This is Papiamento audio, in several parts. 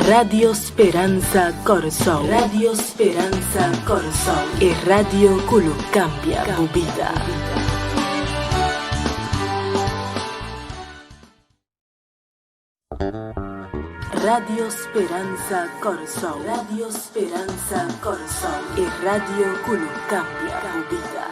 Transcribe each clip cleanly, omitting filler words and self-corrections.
Radio Speransa Kòrsou. Radio Speransa Kòrsou. E radio ku lo kambia bo bida. Radio Speransa Kòrsou. Radio Speransa Kòrsou. E radio ku lo kambia bo bida.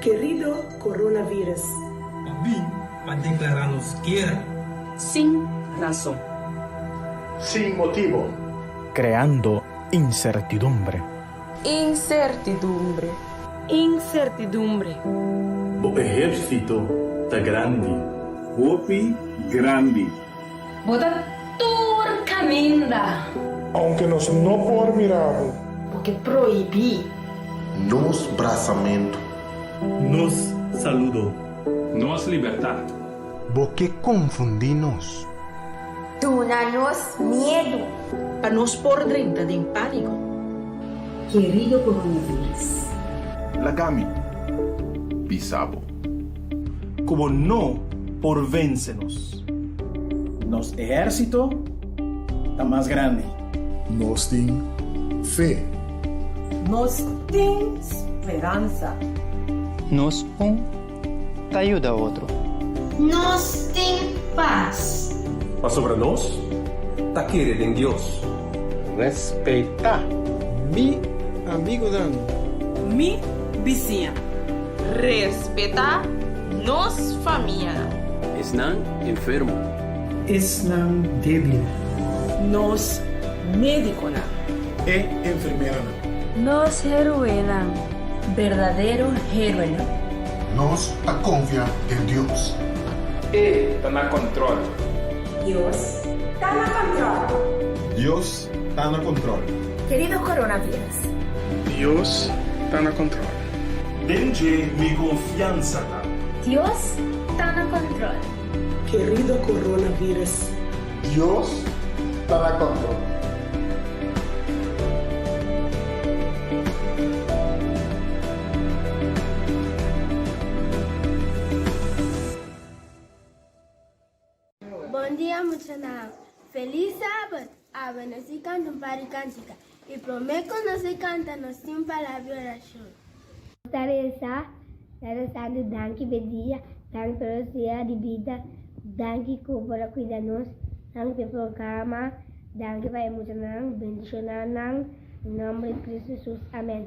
Kerido Coronavirus. Pa bin pa deklará nos guera. Sin rason. Sin motibo. Creando incertidumbre. Incertidumbre. Incertidumbre. Bo ehérsito ta grandi. Hopi grandi. Bo ta tur kaminda. Aunke nos no por mira bo. Bo ke prohibí. Nos brasamentu. Nos saludo. Nos libertat. Bo ke konfundí nos. Duna nos miedu. Pa nos por drenta den pániko. Kerido coronavirus. Laga mi bisa bo. Ku bo no por vense nos. Nos ehérsito ta mas grandi. Nos tin fe. Nos tin speransa. Nos un ta yuda otro. Nos tin pas. Pasobra nos ta kere den Dios. Respetá. Mi amigunan. Mi bisiña. Respetá nos famianan. Esnan enfermo. Esnan débil. Nos médikonan. E enfermeranan. Nos héroenan. Berdadero héroenan. Nos ta konfia den Dios. E ta na kòntròl. Dios ta na kòntròl. Dios ta na kòntròl. Kerido coronavirus. Dios ta na kòntròl. Den dje mi konfiansa ta. Dios ta na kòntròl. Kerido coronavirus. Dios ta na kòntròl. Bon dia muchanan. Felis sabat! Awe nos di kanta un par di kantika. I promé ku nos di kanta nos tin un palabra di orashon. Nos ta resa, Tata Santu danki p'e dia, danki pa nos dia di bida, danki ku bo ta kuida nos, danki p'e programa, danki pa e muchanan, bendishoná nan, den nòmber di Kristu Hesus, amèn.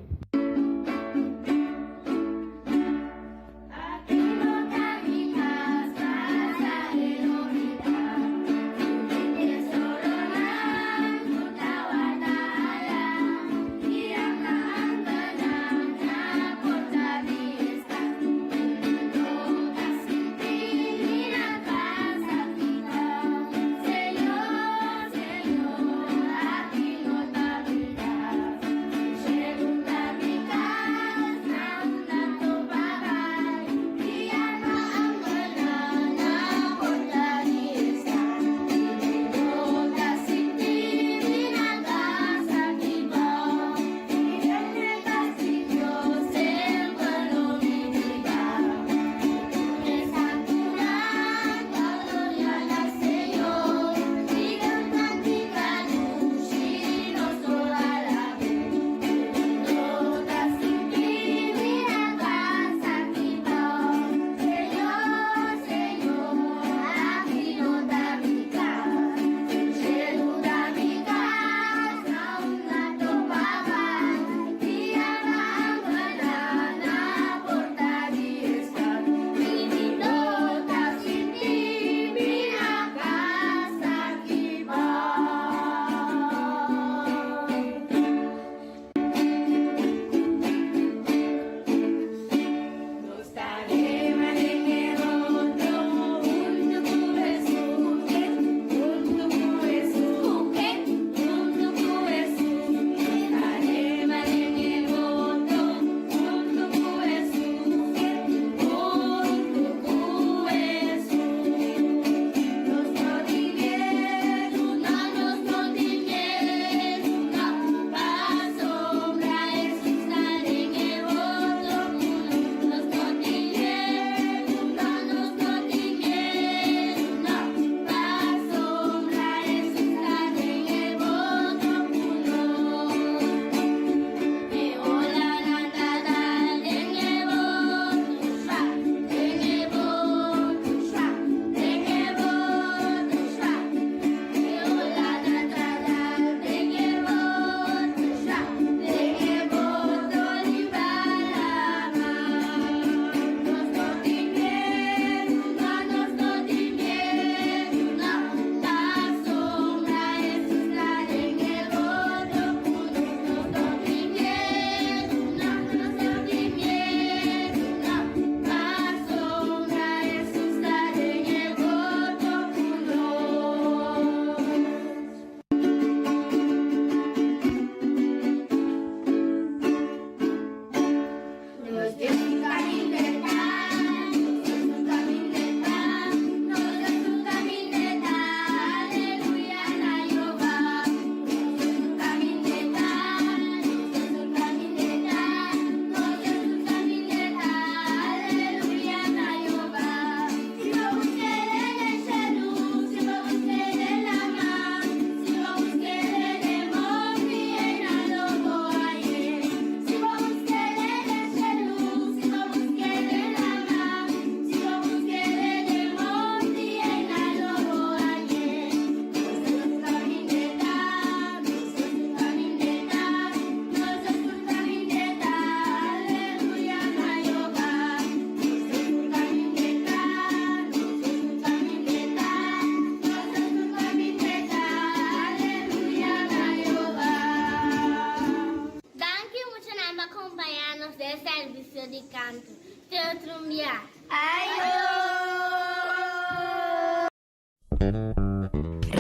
canto. Te otro un bia. Ayo!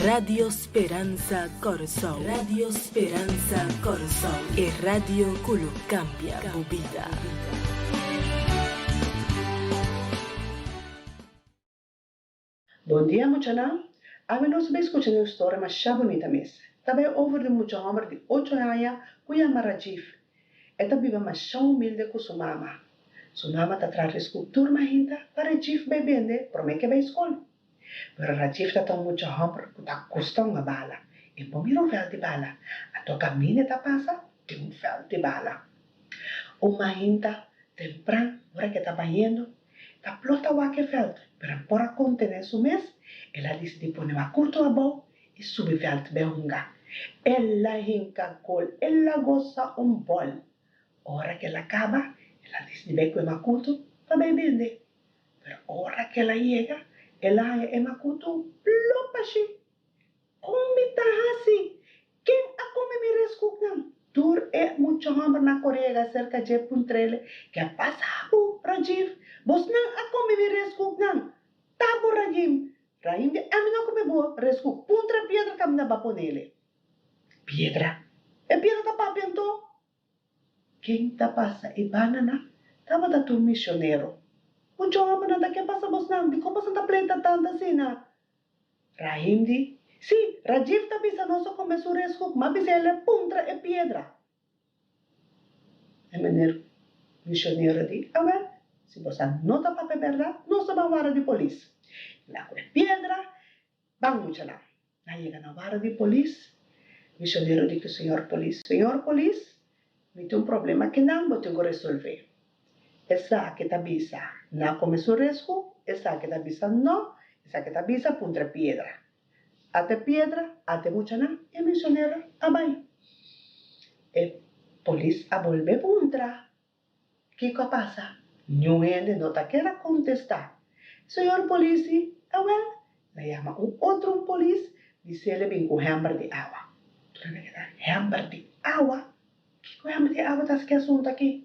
Radio Speransa Kòrsou Radio Speransa Kòrsou e radio ku lo kambia bo bida. Bon dia muchanan, awe nos bai skucha un storia masha bunita mes. Ta bai over di un mucha hòmber di ocho aña ku yama Rajiv. E ta biba masha humilde ku su mama. Su mama ta traha risku tur mahinta pa Rajiv bai bende promé ke bai skol. Pero Rajiv ta ta un mucha hòmber ku ta gusta hunga bala. E bo mira un vèlt di bala, anto kaminda e ta pasa tin un vèlt di bala. Un mahinta tempran ora ke ta bayendo Ta plota wak e vèlt, pero e por a kontené su mes, el a disidí pone makutu abou i subi vèlt bai hunga. El a hinka gol, el a gosa un bòl. Ora ku el a kaba, el a disidí bai ku e makutu pa bai bende. Pero ora ku el a yega, el a haña e makutu plopashi. Kon mi ta hasi? Ken a kome mi reskuknan? Tur e mucha hòmbernan kore yega serka dje puntr'el, Ke a pasa bo, Rajiv? Bosnan a kome mi reskuknan! Ta bo, Rajim! Rahim di, Ami no a kome bo reskuk. Puntra piedra kaminda bo a ponele. Piedra? E piedra ta papia anto? Ken ta pasa e bananan tabata tur misionero. Mucha hòmbernan ta ke pasa bosnan? Dikon boso ta pleita tantu asina? Rahim di, Sí, Rajiv ta bisa nos a kome su reskuk, m'a bisa el e puntra e piedra. E meneer misionero di, Awel, si bo sa no ta papia bèrdat, nos ta ban wara di polis. El a ku e piedra, ban muchanan. Nan yega na wara di polis, misionero di ku señor polis, Señor polis, mi tin un problema akinan, bo tin ku resolvé. Esaki ta bisa, Na kome su resku, esaki ta bisa no, esaki ta bisa puntra piedra. Ate piedra, ate muchanan, e misionero a bai. E polis a bolbe puntra, Kiko a pasa? Niun hende no ta keda kontestá. Señor polis di, Awel, el a yama un otro un polis, bis'el e bin ku hèmber di awa. Tur hende a keda, Hèmber di awa? Kiko hèmber di awa ta hasi ki asuntu aki?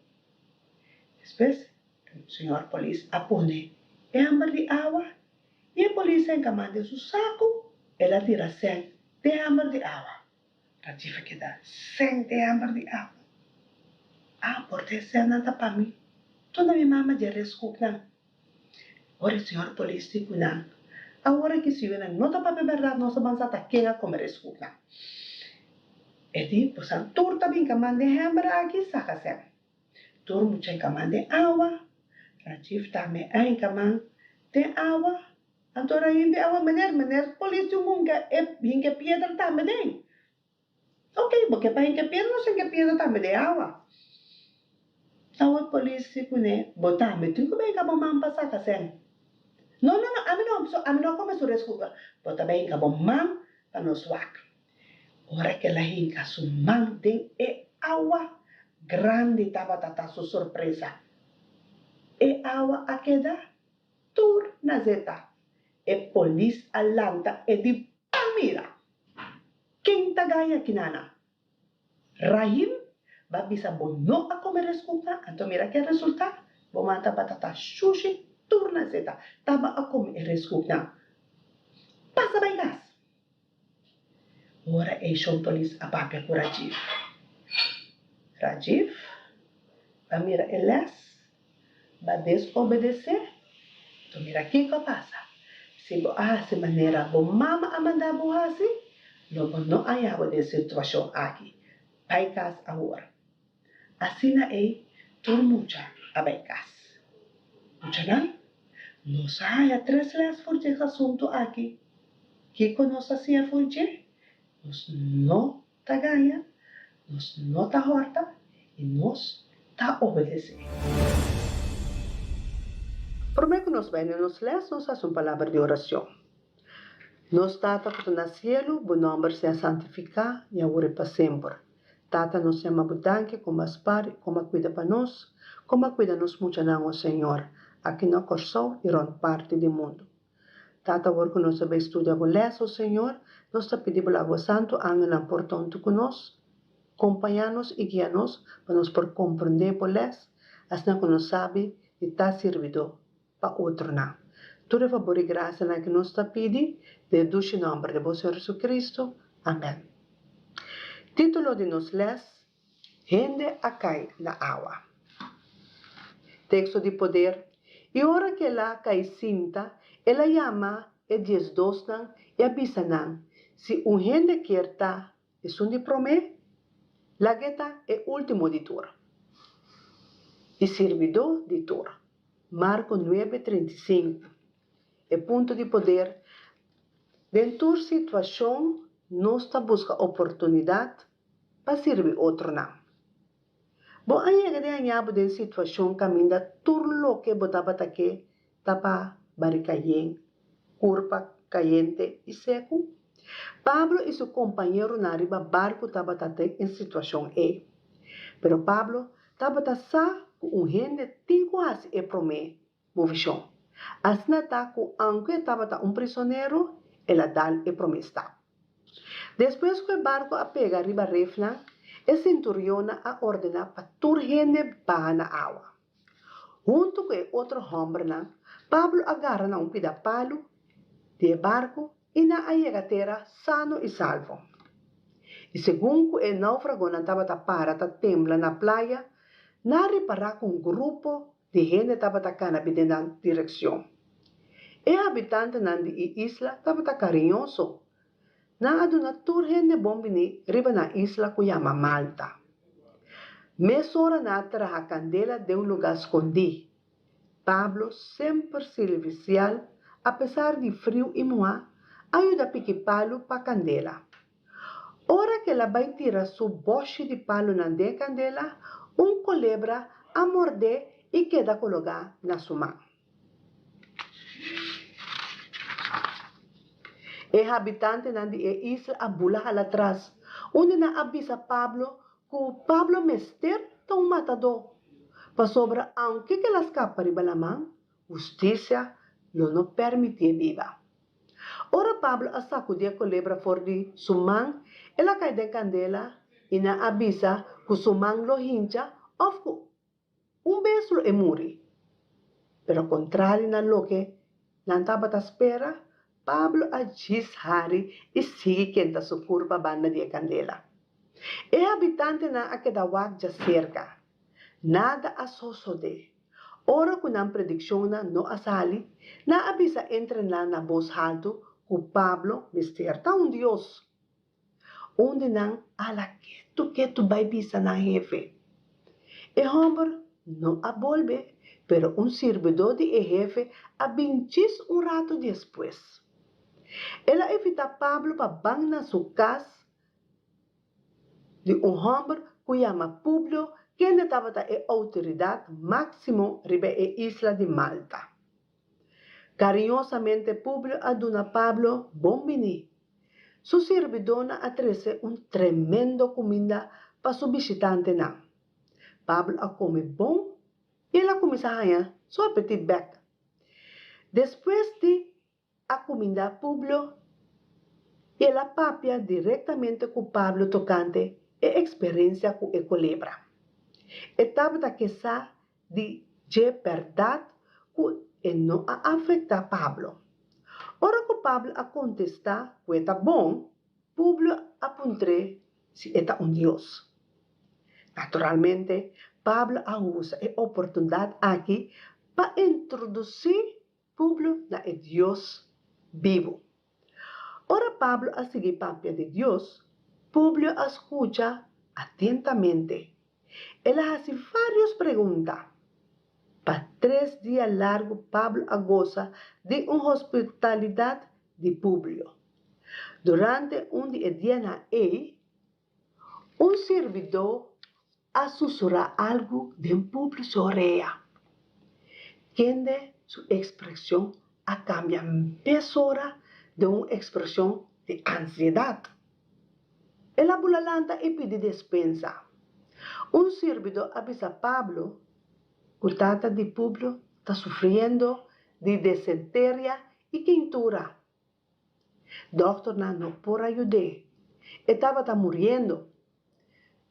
Despues, señor polis a pone e hèmber di awa i e polis a enkamá den su saku, el a tira sèn den hèmber di awa. Rajiv a keda sèn den hèmber di awa. Ah, por ta e sènnan ta pa mi. Tunda mi mama dje reskuk nan. Ora e señor polis di ku nan, Awor aki si yunan no ta papia bèrdat nos a bansa ta ken a kome reskuk nan. E di, Bosan tur ta bin kaman den hèmber aki saka sèn. Tur mucha e kaman den awa, Rajiv tambe a enkaman den awa. Anto Rahim di awa, Meneer, meneer polis di un hunka e hinka e piedra tambe den. Ok, bo ke pa hinka piedra, nos hinka piedra tambe den awa. Awa polis di kuné, Bo tambe tin ku bai hinka bo man pa saka sèn. No, no, no, ami no, so ami no a kome su reskuga. Bo ta bai hinka bo man pa nos wak. Ora ku el a hinka su man den e awa, grandi tabata ta su sorpresa. E awa a keda tur na zeta. E polis a lanta e di Ban mira! Ken ta gaña kinana? Rahim, Ba bisa bo no a come reskuka, anto mira ke resulta, bo man tabata ta shushi tur na zeta, taba a come e reskuknan. Pasa bai kas! Ora ei shon polis a papia ku Rajiv. Rajiv, Ba mira e les, Ba desobedesé, anto mira kiko a pasa. Si bo a hasi manera bo mama a manda bo hasi, lo bo no a haña bo den situashon aki. Bai kas awor. Asina ei tur mucha a bai kas. Muchanan, nos a haña tres lès for dje asuntu aki. Kiko nos a siña for dje? Nos no ta gaña, nos no ta hòrta i nos ta obedesé. Promé ku nos bai na nos lès, nos hasi un palabra di orashon. Nos Tata ku ta na sielu, bo nòmber sea santifiká i awor i pa semper. Tata, nos yama bo danki komo a spar i komo a kuida pa nos, komo a kuida nos muchanan, o Señor, aki na Kòrsou i rònt parti di mundu. Tata awor ku nos a bai studia bo les, o Señor, nos ta pidi bo laga bo santu angelnan por ta huntu ku nos, kompañá nos i guia nos pa nos por komprendé bo les. Asina ku nos sabi di ta sirbidó pa otronan. Tur e fabor i grasianan ku nos ta pidi den e dushi nòmber di bo Señor Jesucristo. Amèn. Título di nos lès, Hende a kai na awa. Teksto di poder, I ora ku el a kai sinta, el a yama e diesdosnan i a bisa nan, Si un hende kier ta esun di promé, lag'é ta e último di tur i sirbidó di tur. Marko nuebe, 35. E punto di poder, Den tur situashon nos ta buska oportunidat pa sirbi otronan. Bo a yega di haña bo den situashon kaminda tur loke bo tabata ke ta pa barika yen, kurpa kayente i seku? Pablo i su kompañeronan riba barku tabata den e situashon ei. Pero Pablo tabata sa ku un hende tin ku hasi e promé movishon. Asina ta ku aunke e tabata un prisonero, el a dal e promé stap. Despues ku e barku a pega riba refnan, e sinturionnan a ordená pa tur hende baha na awa. Huntu ku e otro hòmbernan, Pablo a gara na un pida palu di e barku i nan a yega tera sano i salvo. I segun ku e naufragonan tabata para ta tembla na playa, nan a ripará ku un grupo di hende tabata kana bin den nan direkshon. E habitantenan di e isla tabata kariñoso. Nan a duna tur hende bon biní riba nan isla ku yama Malta. Mesora nan a traha kandela den un lugá skondí. Pablo, semper sirvisial, apesar di friu i muhá, a yuda piki palu pa kandela. Ora ku el a bai tira su bòshi di palunan den e kandela, un kolebra a mord'é i keda kologá na su man. E habitantenan di e isla a bula hala tras, unda nan a bisa Pablo ku Pablo mester ta un matadó, pasobra aunke ku el a skapa riba laman, hustisia lo no permitié biba. Ora Pablo a sakudí e kolebra for di su man, el a kai den kandela i nan a bisa ku su man lo hincha òf ku un bes lo e muri. Pero kontrali na loke nan tabata spera, Pablo a djis hari i sigui kenta su kurpa banda di e kandela. E habitantenan a keda wak djaserka. Nada a sosodé. Ora ku nan predikshonnan no a sali, nan a bisa entre nan na bos haltu ku Pablo mester ta un dios. Un di nan ala ketu ketu bai bisa nan hefe. E hòmber no a bolbe, pero un sirbidó di e hefe a bin djis un ratu despues. El a invitá Pablo pa ban na su kas di un hòmber ku yama Publio kende tabata e outoridat máksimo riba e isla di Malta. Kariñosamente Publio a duna Pablo bon biní. Su sirbidónan a trese un tremendo kuminda pa su bishitantenan. Pablo a kome bon i el a kuminsá haña su apetit bèk. Despues di a kumindá Publio i el a papia direktamente ku Pablo tokante e eksperensia ku e kolebra. E tabata ke sa di dje bèrdat ku e no a afektá Pablo. Ora ku Pablo a kontestá ku e ta bon, Publio a puntr'é si e ta un dios. Naturalmente, Pablo a usa e oportunidat aki pa introdusí Publio na e Dios bibu. Ora Pablo a sigui papia di Dios, Publio a skucha atentamente. El a hasi vários pregunta. Pa tres dia largu Pablo a gosa di un hospitalidat di Publio. Durante un di e dianan ei, Un sirbidó a susurá algu den Publio su orea, kende su ekspreshon a kambia mesora den un ekspreshon di ansiedat. El a bula lanta i pidi despensa. Un sirbidó a bisa Pablo ku tata di Publio ta sufriendo di desenteria i keintura. Dòkternan no por a yud'é. E tabata muriendo.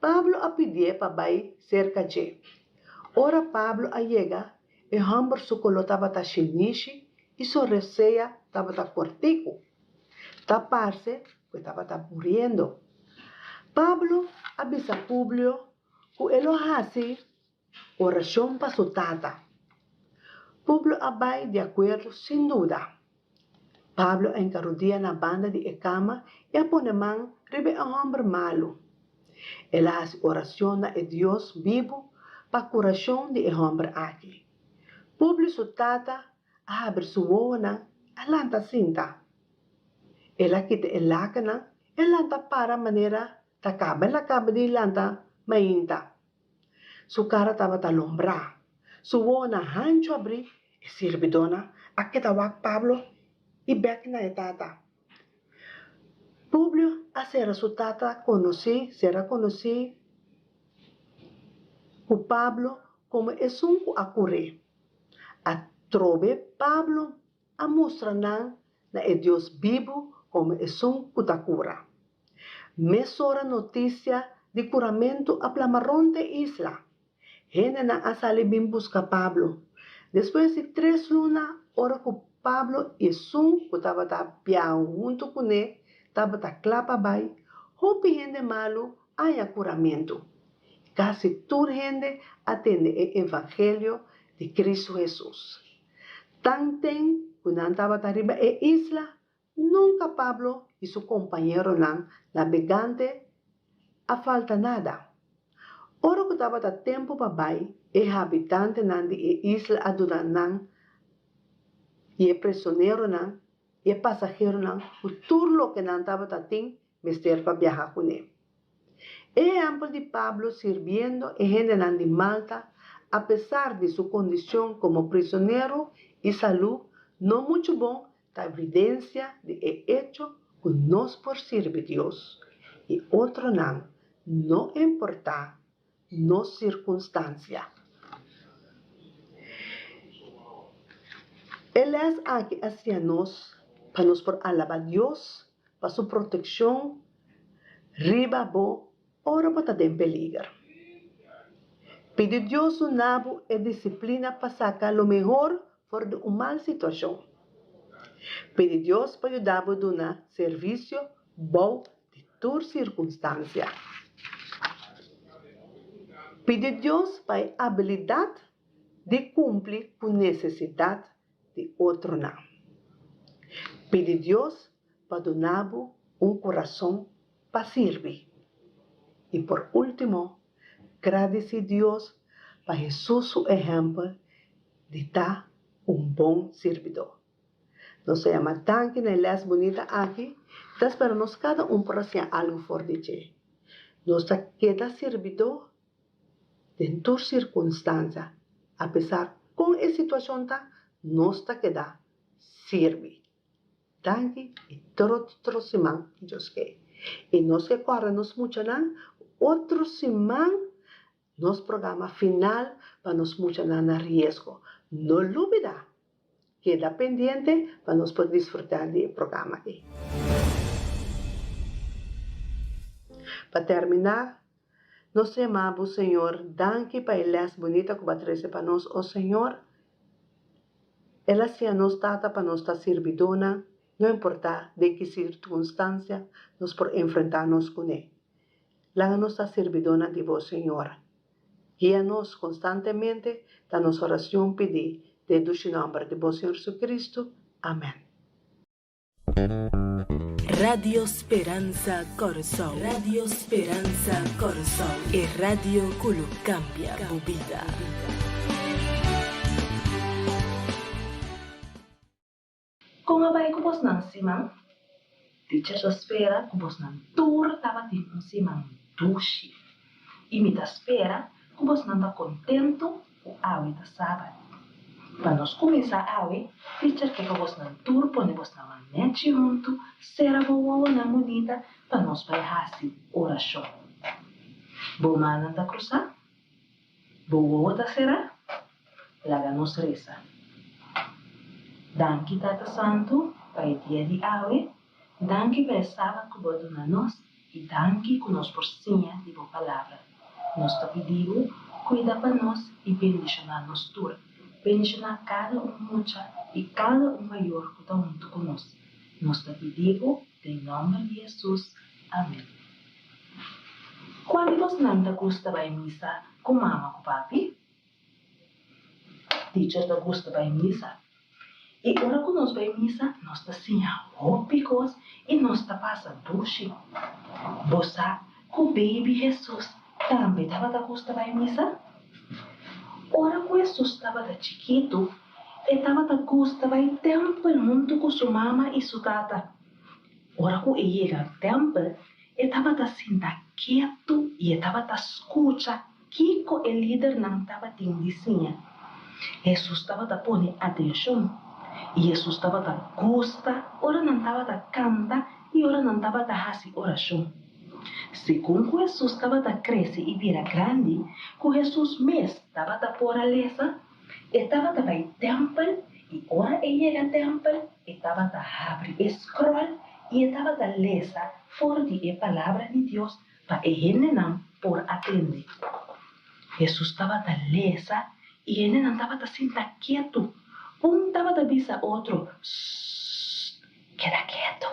Pablo a pidié pa bai serka dje. Ora Pablo a yega, e hòmber su koló tabata shinishi i su resea tabata kòrtiku. Ta parse ku e tabata muriendo. Pablo a bisa Publio ku e lo hasi orashon pa su tata. Publio a bai di akuerdo sin duda. Pablo a hinka rudia na banda di e kama i a pone man riba e hòmber malu. El a hasi orashon na e Dios bibu pa kurashon di e hòmber aki. Publio su tata a habri su wowonan, a lanta sinta. El a kita e lakennan i a lanta para manera ta kaba el a kaba di lanta mainta. Su kara tabata lombrá, su wowonan hanchu abrí. E sirbidónan a keda wak Pablo i bèk na e tata. Publio a sera su tata konosí, sera konosí ku Pablo komo esun ku a kur'é. Atrobe Pablo a mustra nan na e Dios bibu komo esun ku ta kura. Mesora notisia di kuramentu a plama rònt e isla. Hendenan a sali bin buska Pablo. Despues di tres luna, ora ku Pablo i esun ku tabata biaha huntu kuné tabata kla pa bai, hopi hende malu a haña kuramentu. Kasi tur hende a tende e evangelio di Kristu Hesus. Tanten ku nan tabata riba e isla, Nunka Pablo i su kompañeronan nabegante a falta nada. Ora ku tabata tempu pa bai, e habitantenan di e isla a duna nan i e prisoneronan i e pasaheronan ku tur loke nan tabata tin mester pa biaha kuné. E ehèmpel di Pablo sirbiendo e hendenan di Malta apesar di su kondishon komo prisonero i salú no muchu bon ta evidensia di e echo ku nos por sirbi Dios i otronan no importá nos sirkunstansia. E lès aki a siña nos pa nos por alabá Dios pa su protekshon riba bo ora bo ta den peliger. Pidi Dios duna bo e disiplina pa saka lo mehor for di un mal situashon. Pidi Dios pa yuda bo duna servisio bou di tur sirkunstansia. Pidi Dios pa e abilidat di kumpli ku nesesidat di otronan. Pidi Dios pa duna bo un kurason pa sirbi. I por último, gradisí Dios pa Hesus su ehèmpel di ta un bon sirbidó. Nos ta yama danki na e lès bunita aki i ta spera nos kada un por a siña algu for di dje. Nos ta keda sirbidó den tur sirkunstansia, apesar kon e situashon ta, nos ta keda sirbi. Danki i tur otro siman Dios ke. I nos ke kòrda nos muchanan ku otro siman nos programa final pa nos muchanan na riesgo. No lubida, keda pendiente pa nos por disfruta di e programa ei. Pa termina, nos ta yama bo Señor danki pa e lès bunita ku bo a trese pa nos, o Señor. El a siña nos Tata pa nos ta sirbidónan, no importá den ki sirkunstansia nos por enfrentá nos kuné. Laga nos ta sirbidónan di bo, Señor. Guia nos konstantemente, ta nos orashon pidí den dushi nòmber di bo Señor Jesucristo. Amèn. Radio Speransa Kòrsou Radio Speransa Kòrsou e radio ku lo kambia bo bida. Kon a bai ku bosnan siman? Teacher ta spera ku bosnan tur tabatin un siman dushi. I mi ta spera ku bosnan ta kontentu ku awe ta sabat. Pa nos kuminsá awe, teacher ke pa bosnan tur pone bosnan man nèchi huntu, sera bo wowonan bunita pa nos bai hasi orashon. Bo mannan ta krusá? Bo wowo ta será? Laga nos resa. Danki Tata Santu pa e dia di awe, danki pa e sabat ku bo a duna nos i danki ku nos por siña di bo Palabra. Nos ta pidi bo. Kuida pa nos i bendishoná nos tur. Bendishoná kada un mucha i kada un mayor ku ta huntu ku nos. Nos ta pidi bo den nòmber di Hesus. Amèn. Kua di bosnan ta gusta bai misa ku mama ku papi? Teacher ta gusta bai misa. I ora ku nos bai misa, nos ta siña hopi kos i nos ta pasa dushi. Bo sa ku baby Hesus tambe tabata gusta bai misa? Ora ku Hesus tabata chikitu, e tabata gusta bai tèmpel huntu ku su mama i su tata. Ora ku e yega tèmpel, e tabata sinta ketu i e tabata skucha Kiko e lidernan tabatin di siña? Hesus tabata pone atenshon, i Hesus tabata gusta ora nan tabata kanta i ora nan tabata hasi orashon. Segun ku Hesus tabata krese i bira grandi, ku Hesus mes tabata por a lesa, e tabata bai tèmpel i ora e yega tèmpel e tabata habri e skròl i e tabata lesa for di e Palabra di Dios Pa e hendenan por a tende. Hesus tabata lesa i hendenan tabata sinta ketu. Un tabata bisa otro, Sst! Keda ketu.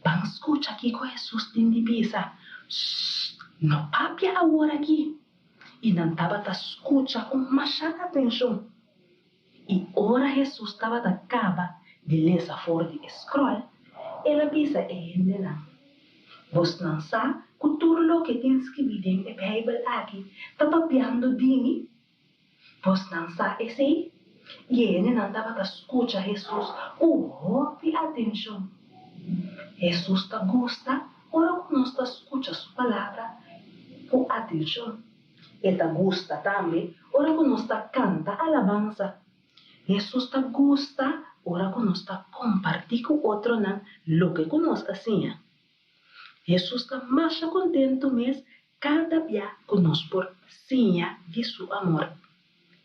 Ban skucha kiko Hesus tin di bisa. Sst! No papia awor aki. I nan tabata skucha ku masha atenshon. I ora Hesus tabata kaba di lesa for di e skròl, el a bisa e hendenan, Bosnan sa ku tur loke tin skibí den e Beibel aki ta papiando di mi? Bosnan sa esei? I e hendenan tabata skucha Hesus ku hopi atenshon. Hesus ta gusta ora ku nos ta skucha su palabra ku atenshon. E ta gusta tambe ora ku nos ta kanta alabansa. Hesus ta gusta ora ku nos ta kompartí ku otronan loke ku nos a siña. Hesus ta masha kontentu mes kada bia ku nos por siña di su amor.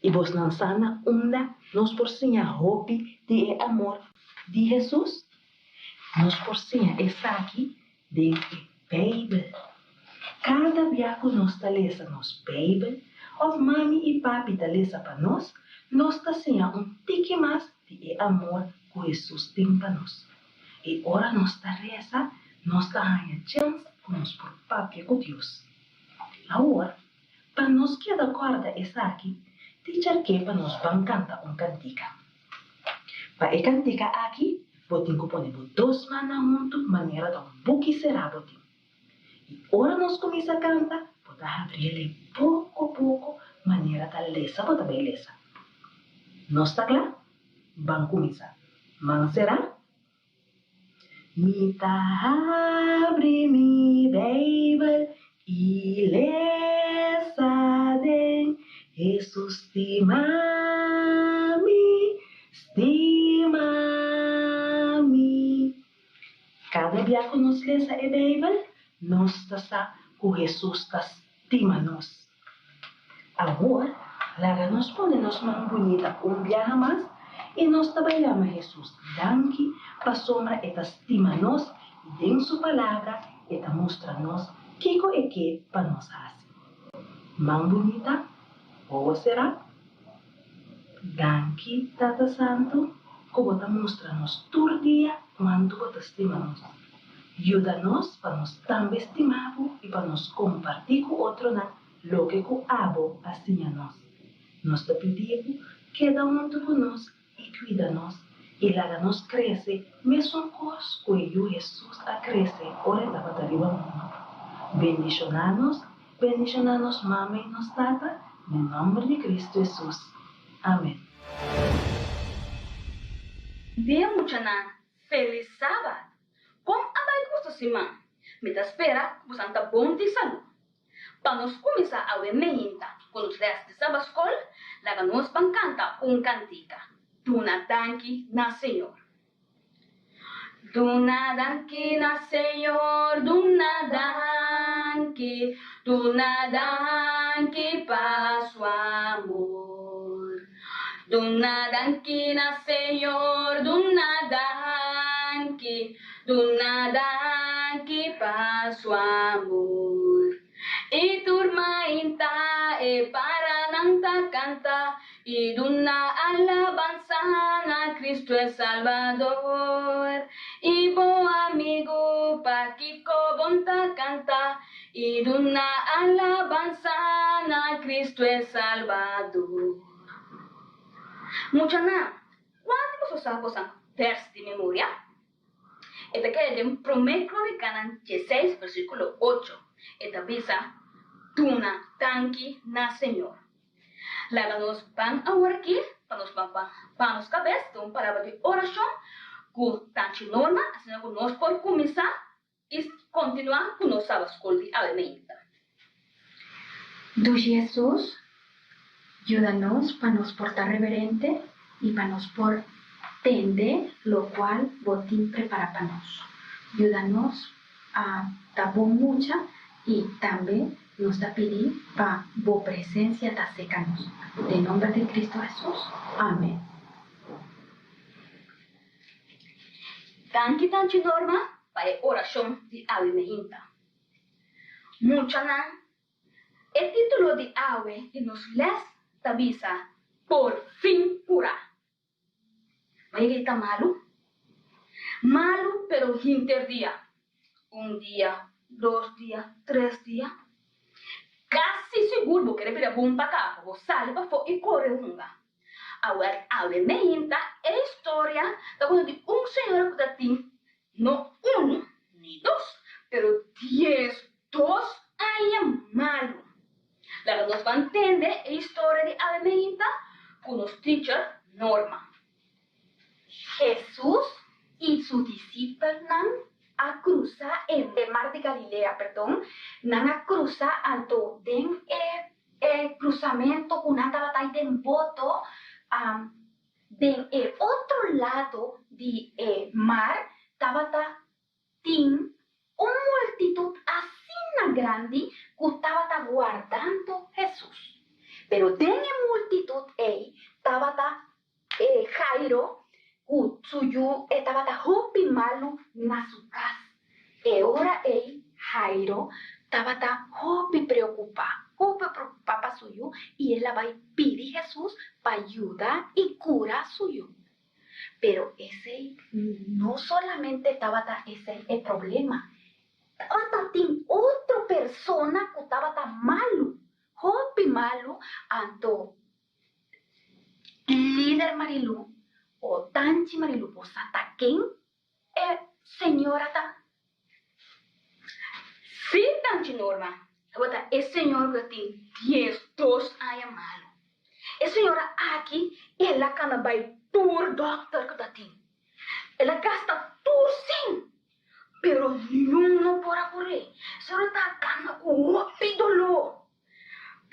I bosnan sa na unda nos por siña hopi di e amor di Hesus? Nos por siña esaki den e Beibel. Kada bia ku nos ta lesa nos Beibel òf mami i papi ta lesa pa nos, nos ta siña un tiki mas di e amor ku Hesus tin pa nos. I ora nos ta resa, nos ta haña chèns ku nos por papia ku Dios. Awor, pa nos keda kòrda esaki, Teacher ke pa nos ban kanta un kantika. Pa e kantika aki, bo tin ku pone bo dos mannan huntu manera ta un buki será bo tin. I ora nos kuminsá kanta, bo ta habriel e poko poko manera ta lesa bo ta bai lesa. Nos ta kla? Ban kuminsá. Man será? Mi ta habri mi Beibel i lesa den Hesus stima mi, stima mi. Kada bia ku nos lesa e Beibel, nos ta sa ku Hesus ta stima nos. Awor, laga nos pone nos man bunita un biaha mas i nos ta bai yama Hesus danki pasobra e ta stima nos i den su Palabra e ta mustra nos kiko e ke pa nos hasi. Man bunita, wowo será. Danki, Tata Santu, ku bo ta mustra nos tur dia kuantu bo ta stima nos. Yuda nos pa nos tambe stima bo i pa nos kompartí ku otronan loke ku abo a siña nos. Nos ta pidi bo keda huntu ku nos i kuida nos i laga nos krese mesun kos ku e Yu Hesus a krese ora e tabata riba mundu. Bendishoná nos, bendishoná nos mama i nos tata, den nòmber di Kristu Hesus. Amèn. Dia muchanan, felis sabat! Kon a bai ku boso siman? Mi ta spera ku bosan ta bon di salú. Pa nos kuminsá awe meinta ku nos lès di Sabaskol, laga nos ban kanta un kantika, Duna danki na Señor. Duna danki na Señor, duna danki, duna danki pa su amor. Duna danki na Señor, duna danki, Duna danki pa su amor. I tur mainta e para. bonta kanta i duna alabansa na Kristu e Salbador. I bo amigu, pakiko bonta kanta i duna alabansa na Kristu e Salbador? Muchanan, kuantu boso sa bosan vèrs di memoria? E ta keda den Promé Krónikanan dieseis versíkulo ocho. E ta bisa, Duna danki na Señor. Laga nos ban aworakí pa nos ban pa nos kabes den un palabra di orashon ku Tanchi Norma asina ku nos por kuminsá i kontinuá ku nos Saba Skol di awe meinta. Dushi Hesus, yuda nos pa nos por ta reverente i pa nos por tende lokual Bo tin prepará pa nos. Yuda nos a ta bon mucha i tambe nos ta pidi pa Bo presensia ta seka nos. Den nomber di Cristo Hesus, amen. Danki Tanchi Norma pa e orashon di awe meinta. Muchanan, e título di awe di nos lès ta bisa Por fin kurá. Bo yega di ta malu? Malu pero hinter dia. Un dia, dos dia, tres dia. Kasi sigur bo kere bira bon pa kaba, bo sali pafó i kore hunga. Awèl, awe meinta e historia ta konta di un señora ku ta tin no unu ni dos, pero diesdos aña malu. Laga nos ban tende e historia di awe meinta ku nos teacher Norma. Hesus i su disipelnan a krusa e Mar di Galilea, perdon, nan a krusa anto den e E cruzamento cu nan tabata ay den boto, den e otro lado di e mar tabata tin un multitud asina grandi cu tabata wardando Jesús. Pero den e multitud ey tabata e Jairo cu su yu e tabata hopi malu na su cas. E ora ey Jairo tabata hopi preocupa, hopi preocupa pa su yu y el a bay pidi Jesús pa yuda y cura su yu. Pero esey no solamente tabata esey e problema, tabata tin otro persona cu tabata malu, hopi malu, anto Lider Marilu o Tanchi Marilu bo sa ta ken e señora ta? Sí, Tanchi Norma, tabata e señor ku ta tin diesdos aña malu. E señora aki el a kana bai tur dòkter ku ta tin. El a gasta tur sèn, pero niun no por a kur'é. Señora ta kana ku hopi doló.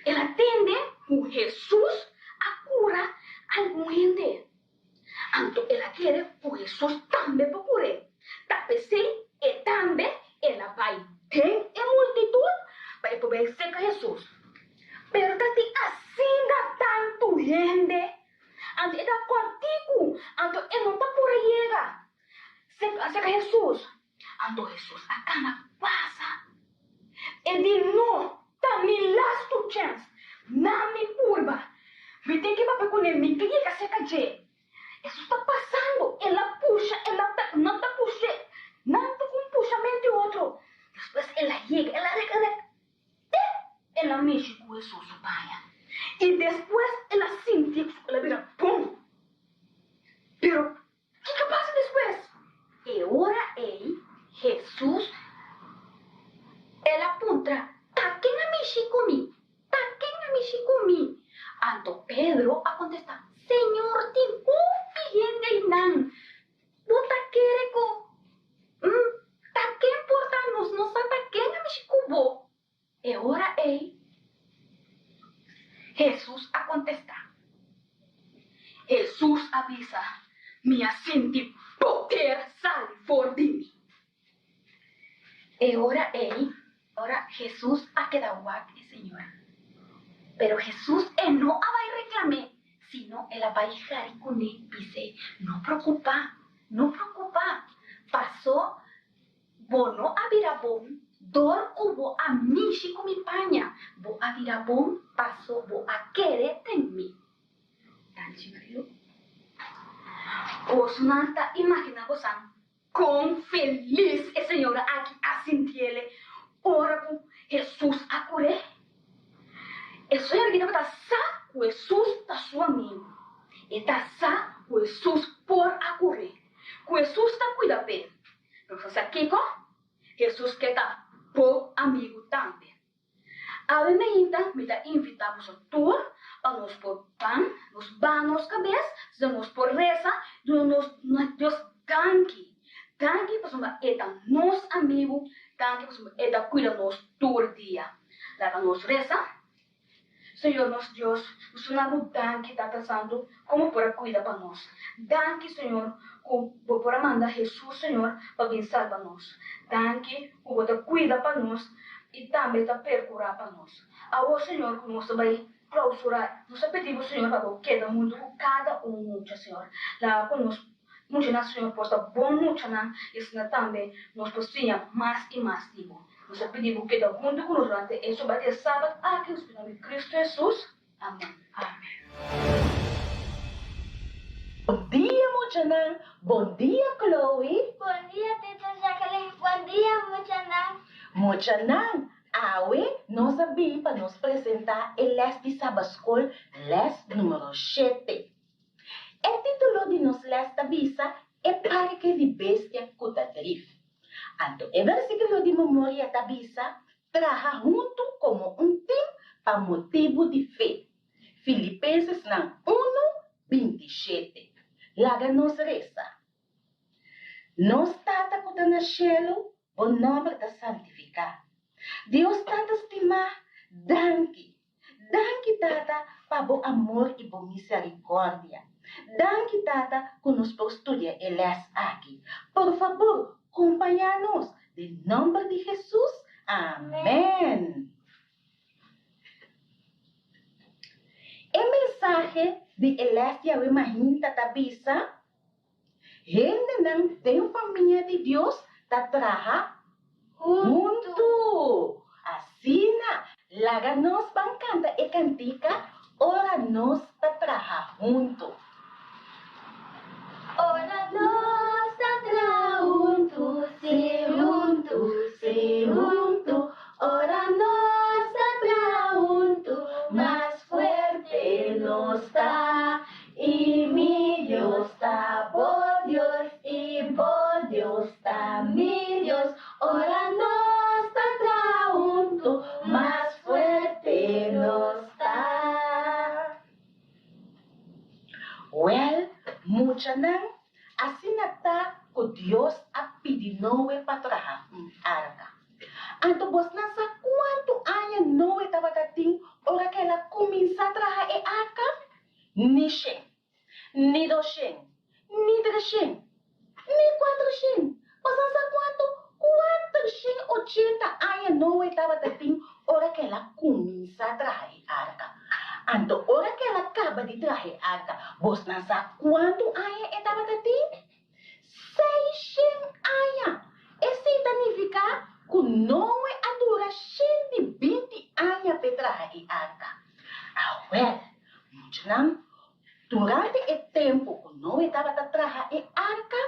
El a tende ku Hesus a kura algun hende. Anto el a kere ku Hesus tambe por kur'é. Ta p'esei e tambe el a bai den e multitut pa e por bai serka Hesus. Pero ta tin asina tantu hende, anto e ta kòrtiku, anto e no ta por a yega serka Hesus. Anto Hesus a kana pasa. E di, No, ta mi lastu chèns. Na mi purba. Mi tin ke papia kuné, mi ke yega serka dje. Hesus ta pasando, el a pusha, el a ta, nan ta push'é, nan ta ku un pushamento i otro. Despues el a yega, el a rek, rek, te el a mishi ku Hesus su paña. I despues el a sinti ku el a bira bon. Pero Kiko pasa despues? E ora ei Hesus el a puntra, Ta ken a mishi ku mi? Ta ken a mishi ku mi? Anto Pedro a kontestá, Señor, tin hopi hende einan. Bo ta kere ku ta ken por ta? Nos no sa ta ken a mishi ku bo. E ora ei, Hesus a kontestá. Hesus a bisa, Mi a sinti poder sali for di mi. E ora ei, ora Hesus a keda wak e señora. Pero Hesus e no a bai reklam'é, sino el a bai hari kuné bis'é, No preokupá, no preokupá, pasó Bo no a bira bon dor ku bo a mishi ku mi paña, bo a bira bon paso bo a kere den mi. Bosonan ta imaginá bosan kon felis e señora aki a sintiele ora ku Hesus a kur'é? E señora aki tabata sa ku Hesus ta su amigu. E ta sa ku Hesus por a kur'é, ku Hesus ta kuida p'e. Pero bo sa kiko? Hesus ke ta bo amigu tambe. Awe meinta mi ta invitá boso tur pa nos por ban, nos baha nos kabes, asina nos por resa, duna nos Dios danki. Danki pasobra E ta nos amigu, danki pasobra E ta kuida nos tur dia. Laga nos resa. Señor nos Dios, nos ta na bo danki, Tata Santu, como por a cuida pa nos. Danki, Señor, cu bo por a manda Hesus, Señor, pa bin salba nos. Danki cu bo ta cuida pa nos y tambe ta percura pa nos. Awor, Señor, cu nos ta bay clausura, nos ta pidi bo, Señor, pa bo keda hunto cu cada un mucha, Señor. Laga cu nos muchanan, Señor, por ta bon muchanan y asina tambe nos por siña mas y mas di bo. Nos a pidi bo keda huntu ku nos durante e soba di e Sabat aki, nos pidi nomber di Kristu Hesus. Amen. Amen. Bon dia muchanan, bon dia Chloe. Bon dia Teacher Jacqueline, bon dia muchanan. Muchanan, awe nos a bin pa nos presenta e les di Sabaskol, les numero shete. E titulo di nos les ta bisa E Parke di Bestia ku ta Drif. Anto e versíkulo di memoria ta bisa, Traha huntu komo un tim pa motibu di fe. Filipensesnan unu, 27. Laga nos resa. Nos Tata ku ta na shelu, bo nòmber ta santifiká. Dios Tata stimá, danki Danki Tata pa bo amor i bo misericordia. Danki Tata ku nos por studia e les aki. Por fabor kompañá nos den nomber di Jesus. Amen. E mensahe di e les di awe mahinta ta bisa, Hendenan den famia di Dios ta traha huntu. Asina, laga nos ban kanta e kantika Ora nos ta traha huntu. Ora nos ta traha huntu, sí huntu, sí huntu. Ora nos ta traha huntu, mas fuerte nos ta. I mi Dios ta bo Dios i bo Dios ta mi Dios Ora nos ta traha huntu mas fuerte nos ta. Wèl, muchanan, asina ta ku Dios a pidi Noe pa traha un arka. Anto bosnan sa kuantu aña Noe tabata tin ora ku el a kuminsá traha e arka? Ni shen, ni doshen, ni treshen, ni kuatershen, pasan sa kuantu? Kuatershen ochenta aña Noe tabata tin ora ku el a kuminsá traha e arka. Anto ora ku el a kaba di traha e arka, bosnan sa kuantu aña e tabata tin? Seishen aña! Esei ta nifiká ku Noe a dura shen di binti aña p'e traha e arka. Awèl, muchanan, durante e tempu ku Noe tabata traha e arka,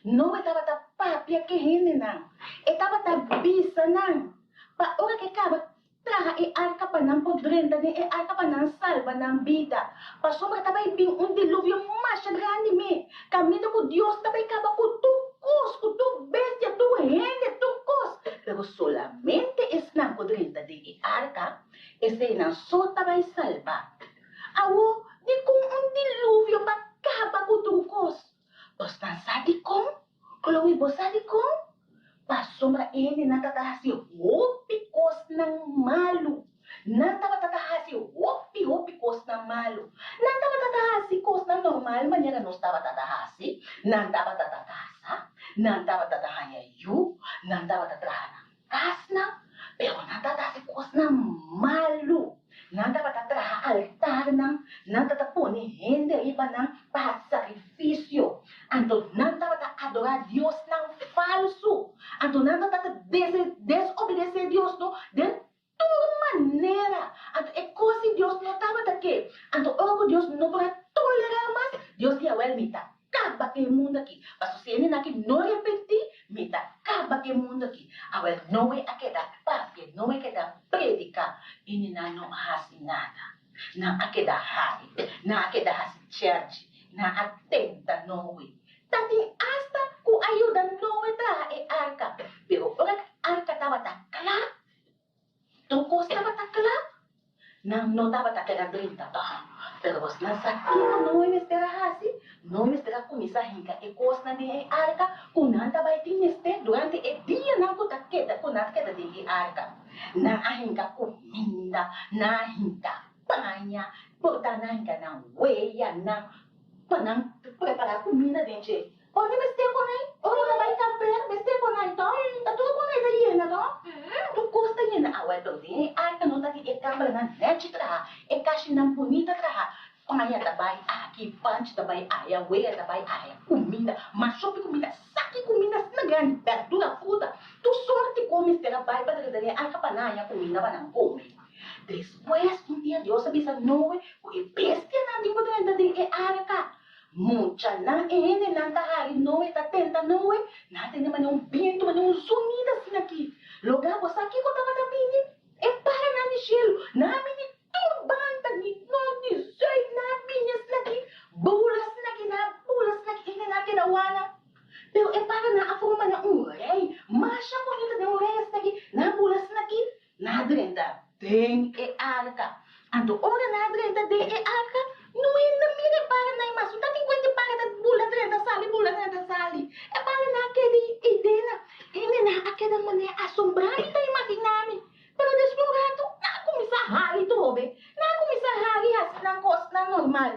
Noe tabata papia ku e hendenan. E tabata bisa nan pa ora ku e kaba Traha e arka pa nan por drenta den e arka pa nan salba nan bida. Pasobra ta bai bin un diluvio masha grandi me, kaminda ku Dios ta bai kaba ku tur kos, ku tur bestia, tur hende, tur kos. Pero solamente esnan ku drenta den e arka, eseinan so ta bai salba. Awor, dikon un diluvio pa kaba ku tur kos? Bosnan sa dikon? Chloe, bo sa dikon? Pasobra e hendenan ta ta hasi hopi kosnan malu. Nan tabata ta hasi hopi, hopi kosnan malu. Nan tabata ta hasi kosnan normal manera nos tabata ta hasi. Nan tabata ta kasa, nan tabata ta haña yu, nan tabata traha nan kasnan, pero nan tabata hasi kosnan malu. Nan tabata traha altarnan, nan tabata pone hende riba nan pa hasi sakrifisio. Anto nan tabata adorá diosnan falsu. Anto nan tabata desobedesé Dios no den tur manera. Anto e kos di Dios no tabata ke. Anto ora ku Dios no por a tolerá mas, Dios di, Awèl, mi ta kaba. Hendenan no a hasi nada. Nan a keda hari, nan a keda hasi chèrchi, nan a tenta Noe. Ta tin asta ku a yuda Noe traha e arka. Pero ora ku e arka tabata kla, tur kos tabata kla, nan no tabata keda drenta tòg. Pero bosnan sa kiko Noe mester a hasi? Noe mester a kuminsá hinka e kosnan den e arka ku nan ta bai tin mester durante e dianan ku ta keda ku nan ta keda den e arka. Nan a hinka kuminda, nan a hinka paña, por ta nan a hinka nan weyanan pa nan prepará kuminda den dje. Ora mester pone, ora bo ta bai kamper mester pone ai to, ta tur kos ai ta yena to, tur kos ta yena. Awel pero den e arka no ta tin e kambernan nechi traha, e kashinan bunita traha, paña ta bai aki, panchi ta bai aya, wea ta bai aya, kuminda, mashopi kuminda, saki kuminda asina grandi, berdura, fruta, tur sorti kos mester a bai pa drenta den e arka pa nan haña kuminda pa nan kome. Despues un dia Dios a bisa Noe ku e bestianan tin ku drenta den e arka. Muchanan e hendenan ta hari Noe ta tenta Noe, nan a tende manera un bientu, manera un zonido asina aki. Logra bo sa kiko tabata bini? E paranan di shelu, nan a bini tur banda, di nort, di zuid, nan a bini asina aki, bula asina aki, nan a bula asina aki, e hendenan a keda wana. Pero e paranan a forma manera un rei, masha bonita den un rei asina aki, nan a bula asina aki, Nan a drenta den e arka. Anto ora nan a drenta den e arka, no hende a mira e paranan mas. No ta tin kuenta e para ta bula drenta sali, bula drenta sali. E paranan a keda eidena. Hendenan a keda manera asombrá, mi ta imaginá mi. Pero despues un ratu, nan a kuminsá hari trobe. Nan a kuminsá hari hasi nan kosnan normal.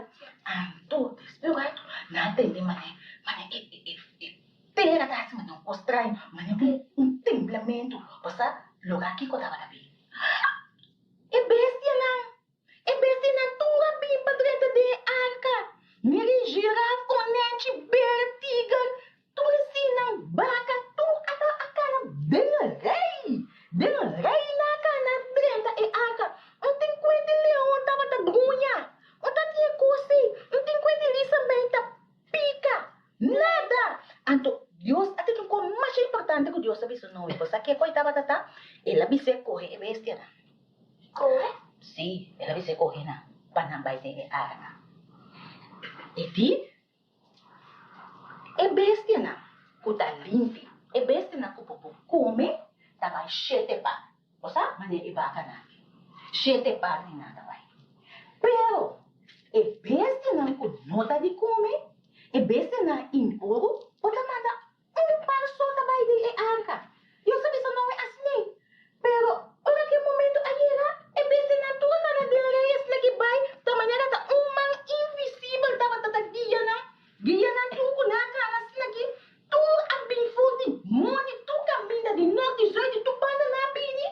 Anto despues un ratu, nan a tende manera, manera e, e, e. Tera ta hasi manera un kos straño, manera un temblamentu. Bo sa loga kiko tabata bin? E bestianan! E bestianan tur a bin pa drenta den e arka. Mira e giraf, konenchi, ber, tiger, tur eseinan, baka, tur a ta a kana den rei. Den rei nan a kana drenta e arka. Un tin kuenti leon tabata gruña. Un ta tin e kos ei. Un tin kuenti lisamei ta Pica! Nada! Anto, Dios a tene un cos masha importante cu Dios a bisa Noe. Bo sa kico e tabata ta? El a bis'é coge e bestianan. Coge? Sí, el a bis'é coge nan pa nan bai den e arka. E di, E bestianan cu ta limpi, e bestianan cu bo por come, ta bai shete par. Bo sa manera e bakanan aki? Shete par di nan ta bai. Pero e bestianan ku no ta di kome, e bestianan impuru, bo ta manda un par so ta bai den e arka. Dios a bisa Noe asin'ei. Pero ora ku e momento a yega, e bestianan tur a kana den rei asina ki bai, ta manera ta un man invisibel tabata ta guia nan. Guia nan tur ku nan a kana asina ki Tur a bin for di mondi, tur kaminda di nort, di zuid, di tur banda nan a bini,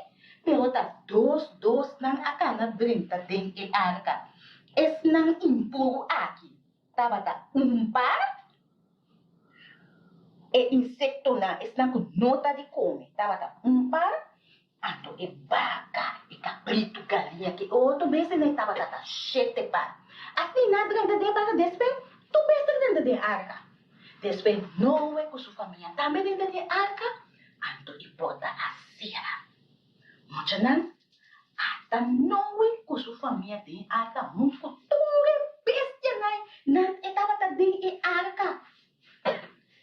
pero ta dos dos nan a kana drenta den e arka. Esnan impuru aki tabata un par, e insektonan, esnan ku no ta di kome, tabata un par, Anto e baka, e kabritu, galiña ku e otro bestianan e tabata ta shete par. Asina a drenta den e barka, despues tur bestia a drenta den e arka. Despues Noe ku su famia tambe a drenta den e arka, anto e porta a sera. Muchanan, ata Noe ku su famia den e arka huntu ku tur e bestianan nan e tabata den e arka.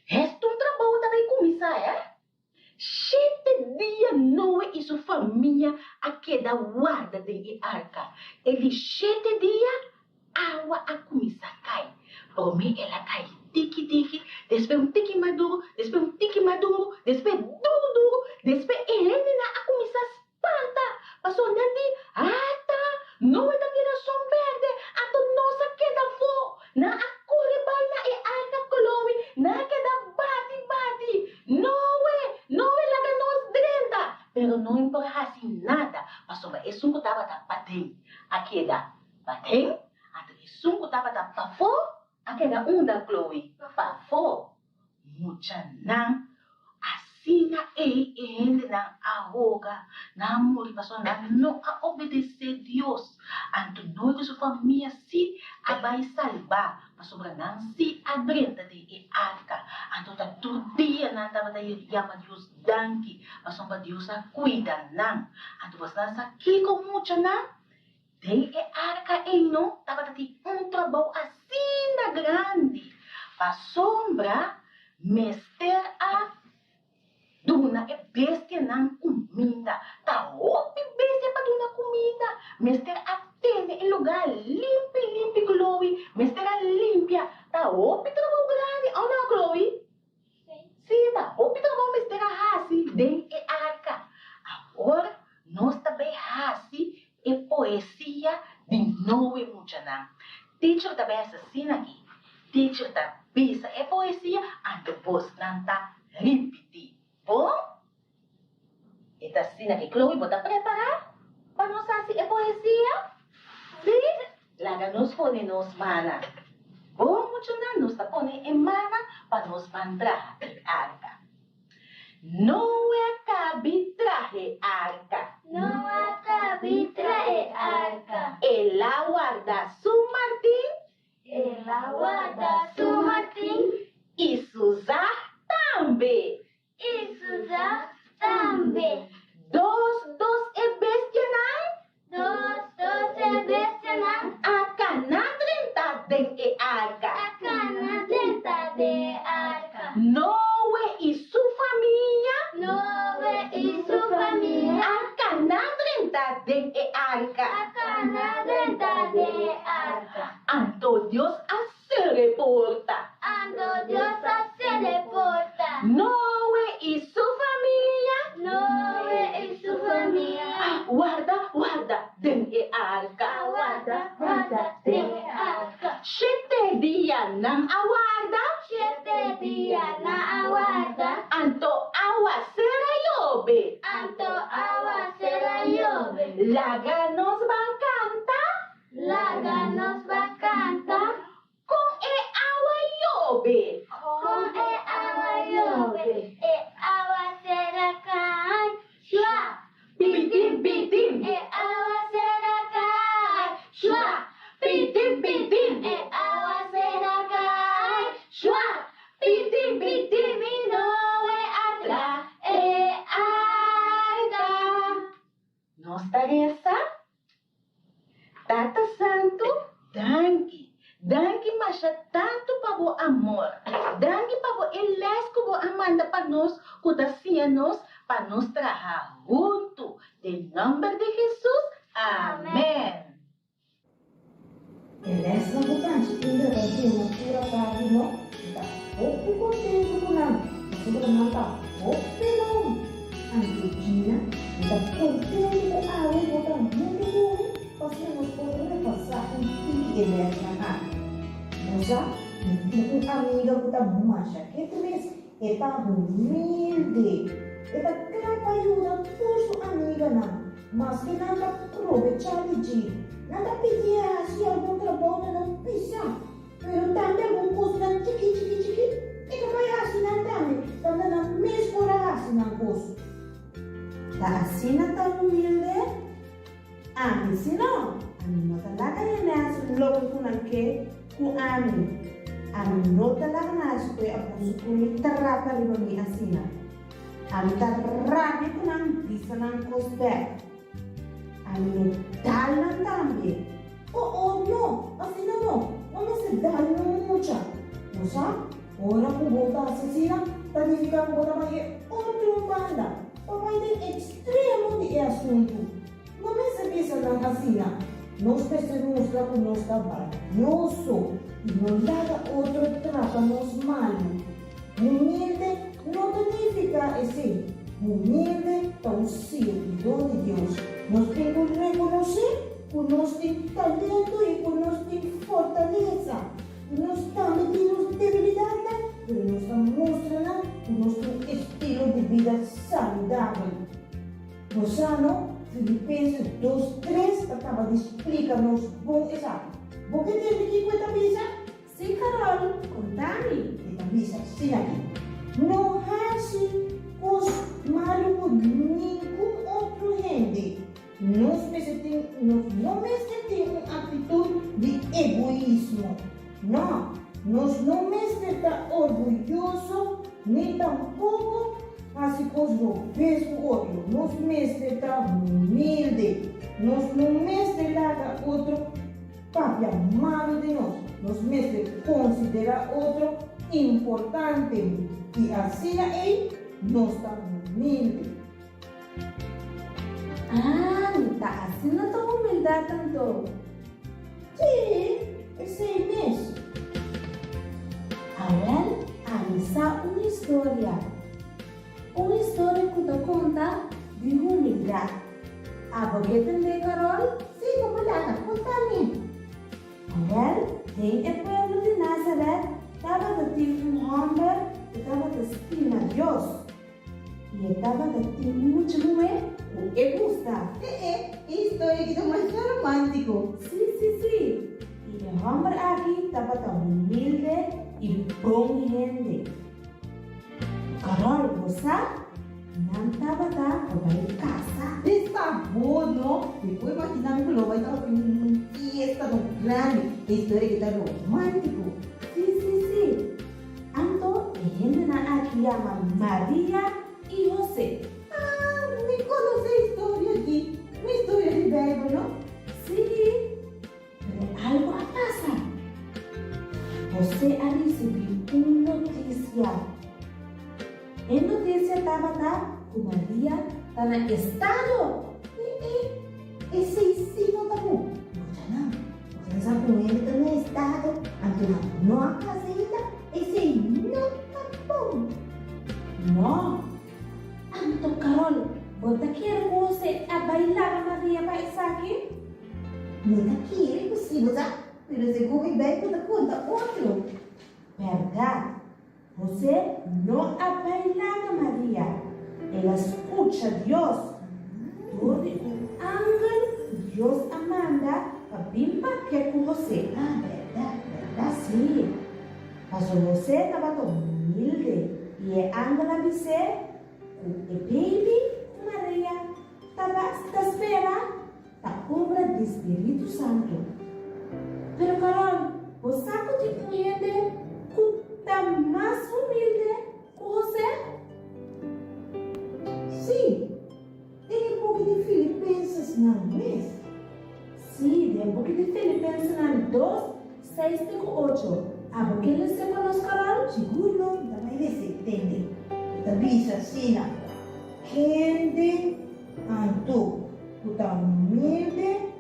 Hèst un trabou ta bai kuminsá, hè? Shete dia Noe i su famia a keda warda den e arka. E di shete dia, awa a kuminsá kai. Promé el a kai tiki tiki, despues un tiki mas duru, despues un tiki mas duru, despues duru duru, despues e hendenan a kuminsá Spanta! Pasobra nan di, Ata! Noe ta tin rason berde, anto nos a keda afó. Nan a kore bai na e arka Chloe, nan a keda bati bati, Noe! Noe, laga nos drenta! Pero Noe por a hasi nada, pasobra esun ku tabata paden a keda paden, anto esun ku tabata pafó a keda unda, Chloe? Pafó! Muchanan. Asina ei e hendenan a hoga, nan a muri pasobra nan no a obedesé Dios. Anto Noe ku su famia sí a bai salbá, pasobra nan sí a drenta den e arka. Anto ta tur dia nan tabata yama Dios danki, pasobra Dios a kuida nan. Anto bosnan sa kiko muchanan? Den e arka ei no tabata tin un trabou asina grandi, pasobra mester a duna e bestianan kuminda. Ta hopi bestia pa duna kuminda. Mester a tene e lugá limpi limpi, Chloe. Mester a limpia. Ta hopi trabou grandi, òf no, Chloe? Sí, ta hopi trabou mester a hasi den e arka. Awor nos ta bay hasi e poesia di Noe muchanan. Teacher ta bay hasi asina aki. Teacher ta bisa e poesia anto bosnan ta ripiti. Bon? E ta asina ki Chloe bo ta prepará pa nos hasi e poesia? Sí? Laga nos pone nos mana. Bon muchanan nos ta pone e mana pa nos ban traha e arka. Noe a kabi traha e arka. Noe a kabi traha e arka. El a warda su martin. El a warda su martin. I su zag tambe. I su zag tambe. Dos dos e bestianan. Dos dos e bestianan. A kana drenta den e arka. A kana drenta den e arka. Noe i su famia. Noe i su famia. A kana drenta den e arka. A kana drenta den e arka. Anto Dios a sera e porta. Anto Dios a sera e porta. Noe i su famia. Noe i su famia. A warda, warda den e arka. A warda, warda den e arka. Shete dia nan a warda. Shete dia nan a warda. Anto awa sera yobe. Anto awa sera yobe. Laga nos ban kanta. Laga nos ba kanta. Kon e awa yobe. Kon e awa yobe. E awa sera kai, shua, Pitin pitin. E awa sera kai, shua, Pitin pitin. E awa sera kai, shua, Pitin pitin. Mi Noe a tra e arka. Nos ta resa Tata Santu, danki. Danki masha tantu pa bo amor. Danki pa bo e les ku bo a manda pa nos ku ta siña nos pa nos traha huntu. Den nòmber di Hesus, amèn. E lèsnan ku Tanchi Indra ta duna tur atardi no, mi ta hopi kontentu ku nan, pasobra nan ta hopi bon. Anto Gina, mi ta kontentu ku awe bo ta huntu ku mi pa asina nos por repasá un tiki e lèsnan aki. Bo sa, mi tin un amiga ku ta masha ketu mes, e ta humilde. E ta kla pa yuda tur su amiganan. Maske nan ta probechá di dje, nan ta pidié hasi algun trabou na nan pisá, pero tambe algun kosnan chikí chikí chikí e ta bai hasi nan tambe, pasobra nan mes por a hasi nan kos. Ta asina ta humilde? Ami si no, ami no ta laga hende hasi loke ku nan ke ku ami. Ami no ta laga nan hasi ku e abuso ku mi trata riba mi asina. Ami ta rabia ku nan bisa nan kos bek. Ami lo dal nan tambe. Oh oh no, asina no, no mester dal nan mucha. Bo sa, ora ku bo ta hasi asina, ta nifiká ku bo ta bai e otro banda, bo bai den ekstremo di e asuntu. No mester bisa nan asina. Nos mester mustra ku nos ta balioso i no laga otro trata nos malu. Humilde no ta nifiká esei. Humilde ta un sirbidó di Dios. Nos tin ku rekonosé ku nos tin talento i ku nos tin fortalesa. Nos tambe tin nos debilidatnan, pero nos ta mustra nan ku nos tin un estilo di bida saludabel. Bo sa no, Filipenses dos tres ta kaba di splika nos bon esaki. Bo ke tende kiko e ta bisa? Sí, Carol, konta mi. E ta bisa asina aki, No hasi. kos malu ku ningun otro hende. Nos mester tin, nos no mester tin un aktitut di egoismo. Nò, nos no mester ta orguyoso ni tampoko hasi kos robes ku otro. Nos mester ta humilde. Nos no mester laga otro papia malu di nos. Nos mester konsiderá otro importante i asina ei nos ta humilde. Ah, ta asina ta humildat anto. Sí, esei mes. Awel, ami sa un historia. Un historia ku ta konta di humildat. Abo ke tendé, Carol? Sí, bo por laga konta mi. Awel, den e pueblo di Nazaret tabata tin un hòmber ku tabata stima Dios. I e tabata tin un mucha muhé ku e gusta. E e, e historia aki ta masha romántiko. Sí, sí, sí. I e hòmber aki tabata humilde i bon hende. Carol, bo sa? Nan tabata pa bai kasa. Esta bon, no? Mi por imaginá mi ku lo bai tabatin un fiesta no grandi. E historia aki ta romántiko. Sí, sí, sí. Anto e hendenan aki yama Maria i Hosé. Ah, mi konosé e historia aki. Un historia di Beibel, no? Sí, pero algu a pasa. Hosé a risibí un notisia. E notisia tabata ku Maria ta na estado. E e, esei sí no ta bon. Muchanan, boso sa ku un hende ta na estado, anto nan no a kasa ainda? Esei no ta bon. No. Anto Carol, bo ta kere ku José a bai laba Maria pa esaki? Mi ta kere ku sí, bo sa, pero segun mi Bijbel ta konta otro. Bèrdat, José no a bai laga Maria, el a skucha Dios dor di un angel ku Dios a manda pa bin papia ku José. Ah, bèrdat, bèrdat. Sí, pasobra José tabata humilde i e angel a bis'é ku e beibi ku Maria tabata spera ta obra di spiritu santu. Pero Carol, bo sa ku tin un hende ku ta mas humilde ku José? Sí, den e buki di Filipensesnan mes. Sí, den e buki di Filipensenan dos, seis te ku ocho. Abo ke lese pa nos, Carol? Sigur no, mi ta bai lese, tende. E ta bisa asina, Kende Anto, ku ta humilde,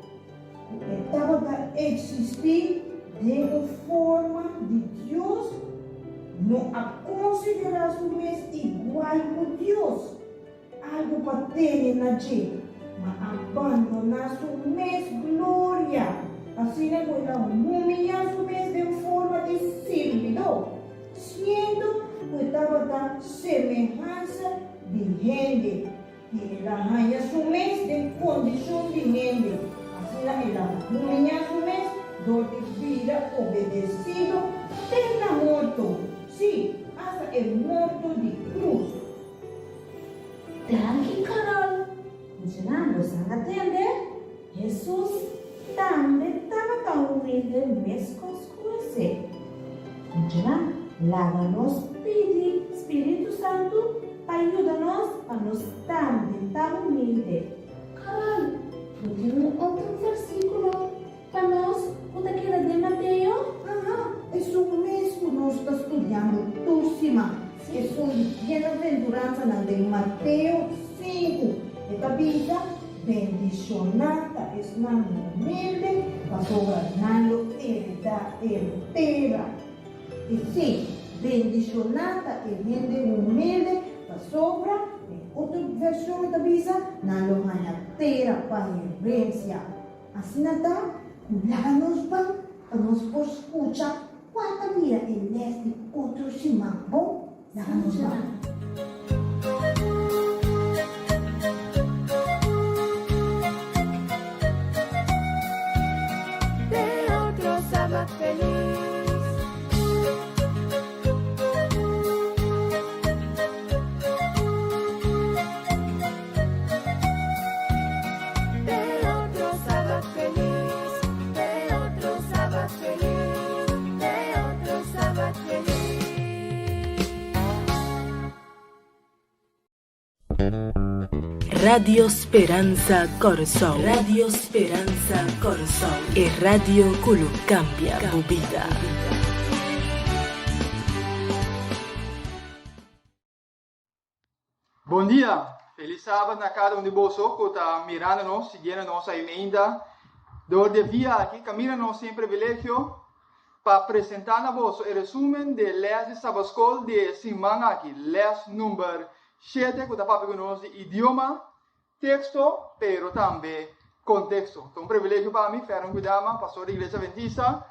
ku e tabata eksistí den un forma di Dios, no a konsiderá su mes igual ku Dios, algu pa tene na dje, ma a bandoná su mes gloria, asina ku el a humiliá su mes den forma di sirbidó, siendo ku e tabata semehansa di hende. I el a haña su mes den kondishon di hende, asina el a humiñá su mes dor di bira obedesido te na morto, sí, asta e morto di krus. Danki Carol. Muchanan bo san a tende? Hesus tambe tabata humilde meskos ku Hosé. Muchanan, laga nos pidi spiritu santu pa yuda nos pa nos tambe ta humilde. Carol, bo tin un otro versíkulo pa nos ku ta keda den Mateo? Aha, esun mes ku nos ta studiando tur siman, esun di bienaventuransanan den Mateo sinku. E ta bisa, Bendishoná ta esnan humilde, pasobra nan lo heredá e tera. I sí, bendishoná ta e hende humilde, pasobra, den otro vershon e ta bisa, nan lo haña tera pa herensia. Asina ta ku laga nos ban pa nos por skucha kua ta bira e lès di otro siman. Bon, laga nos ban. Te otro sabat felis. Radio Speransa Kòrsou. Radio Speransa Kòrsou. E radio ku lo kambia bo bida. Bon dia! Felis sabat na kada un di boso ku ta mirando nos, siguiendo nos ai meinda dor di e via aki. Kaminda nos tin e privilegio pa presentá na boso e resumen di e lès di Sabatskol di e siman aki, lès number shete ku ta papia ku nos di idioma, teksto, pero tambe konteksto. Ta un privilegio pa mi, Fernan Guidama, pastor di Iglesia Adventista,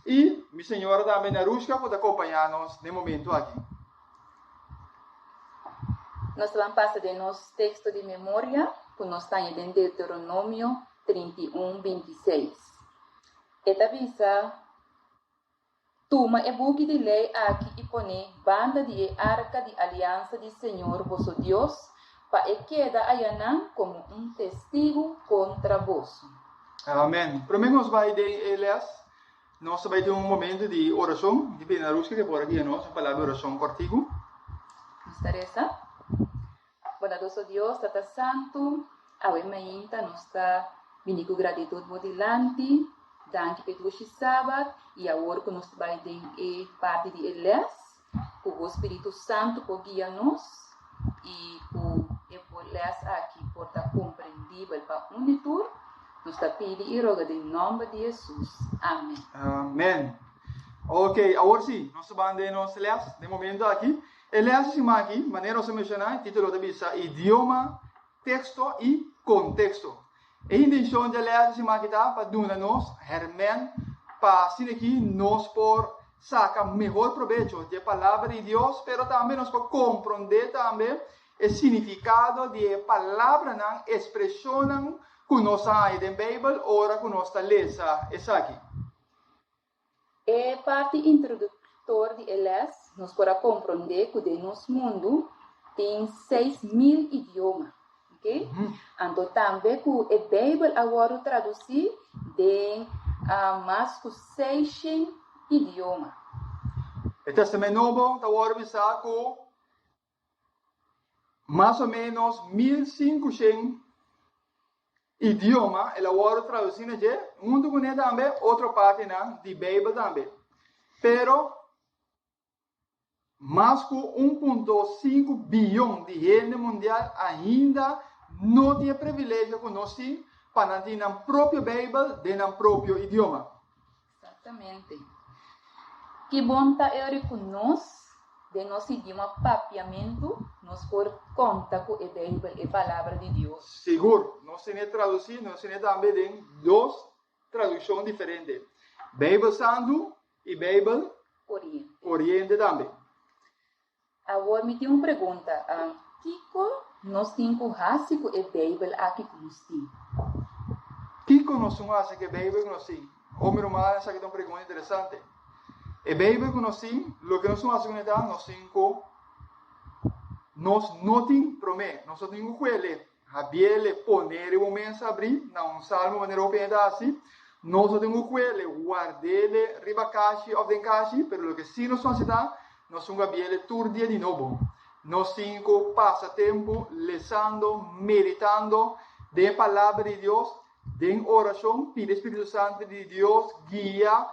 i mi señora tambe Narushka ku ta kompañá nos den momentu aki. Nos ta ban pasa den nos teksto di memoria ku nos ta haña den Deuteronomio 31, 26. E ta bisa, Tuma e buki di lei aki i pon'é banda di e arka di aliansa di señor boso Dios, pa e keda ayanan komo un testigu kontra boso. Amen. Promé ku nos bai den e lès, nos ta bai tin un momento di orashon. Mi ta pidi na Ruska ke por a guia nos un palabra di orashon kòrtiku. Nos ta resa. Bondadoso Dios, Tata Santu, awe mainta nos ta bini ku gratitut bo dilanti. Danki p'e dushi Sabat i awor ku nos ta bai den e parti di e lès, ku bo Spiritu Santu por guia nos i ku e lès aki por ta komprendibel pa un di tur. Nos ta pidi i roga den nòmber di Hesus. Amen. Amen. Ok, awor sí, nos ta ban den nos lès den momento aki. E lès di siman aki, manera nos a menshoná, e título ta bisa Idioma, Teksto i Konteksto. E intenshon di e lès di siman aki ta pa duna nos hèrmèn pa asina aki nos por saka mehor probecho di e Palabra di Dios, pero tambe nos por komprondé tambe e signifikado di e palabranan, ekspreshonnan ku nos a haña den Beibel ora ku nos ta lesa esaki. E parti introduktor di e lès nos por a komprondé ku den nos mundu tin 6000 idioma, ok? Anto tambe ku e Beibel a wòrdu tradusí den mas ku 600 idioma. E Tèstamènt Nobo ta wòrdu bisá ku Mas o ménos 1500 idioma el a wòrdu tradusí na dje, huntu kuné tambe otro partinan di Beibel tambe. Pero mas ku 1.5 biyon di hende mundial ainda no tin e privilegio ku nos tin pa nan tin nan propio Beibel den nan propio idioma. Exactamente. Ki bon ta eri ku nos, den nos idioma papiamentu, nos por konta ku e Beibel, e Palabra di Dios. Sigur. Nos tene tradusí, nos tene tambe den dos tradukshon diferente, Beibel Santu i Beibel Koriente. Koriente tambe. Awor mi tin un pregunta, Kiko nos tin ku hasi ku e Beibel aki ku nos tin? Kiko nos tin ku hasi ku e Beibel ku nos tin? Oh, mi ruman, esaki ta un pregunta interesante. E Beibel ku nos tin, loke nos tin ku hasi kuné ta, nos tin ku, nos no tin promé, nos no tin ku kuele, Habiele pone riba un mesa abrí na un salmo manera hopi hende ta hasi. Nos no tin ku kuele wardele riba kashi òf den kashi, pero loke sí nos hasi ta, nos tin ku habiele tur dia di nobo. Nos tin ku pasa tempu lesando, meditando den e Palabra di Dios, den orashon, pidi e Spiritu Santu di Dios guia,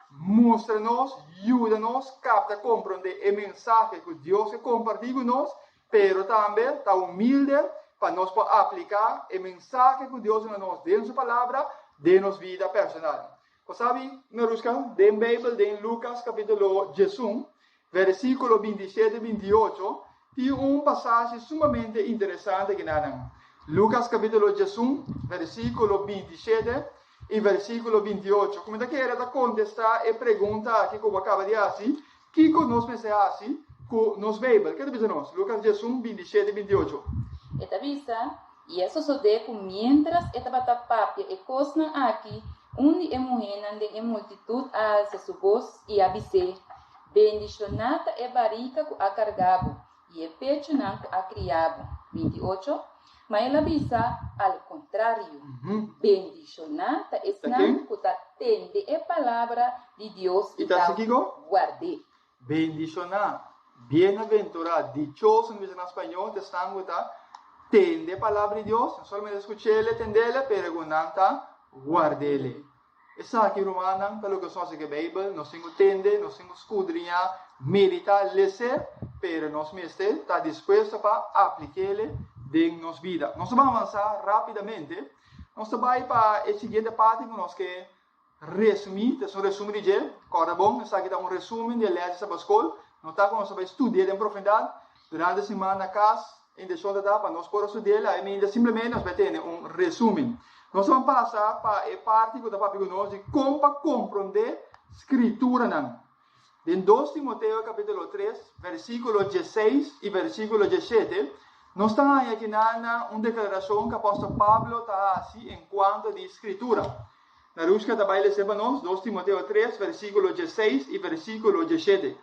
mustra nos, yuda nos kapta komprondé e mensahe ku Dios ke kompartí ku nos Pero tambe ta humilde pa nos por apliká e mensahe ku Dios duna nos den su Palabra den nos vida personal. Bo sabi, Marushka, den Beibel, den Lukas kapítulo 11, versíkulo 27 i 28, tin un pasashi sumamente interesante kinanan. Lukas kapítulo 11, versíkulo 27 i versíkulo 28, ku mi ta kere ta kontestá e pregunta aki ku bo a kaba di hasi, Kiko nos mester hasi ku nos Beibel? Ke ta bisa nos? Lukas 11, 27 i 28. E ta bisa, I a sosodé ku miéntras e tabata papia e kosnan aki, un di e muhénan den e multitut a alsa su bos i a bis'é, Bendishoná ta e barika ku a karga bo i e pechunan ku a kria bo. 28, Ma el a bisa, Al kontrario, bendishoná ta esnan ku ta tende e palabra di Dios i ta ward'é. Bendishoná, bienaventurá, dichoso, nan bisa na spañó, ta esnan ku ta. tende palabra di Dios, no solamente skuch'ele, tend'ele, pero ku nan ta ward'ele. Esaki, rumannan, ta loke nos hasi ku e Beibel. Nos tin ku tende, nos tin ku skudriñá, meditá, les'é, pero nos mester ta dispuesto pa aplik'ele den nos bida. Nos ta ban avansá rápidamente. Nos ta bai pa e siguiente parti ku nos ke resumí. Ta es un resumen di dje. Kòrda bon, esaki ta un resumen di e lès di Sabaskol. No ta ku nos ta bai studi'é den profundad. Durante siman na kas, e intenshon ta ta pa nos por a studi'é la e minda simplemente nos bai tene un resumen. Nos ta ban pasa pa e parti ku ta papia ku nos di kon pa komprondé Skrituranan. Den dos Timoteo kapítulo tres, versíkulo diesseis i versíkulo diesshete, nos ta haña kinan un deklarashon ku apòstel Pablo ta hasi enkuanto di Skritura. Narushka ta bai lesa pa nos dos Timoteo tres, versíkulo diesseis i versíkulo diesshete.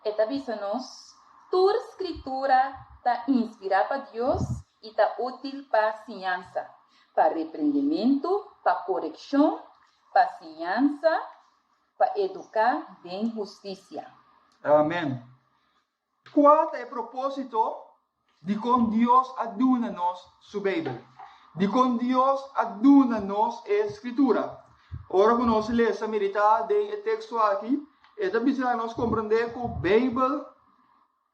E ta bisa nos, Tur Skritura ta inspirá pa Dios i ta útil pa siñansa, pa reprendementu, pa korekshon, pa siñansa, pa eduká den hustisia. Amèn. Kua ta e propósito dikon Dios a duna nos su Beibel? Dikon Dios a duna nos e Skritura? Ora ku nos lesa meditá den e teksto aki, e ta bisa nos komprendé ku Beibel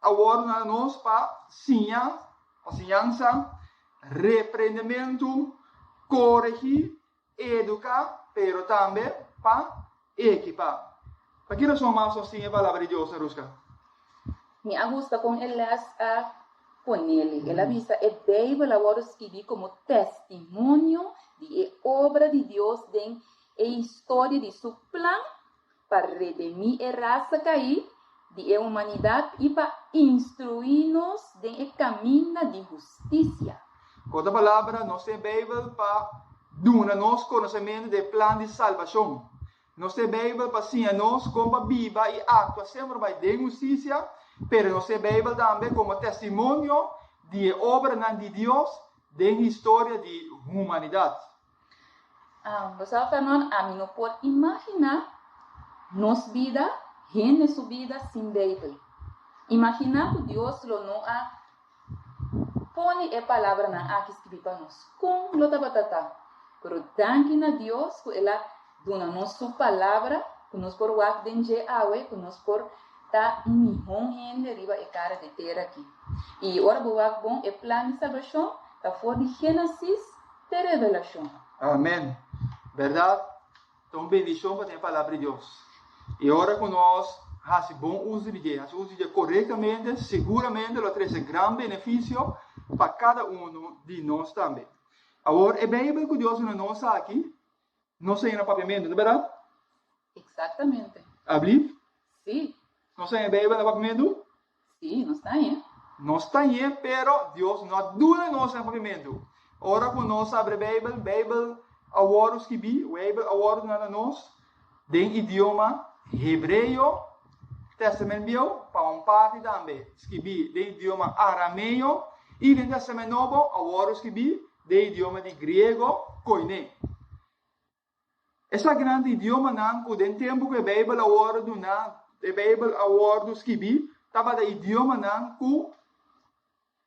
a wòrdu duna nos pa siña, pa siñansa, reprendementu, koregí Eduká, pero tambe pa ekipá. Pa ki rason mas nos tin e Palabra di Dios na Ruska? Mi a gusta kon e les a ponele. El a bisa e Beibel a wòrdu skibí komo testimonio di e obra di Dios den e historia di su plan pa redemí e rasa kaí di e humanidat i pa instruí nos den e kaminda di hustisia. Ku otro palabra, nos tin e Beibel pa duna nos konosementu di e plan di salbashon. Nos tin e Beibel pa siña nos kon pa biba i aktua semper bai den hustisia, pero nos tin e Beibel tambe komo testimonio di e obranan di Dios den historia di humanidat. Bo sa, Fernand, ami no por imaginá nos bida, hende su bida, sin Beibel. Imaginá ku Dios lo no a pone e palabranan aki skibí pa nos. Kon lo tabata ta? Pero danki na Dios ku el a duna nos su Palabra, ku nos por wak den dje awe, ku nos por ta mihó hende riba e kara di tera aki. I ora bo wak bon, e plan di salbashon ta for di Génesis te Revelashon. Amen. Berdad, ta un bendicion pa tin e Palabra di Dios. I ora cu nos haci bon uso di dje, haci uso di dje corectamente, seguramente lo trece gran beneficio pa cada uno di nos tambe. Awor, e Bijbel cu Dios duna nos aki, nos ta yena papiamento, no berdad? Exactamente. Ablief? Sí. Nos ta yena Bijbel na papiamento? Sí, nos ta yena. Nos ta yena, pero Dios no a duna nos na papiamento. Ora cu nos abre Bijbel, Bijbel a wordo skibi, Bijbel a wordo duna na nos den idioma Hebreo, Testament Bieu, pa un parti tambe skibi den idioma Arameo, y den Testament Nobo a wordo skibi den idioma di Griego, Koine. Esakinan ta idiomanan ku den tempu ku e Beibel a wòrdu duná, e Beibel a wòrdu skibí, tabata idiomanan ku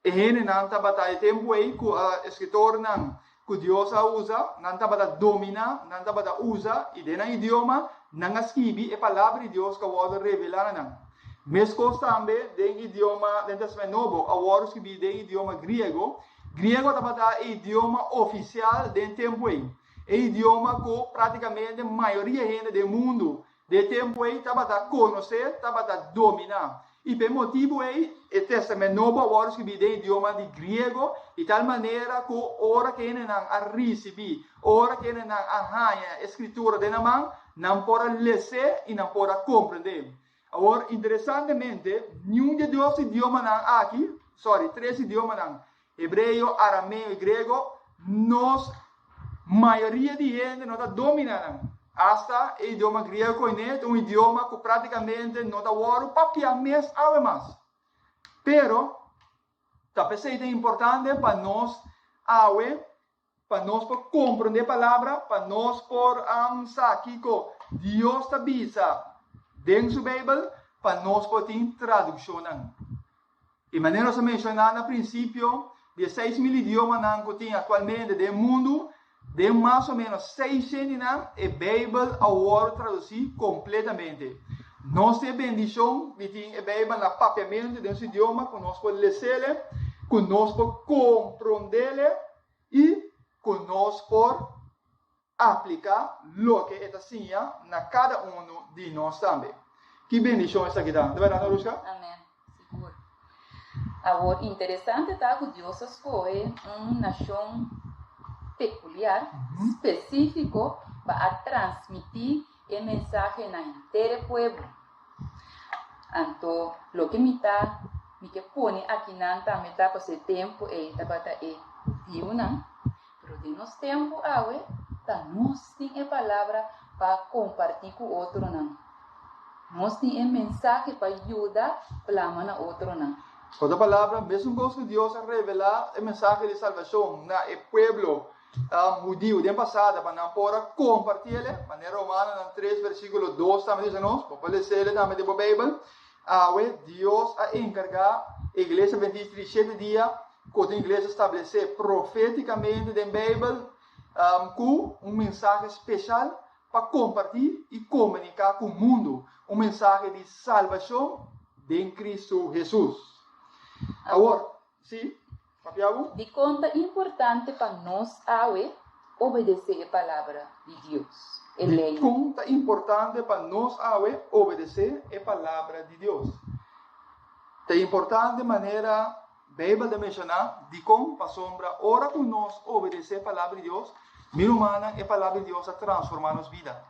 e hendenan tabata e tempu ei ku e eskritornan ku Dios a usa, nan tabata dominá, nan tabata usa i den nan idioma nan a skibi e Palabra di Dios ku a wòrdu revelá na nan. Meskos tambe den idioma den Testament Nobo a wòrdu skibí den idioma griego. Griego tabata e idioma ofisial den tempu ei. E idioma ku práktikamente mayoria hende den mundu den e tempu ei tabata konosé, tabata dominá. I pa e motibu ei, e Tèstamènt Nobo a wòrdu skibí den idioma di griego, di tal manera ku ora ku hendenan a risibí, ora ku hendenan a haña e Skritura den nan man, nan por a les'é i nan por a komprendé. Awor, interesantemente, niun di e dos idiomanan aki, sòri, tres idiomanan, Hebreo, arameo i grego, nos mayoria di hende no ta domina nan. Asta e idioma griego koiné ta un idioma ku práktikamente no ta wòrdu papiá mes awe mas. Pero, ta p'esei ta importante pa nos awe, pa nos por komprondé palabra, pa nos por sa kiko Dios ta bisa den su Beibel, pa nos por tin tradukshonnan. E manera nos a menshoná na prinsipio Di e 6000 idiomanan ku tin aktualmente den mundu, den mas o ménos 600 di nan e Beibel a wòrdu tradusí kompletamente. Nos tin e bendishon di tin e Beibel na papiamentu den su idioma ku nos por les'é, ku nos por komprond'é i ku nos por apliká loke e ta siña na kada unu di nos tambe. Ki bendishon esaki ta, ta bèrdat, Arushka? Amèn, sigur. Awor, interesante ta ku Dios a skohe un nashon pekuliar, spesífiko, pa a transmití e mensahe na henter e pueblo. Anto, loke mi ta, mi ke pone akinan tambe ta pasobra e tempu ei tabata e hudiunan. Pero den nos tempu awe, ta nos tin e palabra pa kompartí ku otronan. Nos tin e mensahe pa yuda plama na otronan. Otro palabra, mesun kos ku Dios a revelá e mensahe di salbashon na e pueblo hudiu den pasado pa nan por a kompartiel, manera Romanonan tres versíkulo dos tambe ta bisa nos, bo por les'el tambe den bo Beibel, awe Dios a enkargá e Iglesia Adventista di Shete Dia Ku ta iglesia stablesé profétikamente den Beibel ku un mensahe speshal pa kompartí i komuniká ku mundu, un mensahe di salbashon den Kristu Hesus. Awor, sí, papia bo? Dikon ta importante pa nos awe obedesé e Palabra di Dios, e lei? Dikon ta importante pa nos awe obedesé e Palabra di Dios? Ta importante manera Beibel ta menshoná dikon, pasobra ora ku nos obedesé e Palabra di Dios, mi rumannan, e Palabra di Dios ta transformá nos bida.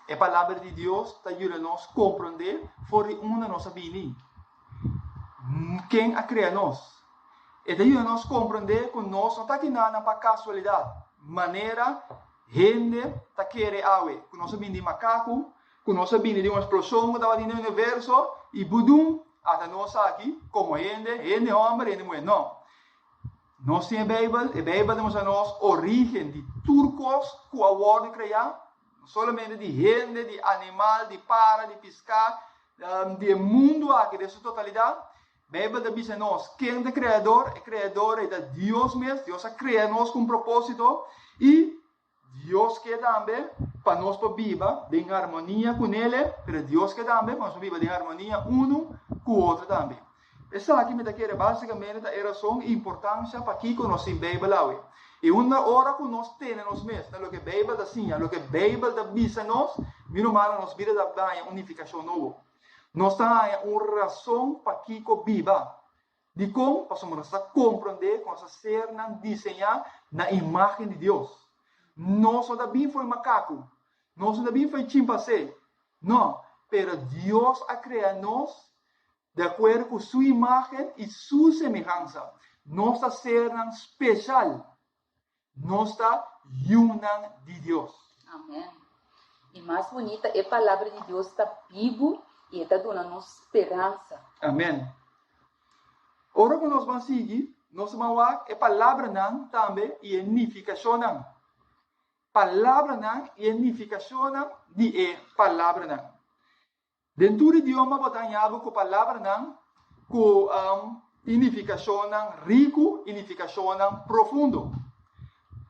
E Palabra di Dios ta yuda nos komprondé for di unda nos a bini, ken a krea nos. E ta yuda nos komprondé ku nos no ta akinan pa kasualidat, manera hende ta kere awe, ku nos a bini di makaku, ku nos a bini di un eksploshon ku tabatin den universo i budum ata nos aki komo hende, hende hòmber, hende muhé. No. Nos tin e Beibel, e Beibel ta mustra nos orígen di tur kos ku a wòrdu kreá, no solamente di hende, di animal, di para, di piská, di e mundu aki den su totalidat. Beibel ta bisa nos ken ta e Kreador, e Kreador ei ta Dios mes, Dios a krea nos ku un propósito i Dios ke tambe pa nos por biba den harmonia ku nele, pero Dios ke tambe pa nos por biba den harmonia unu ku otro tambe. Esaki mi ta kere básikamente ta e rason i importansha pakiko nos tin Beibel awe. I unda ora ku nos tene nos mes na loke Beibel ta siña, loke Beibel ta bisa nos, mi rumannan nos bida ta haña un nifikashon nobo. Nos ta haña un rason pakiko biba. Dikon? Pasobra nos ta komprondé ku nos ta sernan diseñá na imágen di Dios. Nos no ta bin for e makaku. Nos no ta bin for e chimpansé. No, pero Dios a krea nos di akuerdo ku su imágen i su semehansa. Nos ta sernan speshal. Nos ta yunan di Dios. Amen. I mas bunita, e Palabra di Dios ta bibu i e ta duna nos speransa. Amen. Ora ku nos ban sigui, nos ban wak e palabranan tambe i e nifikashonnan. Palabranan i e nifikashonnan di e palabranan. Den tur idioma bo ta haña bo ku palabranan ku tin nifikashonnan riku i nifikashonnan profundo.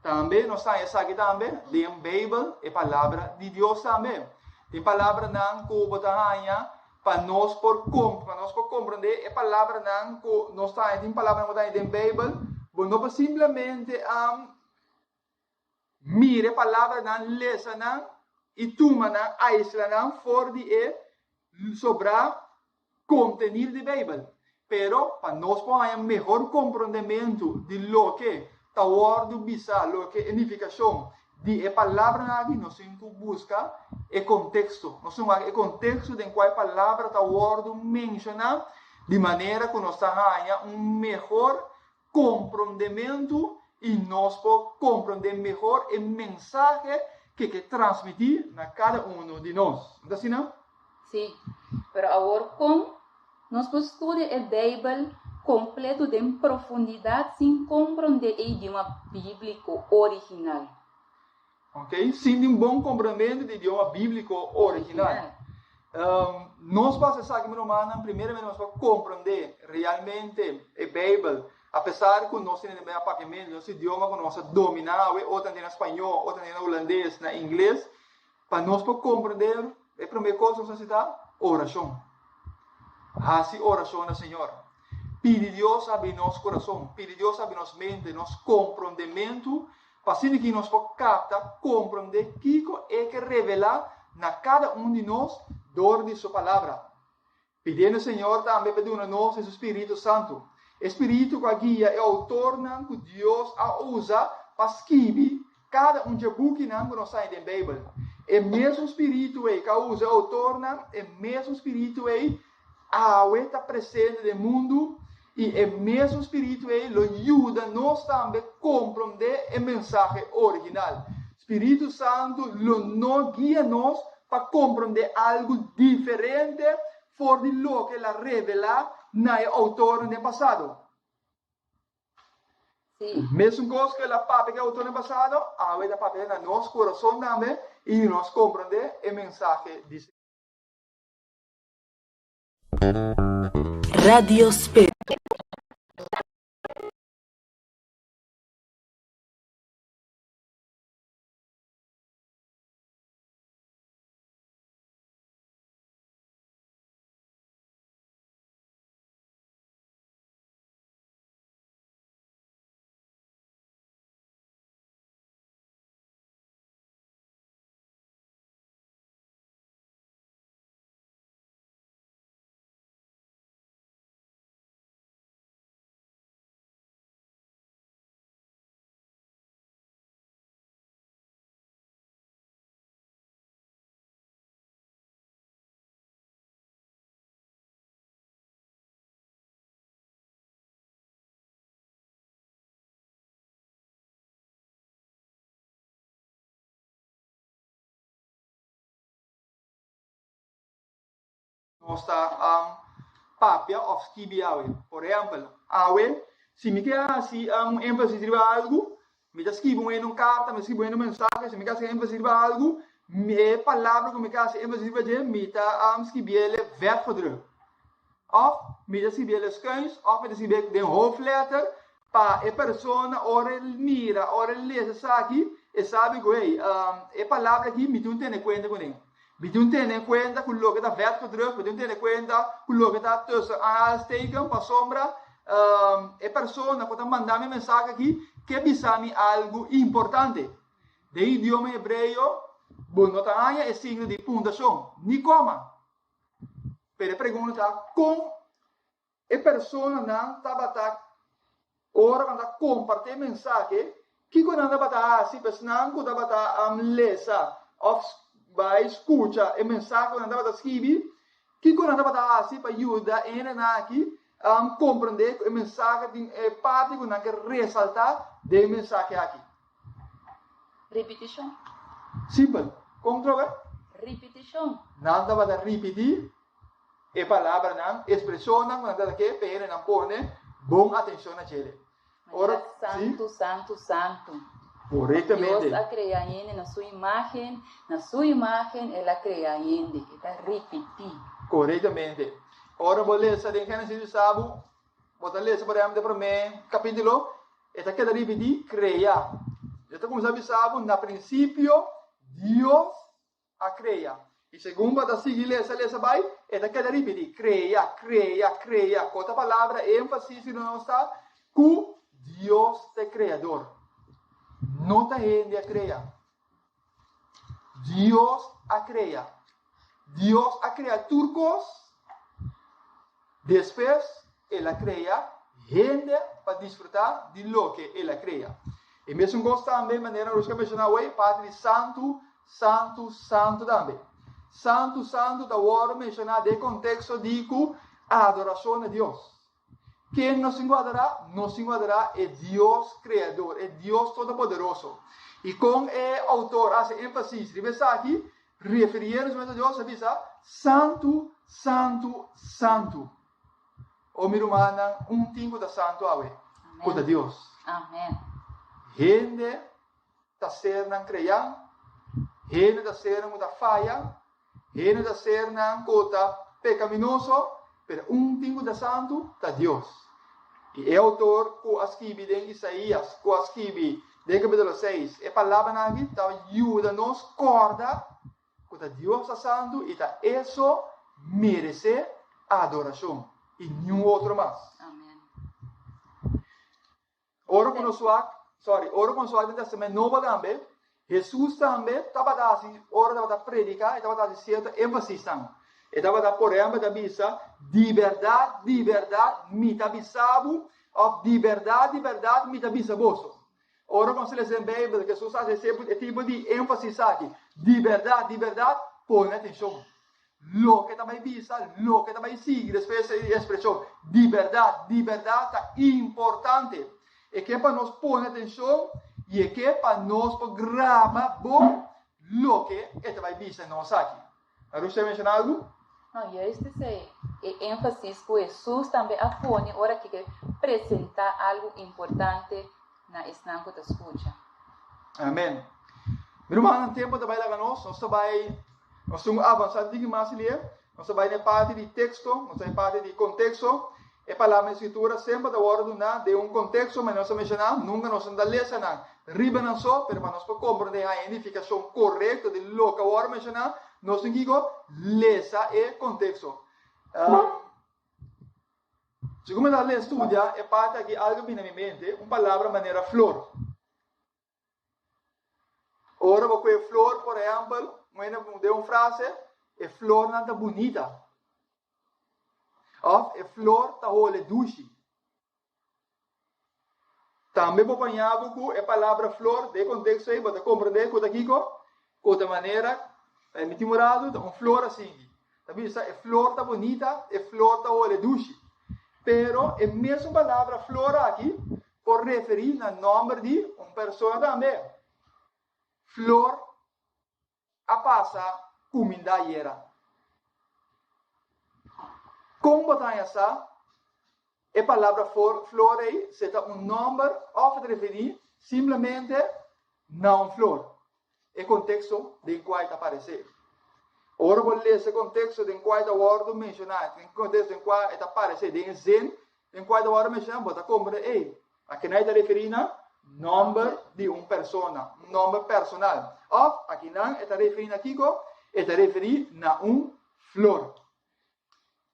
Tambe nos ta haña esaki tambe den Beibel, e Palabra di Dios tambe. Tin palabranan ku bo ta haña pa nos por pa nos por komprondé e palabranan ku nos ta haña, tin palabranan ku bo ta haña den Beibel, bo no por simplemente Mira e palabranan, lesa nan i tuma nan, aisla nan for di e sobrá kontenido di Beibel. Pero pa nos por haña mehor komprondementu di loke ta wòrdu bisá, loke e nifikashon di e palabranan aki, nos tin ku buska e konteksto. Nos tin wak e konteksto den kua e palabra ta wòrdu menshoná, di manera ku nos ta haña un mehor komprondementu i nos por komprondé mehor e mensahe ke ke transmití na kada unu di nos. No ta asina? Sí, pero awor kon nos por studia e Beibel kompleto den profundidat sin komprondé e idioma bíbliko original? Ok, sin tin bon komprendementu di idioma bíbliko original. Nos por hasi esaki, mi rumannan, primeramente nos por komprendé realmente e Beibel. Apesar ku nos tin na papiamentu, nos idioma ku nos a dominá awe, otro nan tin na spañó, otro nan tin na hulandes, na ingles, pa nos por komprendé e promé kos nos nesesitá orashon. Hasi orashon na Señor. Pidi Dios habri nos kurason, pidi Dios habri nos mente, nos komprondementu, pa asina ki nos por kapta, komprondé kiko E ke revelá na kada un di nos dor di Su Palabra. Pidiendo Señor tambe pa duna nos e Su Spiritu Santu, e Spiritu ku a guia e outornan ku Dios a usa pa skibi kada un dje bukinan ku nos haña den Beibel. E mesun Spiritu ei ku a usa e outornan, e mesun Spiritu ei awe ta presente den mundu, i e mesun Spiritu ei lo yuda nos tambe komprondé e mensahe original. Spiritu Santu lo no guia nos pa komprondé algu diferente for di loke el a revelá na e outornan den pasado. Mesun kos ku el a papia ku e outornan den pasado, awe ta papia na nos kurason tambe i yuda nos komprondé e mensahe di Señor. Radio Spe. Nos ta papia òf skibi awe. Por ehèmpel, awe si mi ke hasi un énfasis riba algu, mi ta skibi un hende un karta, mi ta skibi un hende un mensahe, si mi ke hasi énfasis riba algu, e palabra ku mi ke hasi énfasis riba dje, mi ta skibiel vetgedrukt. Òf mi ta skibiel skuins òf mi ta skibiel den hoofdletter pa e persona ora e mira, ora e lesa esaki, e sabi ku hey, e palabra aki mi tin tene kuenta kuné. Mi tin tene kuenta ku loke ta vetgedrukt, mi tin tene kuenta ku loke ta tussen aanhalingsteken pasobra e persona ku ta manda mi e mensahe aki ke bisa mi algu importante. Den idioma hebreo bo no ta haña e signo di puntashon ni koma. Pero e pregunta ta kon E personanan tabata ora nan ta kompartí e mensahe, kiko nan tabata hasi pa esnan ku tabata lesa òf bai skucha e mensahe ku nan tabata skibi? Kiko nan tabata hasi pa yuda e hendenan aki komprendé ku e mensahe tin e parti ku nan ke resaltá den e mensahe aki? Ripitishon. Simpel. Kon trobe? Ripitishon. Nan tabata ripití E palabranan, expresionnan cu nan ta ke pa hendenan pone bon atencion na djele. Ora, Santu, santu, santu. Correctamente. Dios a crea hende na su imagen, na su imagen el a crea hende. E ta ripiti. Correctamente. Ora bo lesa den Genesis di sabu, bo ta lesa por ehempel den prome capitulo, e ta keda ripiti, crea. E ta cuminsa bisa bo, na principio Dios a krea. I segun bo ta sigui lesa lesa bai, e ta keda ripití, krea, krea, krea. Ku otro palabra, e énfasis di nos ta ku Dios ta e Kreador. No ta hende a krea. Dios a krea. Dios a krea tur kos. Despues el a krea hende pa disfrutá di loke el a krea. E mesun kos tambe, manera Ruska menshoná awor, parti di santu, santu, santu tambe. Santu, santu ta wòrdu menshoná den e konteksto di ku adorashon na Dios. Ken nos tin ku adorá? Nos tin ku adorá e Dios Kreador, e Dios Todopoderoso. I kon e outor a hasi énfasis riba esaki? Refiriendo su mes a Dios, a bisa, Santu, santu, santu. O mi rumannan, un tin ku ta santu awe, ku ta Dios. Amen. Hende ta sernan kreá, hende ta sernan ku ta faya, hende ta sernan ku ta pekaminoso, pero un tin ku ta santu, ta Dios. I e outor ku a skibi den Isaías, ku a skibi den kapítulo seis, e palabranan aki ta yuda nos kòrda ku ta Dios ta santu i ta e so meresé adorashon i niun otro mas. Ora ku nos wak, sorry, ora ku nos wak den Testament Nobo tambe, Hesus tambe tabata hasi, ora tabata prediká, e tabata hasi sierto énfasisnan. E tabata, por ehèmpel, ta bisa, Di bèrdat, di bèrdat, mi ta bisa bo, òf Di bèrdat, di bèrdat, mi ta bisa boso. Ora ku nos lesa den Beibel, Hesus a hasi e tipo di énfasis aki, Di bèrdat, di bèrdat, pone atenshon. Loke ta bai bisa, loke ta bai sigui despues di e ekspreshon di bèrdat, di bèrdat ta importante. E ke pa nos pone atenshon i e ke pa nos por graba bon loke e ta bai bisa nos aki. Marush ta menshoná algu? No, juist esei, e énfasis ku Hesus tambe a pone ora ke ke presentá algu importante na esnan ku ta skucha. Amen. Mi rumannan, tempu ta bai laga nos. Nos ta bai, nos tin ku avansá diki mas lié. Nos ta bai na e parti di teksto, nos ta bai parti di konteksto. E palabra di Skritura semper ta wòrdu duná den un konteksto, manera nos a menshoná, nunka nos no ta lesa nan riba nan so, pero pa nos por komprondé haña e nifikashon korekto di loke a wòrdu menshoná, nos tin kiko lesa e konteksto. Segun mi ta lesa studia e parti aki algu bini na mi mente, un palabra manera flor. Ora bo kue flor, por ehèmpel, un hende den un frase, e flornan ta bunita. Òf e flor ta hole dushi. Tambe bo paña bo ku e palabra flor den e konteksto ei, bo ta komprendé ku ta kiko? Ku ta manera, mi tin murado, ta un flor asinki. Ta bisa e flor ta bunita, e flor ta hole dushi. Pero e mesun palabra flor aki por referí na nòmber di un persona tambe. Flor a pasa kumindá ayera. Kon bo ta haña sa e palabra flor ei si e ta un nòmber òf e ta referí simplemente na un flor? E konteksto den kua e ta aparesé. Ora bo lesa e konteksto den kua e ta wòrdu menshoná, den konteksto den kua e ta aparesé, den e zin den kua e ta wòrdu menshoná, bo ta komprendé, ei, akinan e ta referí na nòmber di un persona, un nòmber personal. Òf, akinan e ta referí na kiko? E ta referí na un flor.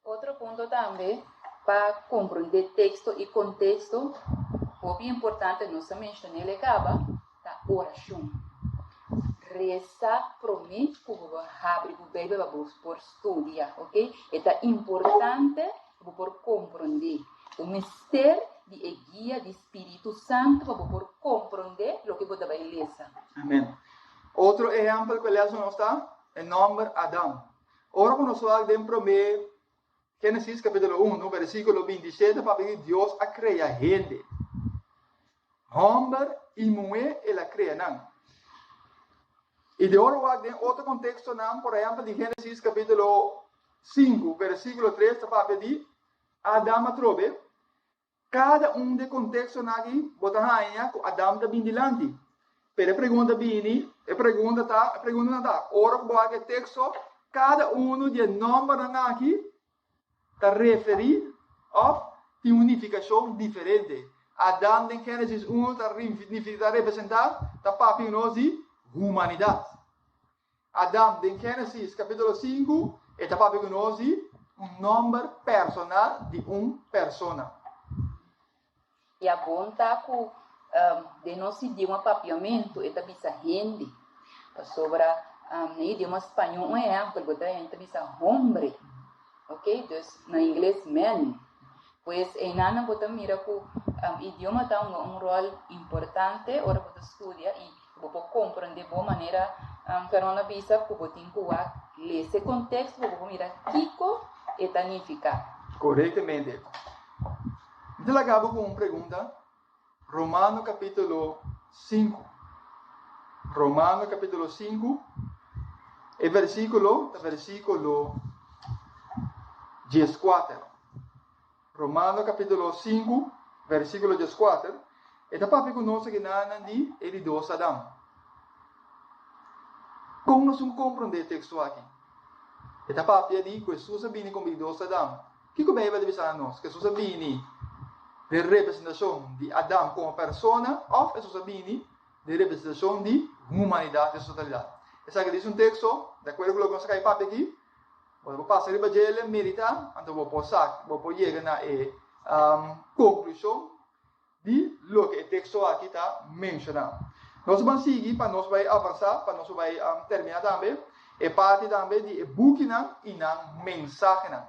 Otro punto tambe pa comprende texto y contexto, hopi importante, nos a mencionel e caba, ta oracion. Reza prome cu bo habri bo Bijbel pa bo por studia, ok? E ta importante pa bo por comprende. Bo mester di e guia di Spiritu Santo pa bo por comprende loke bo ta bay lesa. Amen. Otro ehempel cu e les nos ta e nomber Adam. Ora ku nos wak den promé Génesis kapítulo unu, versíkulo bintishete papia di Dios a krea hende. Hòmber i muhé el a krea nan. I di ora wak den otro kontekstonan, por ehèmpel di Génesis kapítulo sinku, versíkulo tres ta papia di Adam atrobe. Kada un di e kontekstonan aki bo ta haña ku Adam ta bin dilanti. Pero e pregunta bini, e pregunta ta, e preguntanan ta, ora ku bo wak e teksto, kada unu di e nòmbernan aki ta referí òf tin un nifikashon diferente. Adam den Génesis unu ta ta representá, ta papia nos di humanidat. Adam den Génesis capítulo sinku e ta papia ku nos di un nòmber personal di un persona. E a bon ta ku den nos idioma papiamentu e ta bisa hende, pasobra na idioma spañó un ehèmpel bo ta hende ta bisa hombre, ok, dus na ingles man. Pues einan bo ta mira ku idioma ta hunga un ròl importante ora bo ta studia i Bo por comprende bo manera Fernando a bisa cu bo tin cu wak lesa e contexto pa bo por mira kico e ta nifica. Corectamente. Mi ta laga bo cu un pregunta, Romano capitulo sinku. Romano capitulo sinku, e versiculo ta versiculo dieskuater. Romano capítulo sinku, versículo dieskuater, e ta papia ku nos akinan di e di dos Adam. Kon nos un komprondé e teksto aki? E ta papia di ku Hesus a bini komo di dos Adam. Kiko Beibel ta bisa nos? Ku Hesus a bini. den representashon di Adam komo persona òf Hesus a bini den representashon di humanidat den su totalidat. Esaki ta un teksto, di akuerdo ku loke nos a kai papia aki, bo por pasa riba djele, meditá, anto bo por sa, bo por yega na e konklushon di loke e teksto aki ta menshoná. Nos ban sigui pa nos bai avansá, pa nos bai terminá tambe e parti tambe di e bukinan i nan mensahenan.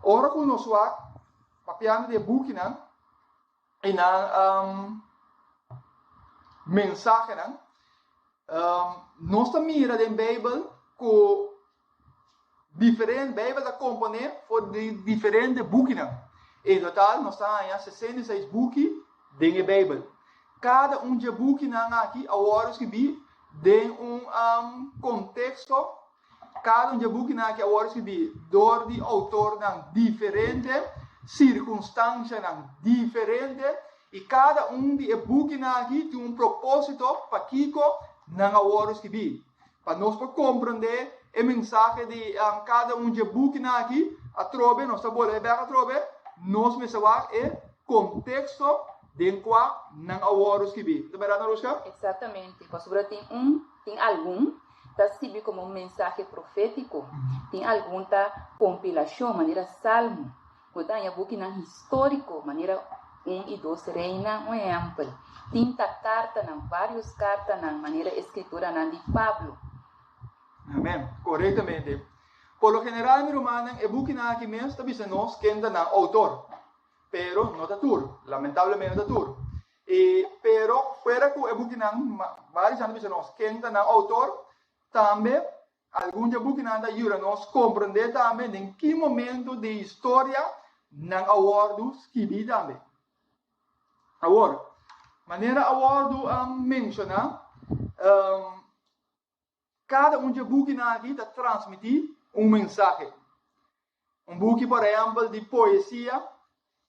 Ora ku nos wak papiando di e bukinan i nan mensahenan, nos ta mira den Beibel ku Diferente, Beibel ta komponé for di diferente bukinan. En total nos ta haña 66 buki den e Beibel. Kada un dje bukinan aki a wòrdu skibí den un konteksto, kada un dje bukinan aki a wòrdu skibí dor di outornan diferente, sirkunstansianan diferente, i kada un di e bukinan aki tin un propósito pakiko nan a wòrdu skibí. Pa nos por komprendé e mensahe di kada un dje bukinan aki atrobe, nos ta bolbe bèk atrobe, nos mester wak e konteksto den kua nan a wòrdu skibí. Ta bèrdat, Narushka? Eksaktamente, pasobra tin un, tin algun ta sirbi komo un mensahe profétiko, tin algun ta kompilashon, manera Salmo. Bo ta haña bukinan históriko manera Un i Dos Reinan, un ehèmpel. Tin ta kartanan, vários kartanan, manera e skrituranan di Pablo. Amèn. Korektamente. Por lo general, mi rumannan, e bukinan aki mes ta bisa nos ken ta nan outor. Pero no ta tur. Lamentablemente no ta tur. I, pero, fuera ku e bukinan, vários nan ta bisa nos ken ta nan outor, tambe Algun dje bukinan ta yuda nos komprendé tambe den ki momento di historia nan a wòrdu skibí tambe. Awor, manera a wòrdu menshoná, kada un dje bukinan aki ta transmití un mensahe. Un buki por ehèmpel di poesia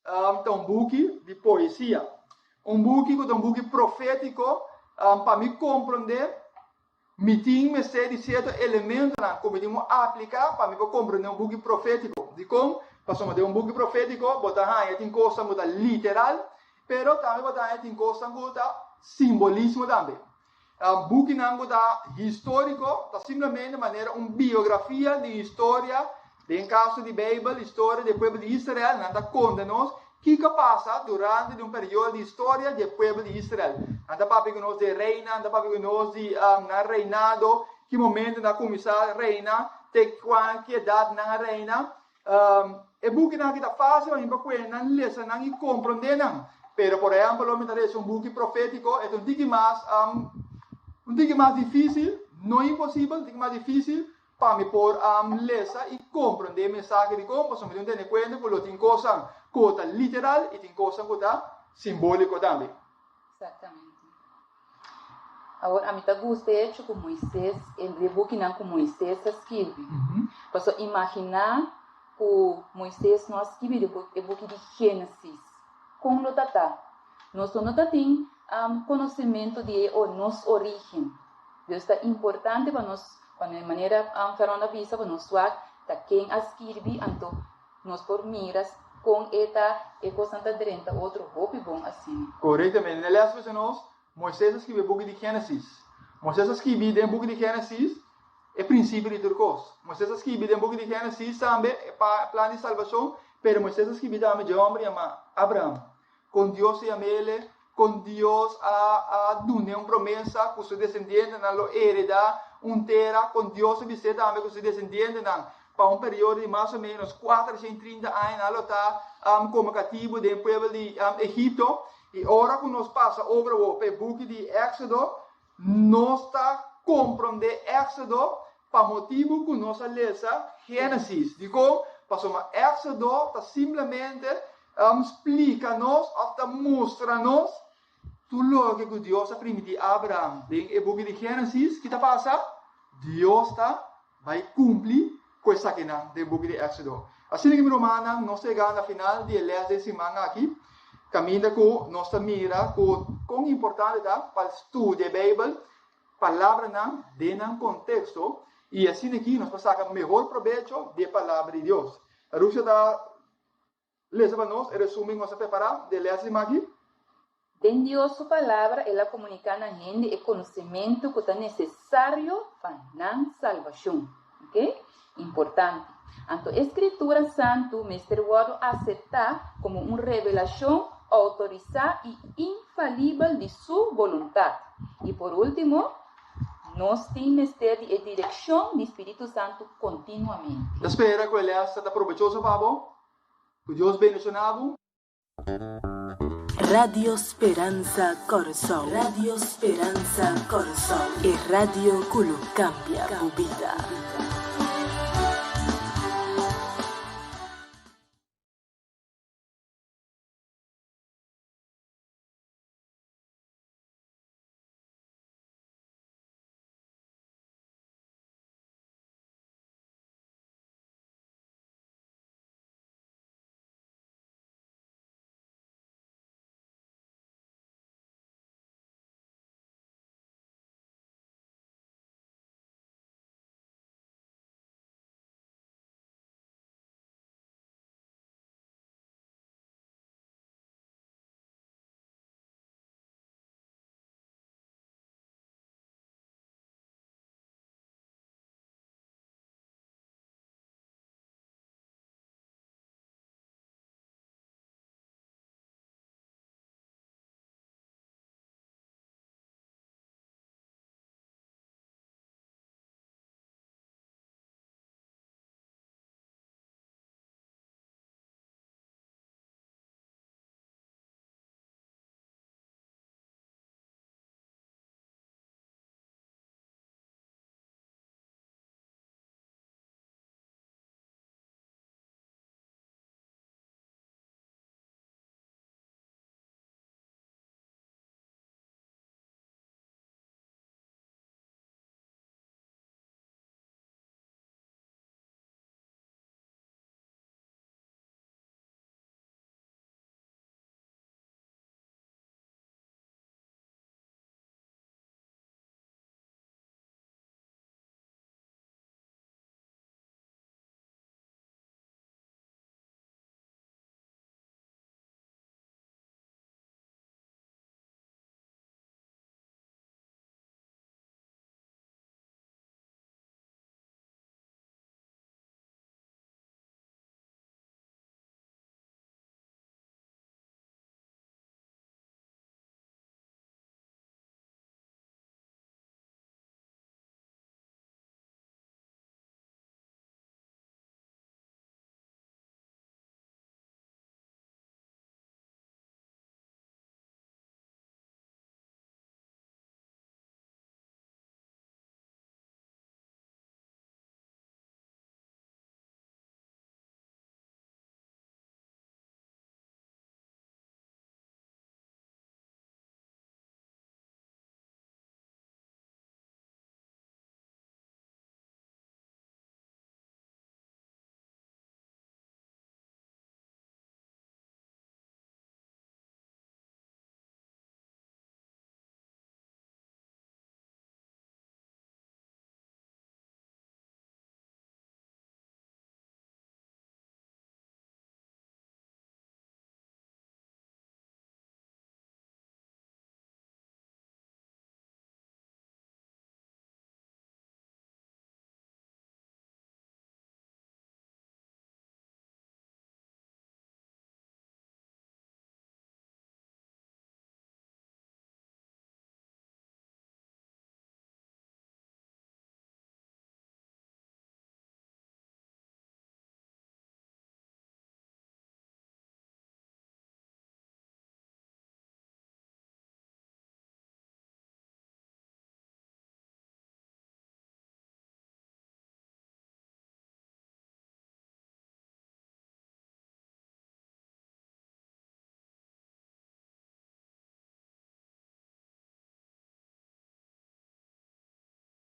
ta un buki di poesia. Un buki ku ta un buki profétiko, pa mi komprondé mi tin mester di sierto elementonan ku mi tin ku apliká pa mi por komprondé un buki profétiko. Dikon? Pasobra den un buki profétiko bo ta haña tin kosnan ku ta literal, pero tambe bo ta haña tin kosnan ku ta simbolismo tambe. Bukinan ku ta históriko ta simplemente manera un biografia di historia, den kaso di Beibel, historia di e pueblo di Israel, nan ta konta nos kiko a pasa durante di un periodo di historia di e pueblo di Israel. Nan ta papia ku nos di e reinan, nan ta papia ku nos di nan reinado, ki momento nan a kuminsá reina, te kua ki edat nan a reina. E bukinan aki ta fásil pa mi pa kuenta nan, lesa nan i komprondé nan. Pero por ehèmpel ora mi ta lesa un buki profétiko e ta un tiki mas un tiki mas difísil, no imposibel, un tiki mas difísil pa mi por lesa i komprondé e mensahe. Dikon? Pasobra mi tin tene kuenta ku lo tin kosnan ku ta literal i tin kosnan ku ta simbóliko tambe. Eksaktamente. Awor, ami ta gusta e echo ku Moises, e bukinan ku Moises a skirbi. Pasobra imaginá ku Moises no a skirbi e buki di Génesis, kon lo ta ta? Nos lo no ta tin konosementu di e nos orígen. Dios ta importante pa nos, pa manera Fernando a bisa, pa nos wak ta ken a skirbi, anto Nos por mira kon e ta e kosnan ta drenta otro hopi bon asina. Korektamente. Den les bisa nos, Moises a skibi e buki di Génesis. Moises a skibi den e buki di Génesis e prinsipio di tur kos. Moises a skibi den e buki di Génesis tambe e plan di salbashon, pero Moises a skibi tambe dje hòmber yamá Abraham. Kon Dios a yam'ele, kon Dios a a dun'é un promesa ku su desendientenan lo heredá un tera, kon Dios a bis'é tambe ku su desendientenan pa un periodo di mas o ménos 430 aña nan lo ta komo katibu den pueblo di Egipto. I ora ku nos pasa over awor pa e buki di Éksodo, Nos ta komprondé Éksodo pa motibu ku nos a lesa Génesis. Dikon? Pasobra Éksodo ta simplemente splika nos òf ta mustra nos tur loke ku Dios a primintí Abraham den e buki di Génesis. Ki ta pasa? Dios ta Bai kumpli ku esakinan den buki di Éksodo. Asina ki mi rumannan, nos ta yega na final di e lès den siman aki, kaminda ku nos ta mira ku kon importante ta pa studia e Beibel, palabranan den nan konteksto, i asina ki nos por saka mehor probecho di e Palabra di Dios. Rusia ta. Lesa pa nos e resumen ku nos a prepará di e lès di maki. Den Dios su Palabra el a komuniká na hende e konosementu ku ta nesesario pa nan salbashon. Ok? Importante. Anto e Skritura Santu mester wòrdu aseptá komo un revelashon outorisá i infalibel di Su boluntat. I por último, nos tin mester di e direkshon di Spiritu Santu kontinuamente. Ta spera ku e lès ta probechoso pa bo. Ku Dios bendishoná bo. Radio Speransa Kòrsou Radio Speransa Kòrsou, e radio ku lo kambia bo bida.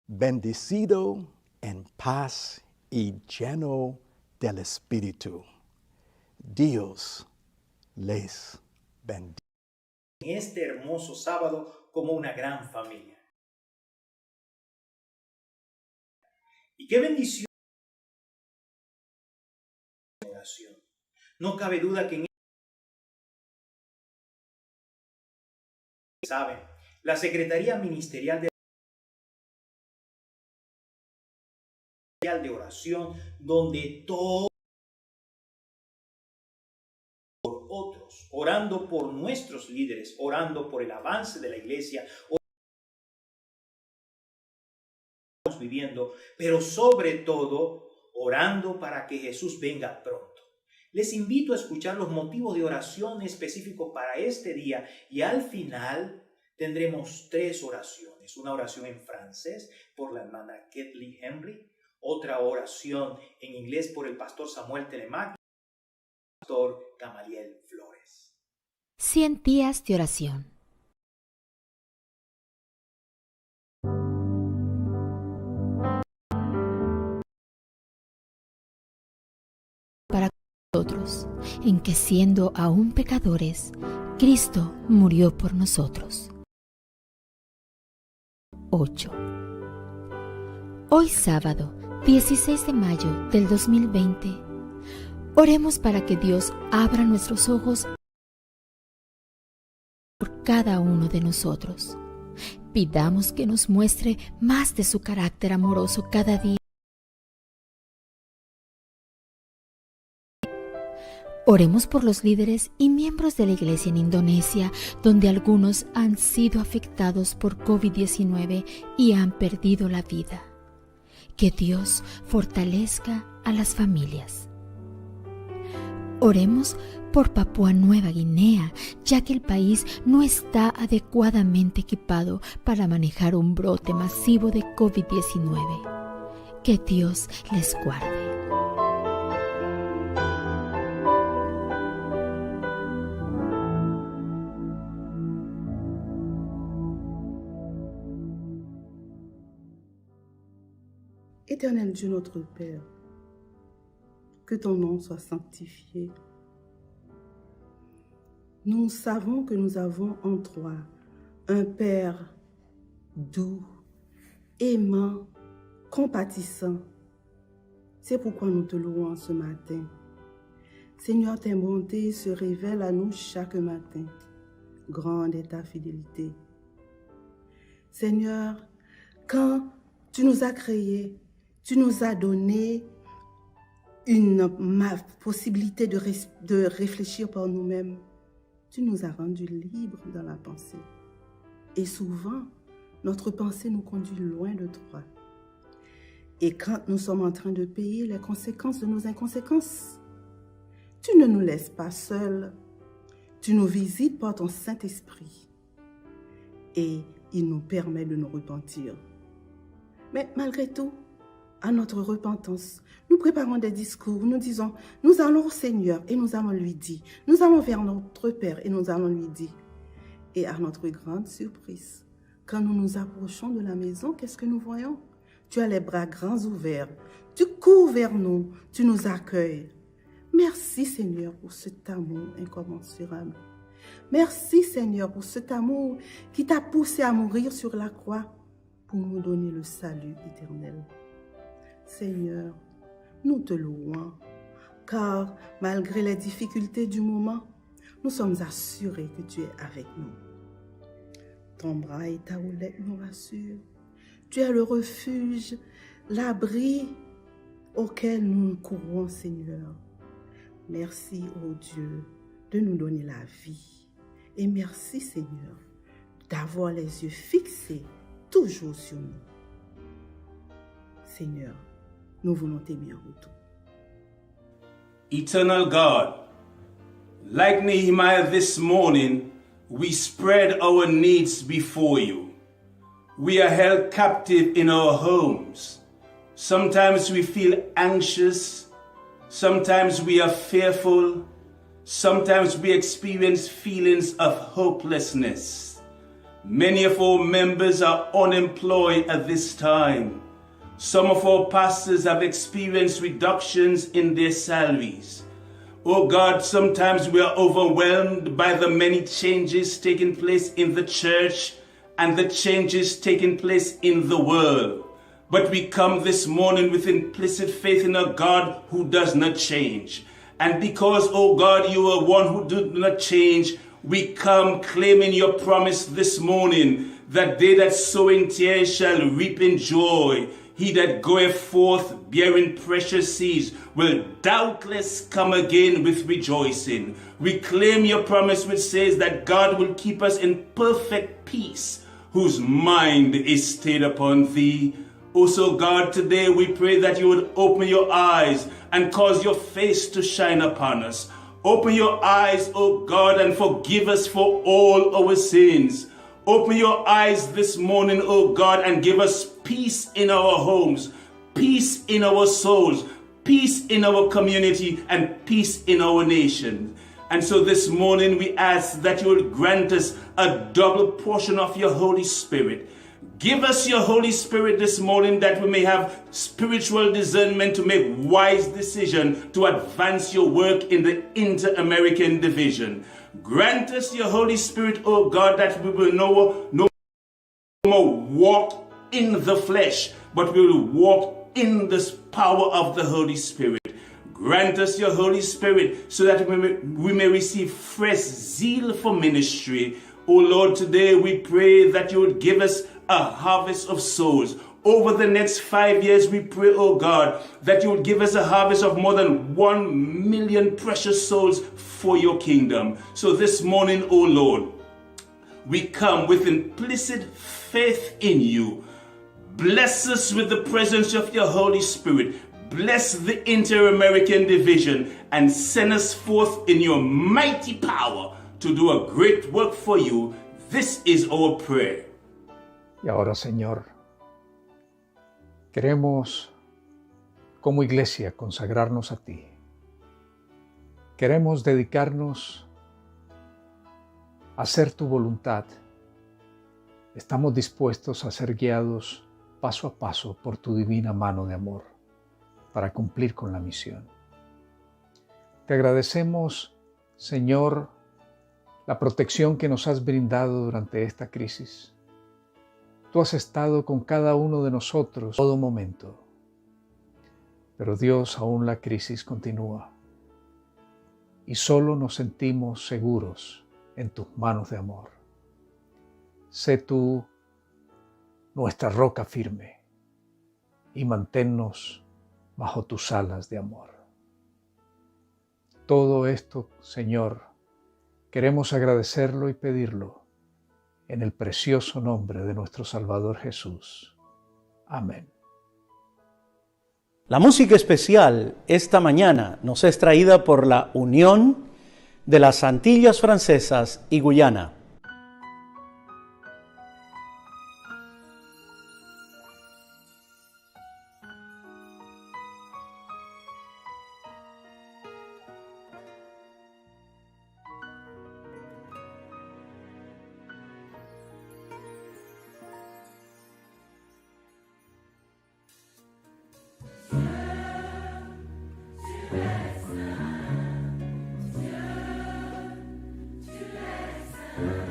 Bendecido en paz y lleno del Espíritu. Dios les bendiga. Este hermoso sábado como una gran familia. Y qué bendición oración. No cabe duda que en Saben, la Secretaría Ministerial de de oración donde todo por otros, orando por nuestros líderes, orando por el avance de la iglesia, viviendo, pero sobre todo orando para que Jesús venga pronto. Les invito a escuchar los motivos de oración específicos para este día y al final tendremos tres oraciones. Una oración en francés por la hermana Ketley Henry, otra oración en inglés por el pastor Samuel Telemac y el pastor Gamaliel Flores. 100 días de oración. Para nosotros, en que siendo aún pecadores, Cristo murió por nosotros. 8. Hoy sábado, 16 de mayo del 2020, oremos para que Dios abra nuestros ojos por cada uno de nosotros. Pidamos que nos muestre más de su carácter amoroso cada día. Oremos por los líderes y miembros de la iglesia en Indonesia, donde algunos han sido afectados por COVID-19 y han perdido la vida. Que Dios fortalezca a las familias. Oremos por Papúa Nueva Guinea, ya que el país no está adecuadamente equipado para manejar un brote masivo de COVID-19. Que Dios les guarde. Éternel Dieu notre Père, que ton nom soit sanctifié. Nous savons que nous avons en toi un Père doux, aimant, compatissant. C'est pourquoi nous te louons ce matin. Seigneur, ta bonté se révèle à nous chaque matin. Grande est ta fidélité. Seigneur, quand tu nous as créés, tu nous as donné une possibilité de, de réfléchir par nous-mêmes. Tu nous as rendus libres dans la pensée. Et souvent, notre pensée nous conduit loin de toi. Et quand nous sommes en train de payer les conséquences de nos inconséquences, tu ne nous laisses pas seuls. Tu nous visites par ton Saint-Esprit. Et il nous permet de nous repentir. Mais malgré tout, à notre repentance, nous préparons des discours, nous disons, nous allons au Seigneur et nous allons lui dire, nous allons vers notre Père et nous allons lui dire. Et à notre grande surprise, quand nous nous approchons de la maison, qu'est-ce que nous voyons Tu as les bras grands ouverts, tu cours vers nous, tu nous accueilles. Merci Seigneur pour cet amour incommensurable. Merci Seigneur pour cet amour qui t'a poussé à mourir sur la croix pour nous donner le salut éternel. Seigneur, nous te louons, car malgré les difficultés du moment, nous sommes assurés que tu es avec nous. Ton bras et ta houlette nous rassurent. Tu es le refuge, l'abri auquel nous courons, Seigneur. Merci, ô Dieu, de nous donner la vie. Et merci, Seigneur, d'avoir les yeux fixés toujours sur nous. Seigneur, nous voulons t'aimer en retour. Eternal God, like Nehemiah this morning, we spread our needs before you. We are held captive in our homes. Sometimes we feel anxious. Sometimes we are fearful. Sometimes we experience feelings of hopelessness. Many of our members are unemployed at this time. Some of our pastors have experienced reductions in their salaries. Oh God, sometimes we are overwhelmed by the many changes taking place in the church and the changes taking place in the world. But we come this morning with implicit faith in a God who does not change. And because, O God, you are one who do not change, we come claiming your promise this morning that they that sow in tears shall reap in joy. He that goeth forth bearing precious seeds will doubtless come again with rejoicing. We claim your promise, which says that God will keep us in perfect peace, whose mind is stayed upon thee. Also, God, today we pray that you would open your eyes and cause your face to shine upon us. Open your eyes, O God, and forgive us for all our sins. Open your eyes this morning, O God, and give us peace in our homes, peace in our souls, peace in our community, and peace in our nation. And so this morning we ask that you will grant us a double portion of your Holy Spirit. Give us your Holy Spirit this morning that we may have spiritual discernment to make wise decisions to advance your work in the Inter-American Division. Grant us your Holy Spirit, O God, that we will no, no more walk in the flesh, but we will walk in this power of the Holy Spirit. Grant us your Holy Spirit so that we may, we may receive fresh zeal for ministry. O Lord, today we pray that you would give us a harvest of souls. Over the next five years, we pray, oh God, that you would give us a harvest of more than one million precious souls for your kingdom. So this morning, oh Lord, we come with implicit faith in you. Bless us with the presence of your Holy Spirit. Bless the Inter American Division and send us forth in your mighty power to do a great work for you. This is our prayer. Y ahora, Señor, queremos como iglesia consagrarnos a ti. Queremos dedicarnos a hacer tu voluntad. Estamos dispuestos a ser guiados paso a paso por tu divina mano de amor para cumplir con la misión. Te agradecemos, Señor, la protección que nos has brindado durante esta crisis. Tú has estado con cada uno de nosotros todo momento. Pero Dios, aún la crisis continúa. Y solo nos sentimos seguros en tus manos de amor. Sé tú nuestra roca firme y manténnos bajo tus alas de amor. Todo esto, Señor, queremos agradecerlo y pedirlo en el precioso nombre de nuestro Salvador Jesús. Amén. La música especial esta mañana nos es traída por la Unión de las Antillas Francesas y Guyana. Dieu.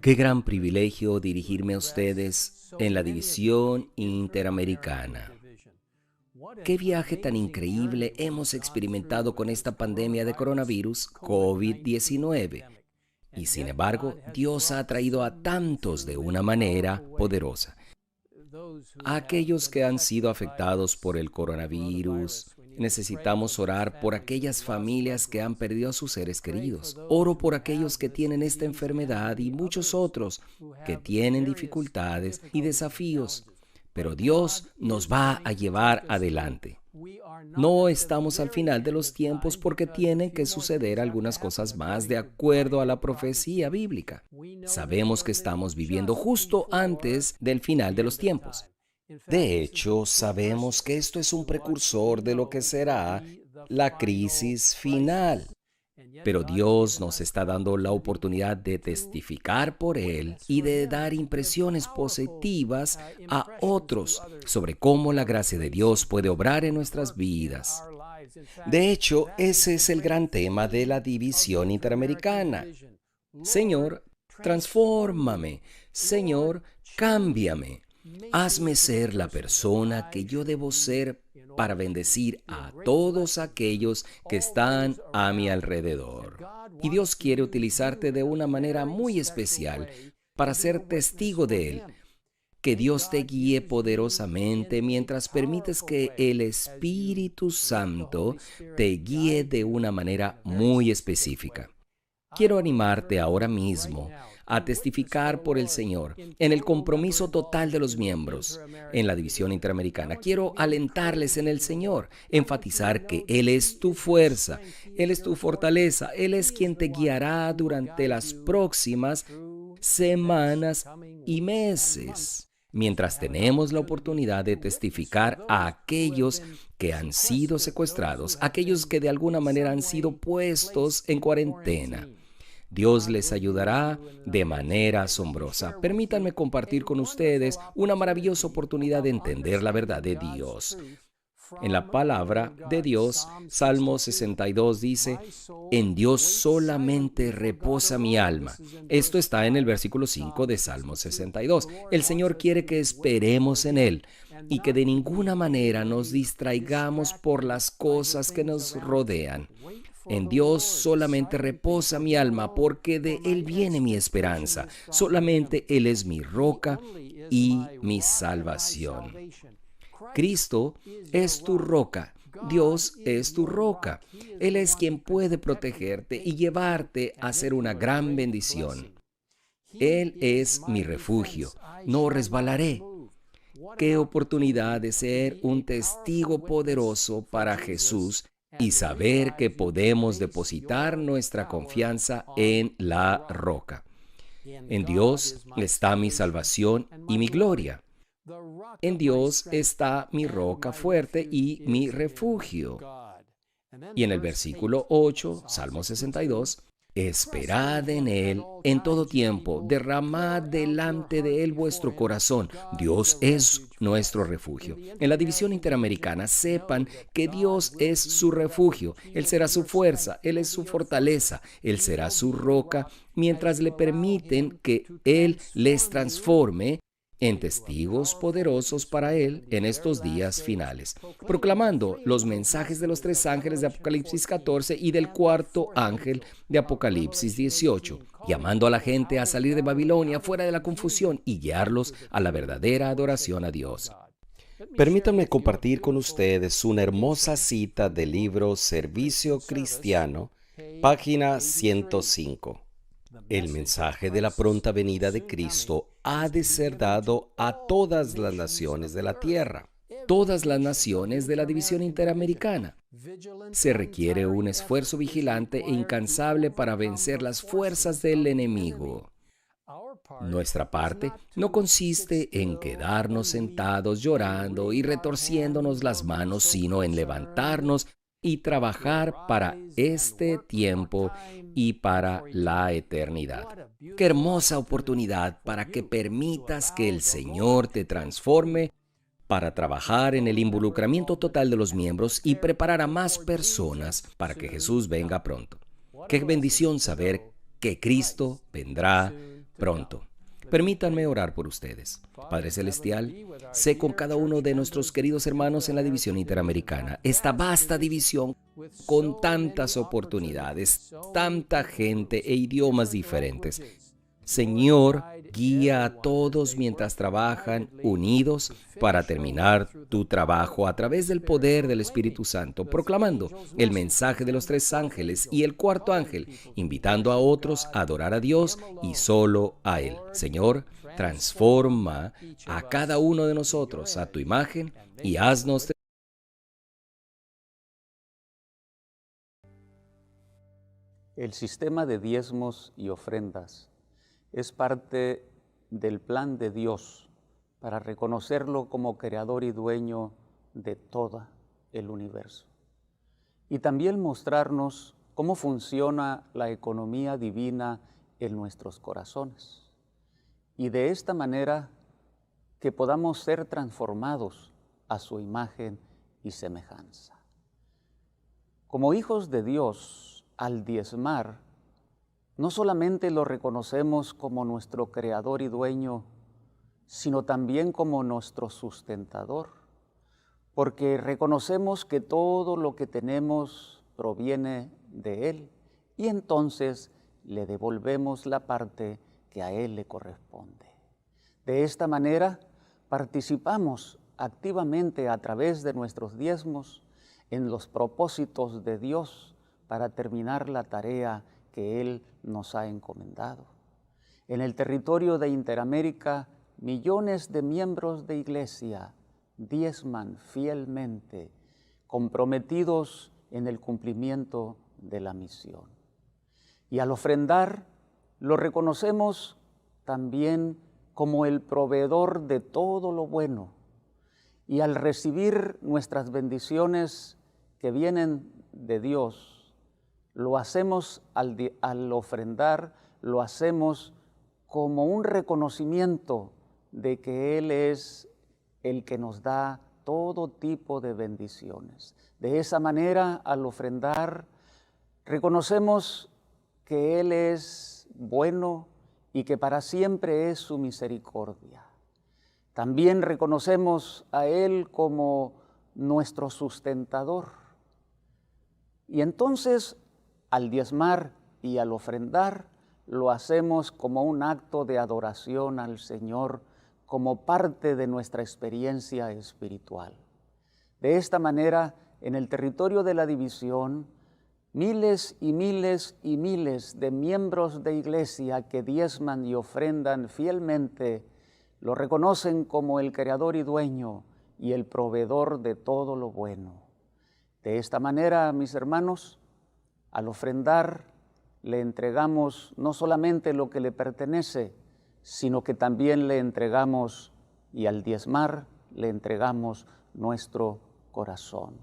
Qué gran privilegio dirigirme a ustedes en la División Interamericana. Qué viaje tan increíble hemos experimentado con esta pandemia de coronavirus COVID-19. Y sin embargo, Dios ha atraído a tantos de una manera poderosa. A aquellos que han sido afectados por el coronavirus, necesitamos orar por aquellas familias que han perdido a sus seres queridos. Oro por aquellos que tienen esta enfermedad y muchos otros que tienen dificultades y desafíos. Pero Dios nos va a llevar adelante. No estamos al final de los tiempos porque tienen que suceder algunas cosas más de acuerdo a la profecía bíblica. Sabemos que estamos viviendo justo antes del final de los tiempos. De hecho, sabemos que esto es un precursor de lo que será la crisis final. Pero Dios nos está dando la oportunidad de testificar por Él y de dar impresiones positivas a otros sobre cómo la gracia de Dios puede obrar en nuestras vidas. De hecho, ese es el gran tema de la división interamericana. Señor, transfórmame. Señor, cámbiame. Hazme ser la persona que yo debo ser para bendecir a todos aquellos que están a mi alrededor. Y Dios quiere utilizarte de una manera muy especial para ser testigo de Él. Que Dios te guíe poderosamente mientras permites que el Espíritu Santo te guíe de una manera muy específica. Quiero animarte ahora mismo a testificar por el Señor en el compromiso total de los miembros en la División Interamericana. Quiero alentarles en el Señor, enfatizar que Él es tu fuerza, Él es tu fortaleza, Él es quien te guiará durante las próximas semanas y meses. Mientras tenemos la oportunidad de testificar a aquellos que han sido secuestrados, aquellos que de alguna manera han sido puestos en cuarentena. Dios les ayudará de manera asombrosa. Permítanme compartir con ustedes una maravillosa oportunidad de entender la verdad de Dios. En la palabra de Dios, Salmo 62 dice, En Dios solamente reposa mi alma. Esto está en el versículo 5 de Salmo 62. El Señor quiere que esperemos en Él y que de ninguna manera nos distraigamos por las cosas que nos rodean. En Dios solamente reposa mi alma, porque de Él viene mi esperanza. Solamente Él es mi roca y mi salvación. Cristo es tu roca. Dios es tu roca. Él es quien puede protegerte y llevarte a ser una gran bendición. Él es mi refugio. No resbalaré. Qué oportunidad de ser un testigo poderoso para Jesús y saber que podemos depositar nuestra confianza en la roca. En Dios está mi salvación y mi gloria. En Dios está mi roca fuerte y mi refugio. Y en el versículo 8, Salmo 62, Esperad en Él en todo tiempo, derramad delante de Él vuestro corazón. Dios es nuestro refugio. En la división interamericana, sepan que Dios es su refugio. Él será su fuerza, Él es su fortaleza, Él será su roca, mientras le permiten que Él les transforme en testigos poderosos para Él en estos días finales, proclamando los mensajes de los tres ángeles de Apocalipsis 14 y del cuarto ángel de Apocalipsis 18, llamando a la gente a salir de Babilonia fuera de la confusión y guiarlos a la verdadera adoración a Dios. Permítanme compartir con ustedes una hermosa cita del libro Servicio Cristiano, página 105. El mensaje de la pronta venida de Cristo ha de ser dado a todas las naciones de la tierra, todas las naciones de la división interamericana. Se requiere un esfuerzo vigilante e incansable para vencer las fuerzas del enemigo. Nuestra parte no consiste en quedarnos sentados llorando y retorciéndonos las manos, sino en levantarnos y trabajar para este tiempo y para la eternidad. Qué hermosa oportunidad para que permitas que el Señor te transforme para trabajar en el involucramiento total de los miembros y preparar a más personas para que Jesús venga pronto. Qué bendición saber que Cristo vendrá Pronto. Permítanme orar por ustedes. Padre Celestial, sé con cada uno de nuestros queridos hermanos en la División Interamericana, esta vasta división con tantas oportunidades, tanta gente e idiomas diferentes. Señor, guía a todos mientras trabajan unidos para terminar tu trabajo a través del poder del Espíritu Santo, proclamando el mensaje de los tres ángeles y el cuarto ángel, invitando a otros a adorar a Dios y solo a Él. Señor, transforma a cada uno de nosotros a tu imagen y haznos El sistema de diezmos y ofrendas es parte del plan de Dios para reconocerlo como creador y dueño de todo el universo. Y también mostrarnos cómo funciona la economía divina en nuestros corazones. Y de esta manera que podamos ser transformados a su imagen y semejanza. Como hijos de Dios, al diezmar, no solamente lo reconocemos como nuestro creador y dueño, sino también como nuestro sustentador, porque reconocemos que todo lo que tenemos proviene de Él y entonces le devolvemos la parte que a Él le corresponde. De esta manera participamos activamente a través de nuestros diezmos en los propósitos de Dios para terminar la tarea que Él nos ha encomendado. En el territorio de Interamérica, millones de miembros de iglesia diezman fielmente, comprometidos en el cumplimiento de la misión. Y al ofrendar, lo reconocemos también como el proveedor de todo lo bueno. Y al recibir nuestras bendiciones que vienen de Dios, lo hacemos al, al ofrendar, lo hacemos como un reconocimiento de que Él es el que nos da todo tipo de bendiciones. De esa manera, al ofrendar, reconocemos que Él es bueno y que para siempre es su misericordia. También reconocemos a Él como nuestro sustentador. Y entonces, al diezmar y al ofrendar, lo hacemos como un acto de adoración al Señor, como parte de nuestra experiencia espiritual. De esta manera, en el territorio de la división, miles y miles y miles de miembros de iglesia que diezman y ofrendan fielmente, lo reconocen como el creador y dueño y el proveedor de todo lo bueno. De esta manera, mis hermanos, al ofrendar, le entregamos no solamente lo que le pertenece, sino que también le entregamos, y al diezmar, le entregamos nuestro corazón.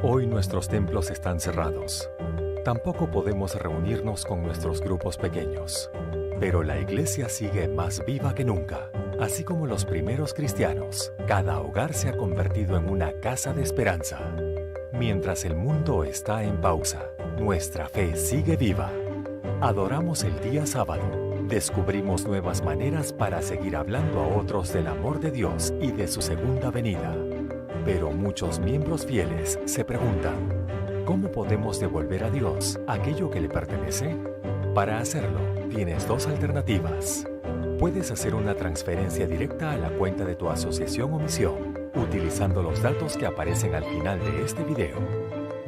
Hoy nuestros templos están cerrados. Tampoco podemos reunirnos con nuestros grupos pequeños. Pero la iglesia sigue más viva que nunca. Así como los primeros cristianos, cada hogar se ha convertido en una casa de esperanza. Mientras el mundo está en pausa, nuestra fe sigue viva. Adoramos el día sábado. Descubrimos nuevas maneras para seguir hablando a otros del amor de Dios y de su segunda venida. Pero muchos miembros fieles se preguntan, ¿cómo podemos devolver a Dios aquello que le pertenece? Para hacerlo, tienes dos alternativas. Puedes hacer una transferencia directa a la cuenta de tu asociación o misión, utilizando los datos que aparecen al final de este video.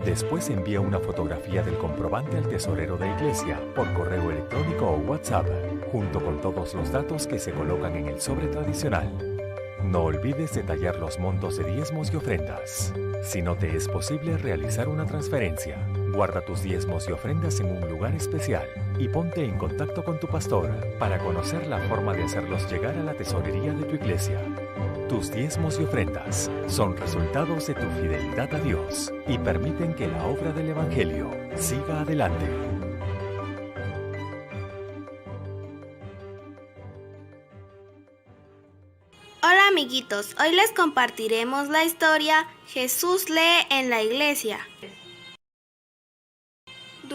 Después envía una fotografía del comprobante al tesorero de iglesia por correo electrónico o WhatsApp, junto con todos los datos que se colocan en el sobre tradicional. No olvides detallar los montos de diezmos y ofrendas. Si no te es posible realizar una transferencia, guarda tus diezmos y ofrendas en un lugar especial y ponte en contacto con tu pastor para conocer la forma de hacerlos llegar a la tesorería de tu iglesia. Tus diezmos y ofrendas son resultados de tu fidelidad a Dios y permiten que la obra del Evangelio siga adelante. Hola amiguitos, hoy les compartiremos la historia Jesús lee en la iglesia.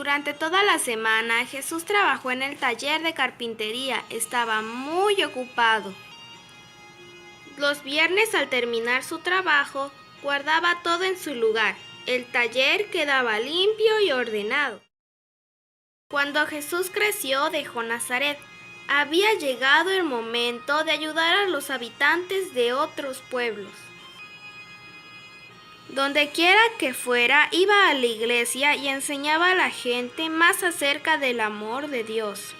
Durante toda la semana Jesús trabajó en el taller de carpintería, estaba muy ocupado. Los viernes al terminar su trabajo, guardaba todo en su lugar. El taller quedaba limpio y ordenado. Cuando Jesús creció, dejó Nazaret. Había llegado el momento de ayudar a los habitantes de otros pueblos. Donde quiera que fuera, iba a la iglesia y enseñaba a la gente más acerca del amor de Dios.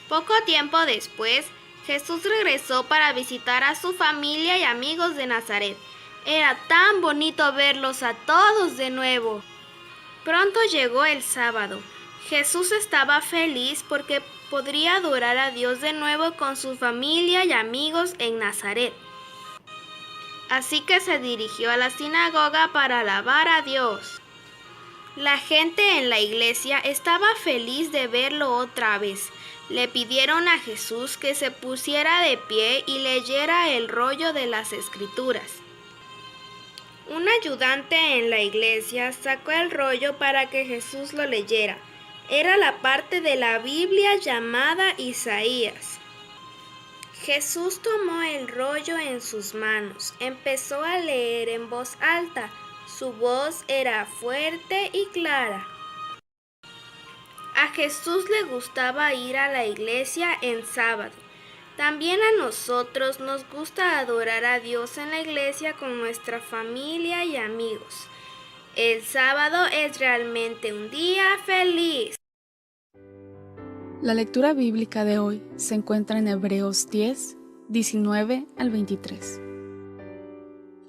Poco tiempo después, Jesús regresó para visitar a su familia y amigos de Nazaret. Era tan bonito verlos a todos de nuevo. Pronto llegó el sábado. Jesús estaba feliz porque podría adorar a Dios de nuevo con su familia y amigos en Nazaret. Así que se dirigió a la sinagoga para alabar a Dios. La gente en la iglesia estaba feliz de verlo otra vez. Le pidieron a Jesús que se pusiera de pie y leyera el rollo de las escrituras. Un ayudante en la iglesia sacó el rollo para que Jesús lo leyera. Era la parte de la Biblia llamada Isaías. Jesús tomó el rollo en sus manos, empezó a leer en voz alta. Su voz era fuerte y clara. A Jesús le gustaba ir a la iglesia en sábado. También a nosotros nos gusta adorar a Dios en la iglesia con nuestra familia y amigos. El sábado es realmente un día feliz. La lectura bíblica de hoy se encuentra en Hebreos 10, 19 al 23.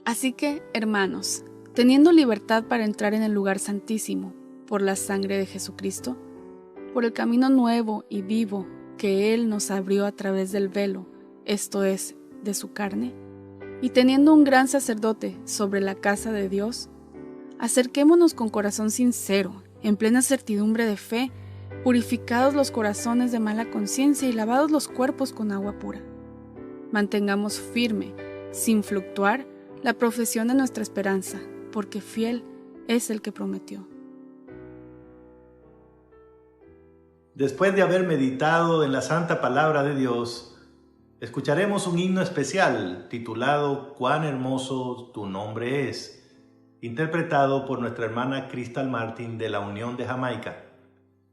Así que, hermanos, teniendo libertad para entrar en el lugar santísimo por la sangre de Jesucristo, por el camino nuevo y vivo que Él nos abrió a través del velo, esto es, de su carne, y teniendo un gran sacerdote sobre la casa de Dios, acerquémonos con corazón sincero, en plena certidumbre de fe, purificados los corazones de mala conciencia y lavados los cuerpos con agua pura. Mantengamos firme, sin fluctuar, la profesión de nuestra esperanza, porque fiel es el que prometió. Después de haber meditado en la santa palabra de Dios, escucharemos un himno especial titulado Cuán hermoso tu nombre es, interpretado por nuestra hermana Crystal Martin de la Unión de Jamaica.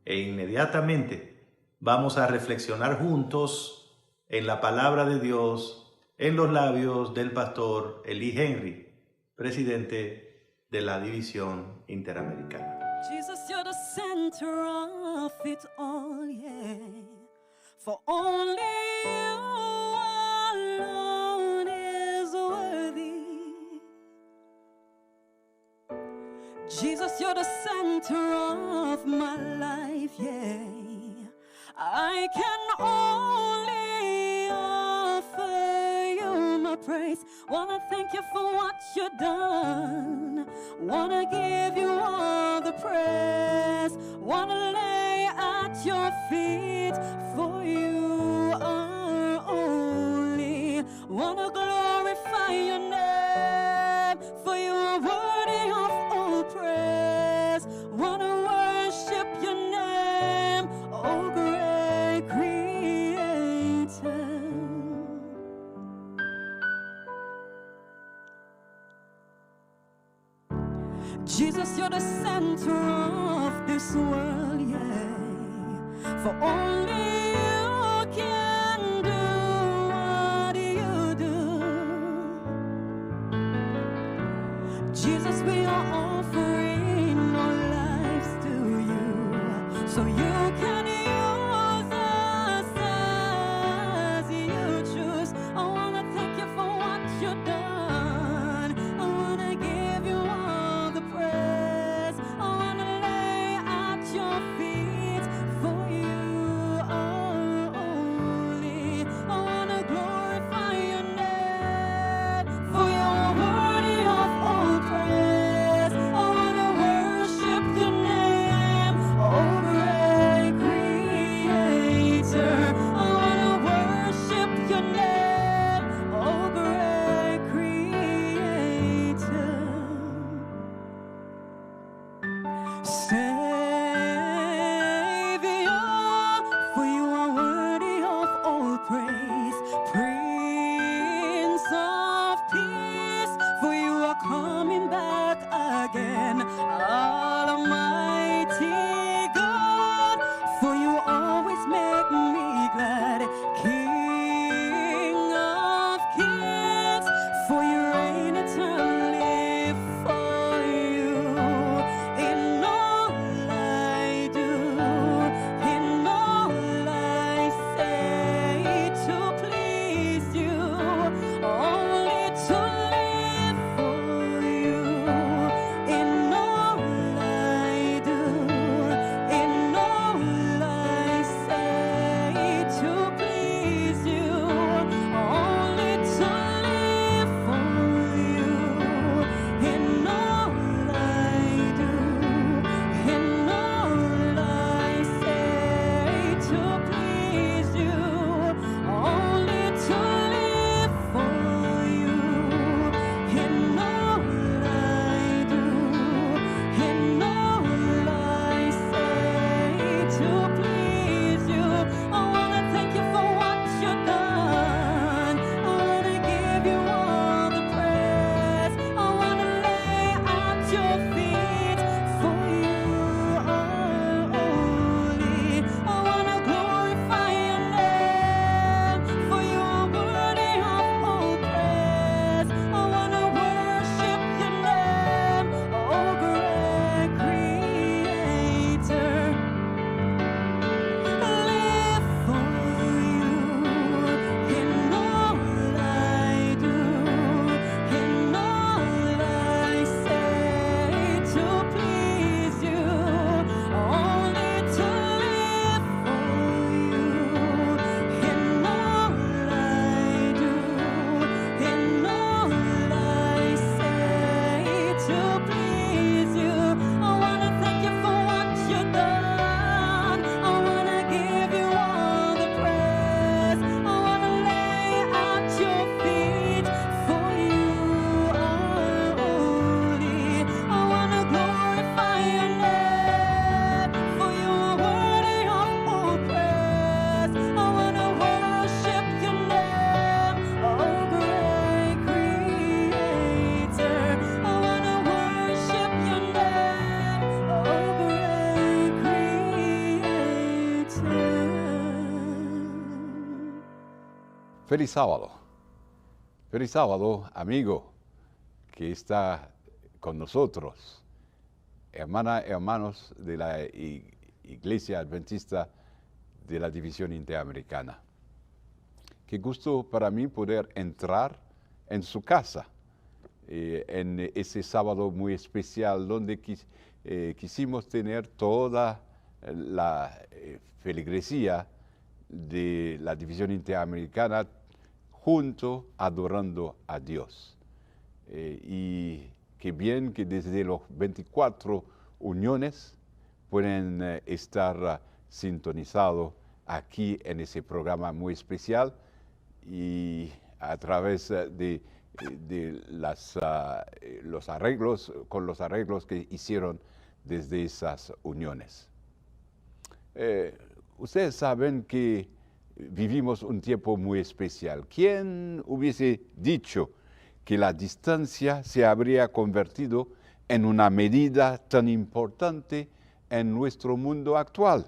E inmediatamente vamos a reflexionar juntos en la palabra de Dios en los labios del pastor Eli Henry, presidente de la División Interamericana. Jesus, you're the center of it all, yeah. For only you alone is worthy. Jesus, you're the center of my life, yeah. I can only offer you my praise. Wanna thank you for what you've done. Wanna give you all the praise. Wanna lay at your feet, for you are only. Wanna glorify your name, for you are worthy of all praise. Wanna worship your name, oh great creator. Jesus, you're the center of this world, yeah. For only you can do what you do. Jesus, we are offering our lives to you, so you can use us as you choose. I wanna thank you for what you've done. I wanna give you all the praise. I wanna lay at your feet, for you are only. I wanna glorify your name, for you are worthy of all praise. I wanna worship your name, oh great Feliz sábado. Feliz sábado, amigo que está con nosotros. Hermana, hermanos de la Iglesia Adventista de la División Interamericana. Qué gusto para mí poder entrar en su casa eh, en ese sábado muy especial donde eh, quisimos tener toda la eh, feligresía de la División Interamericana junto adorando a Dios. y qué bien que desde los 24 uniones pueden estar sintonizados aquí en ese programa muy especial y a través de, de las, ah, los arreglos, con los arreglos que hicieron desde esas uniones. Eh, ustedes saben que vivimos un tiempo muy especial. ¿Quién hubiese dicho que la distancia se habría convertido en una medida tan importante en nuestro mundo actual?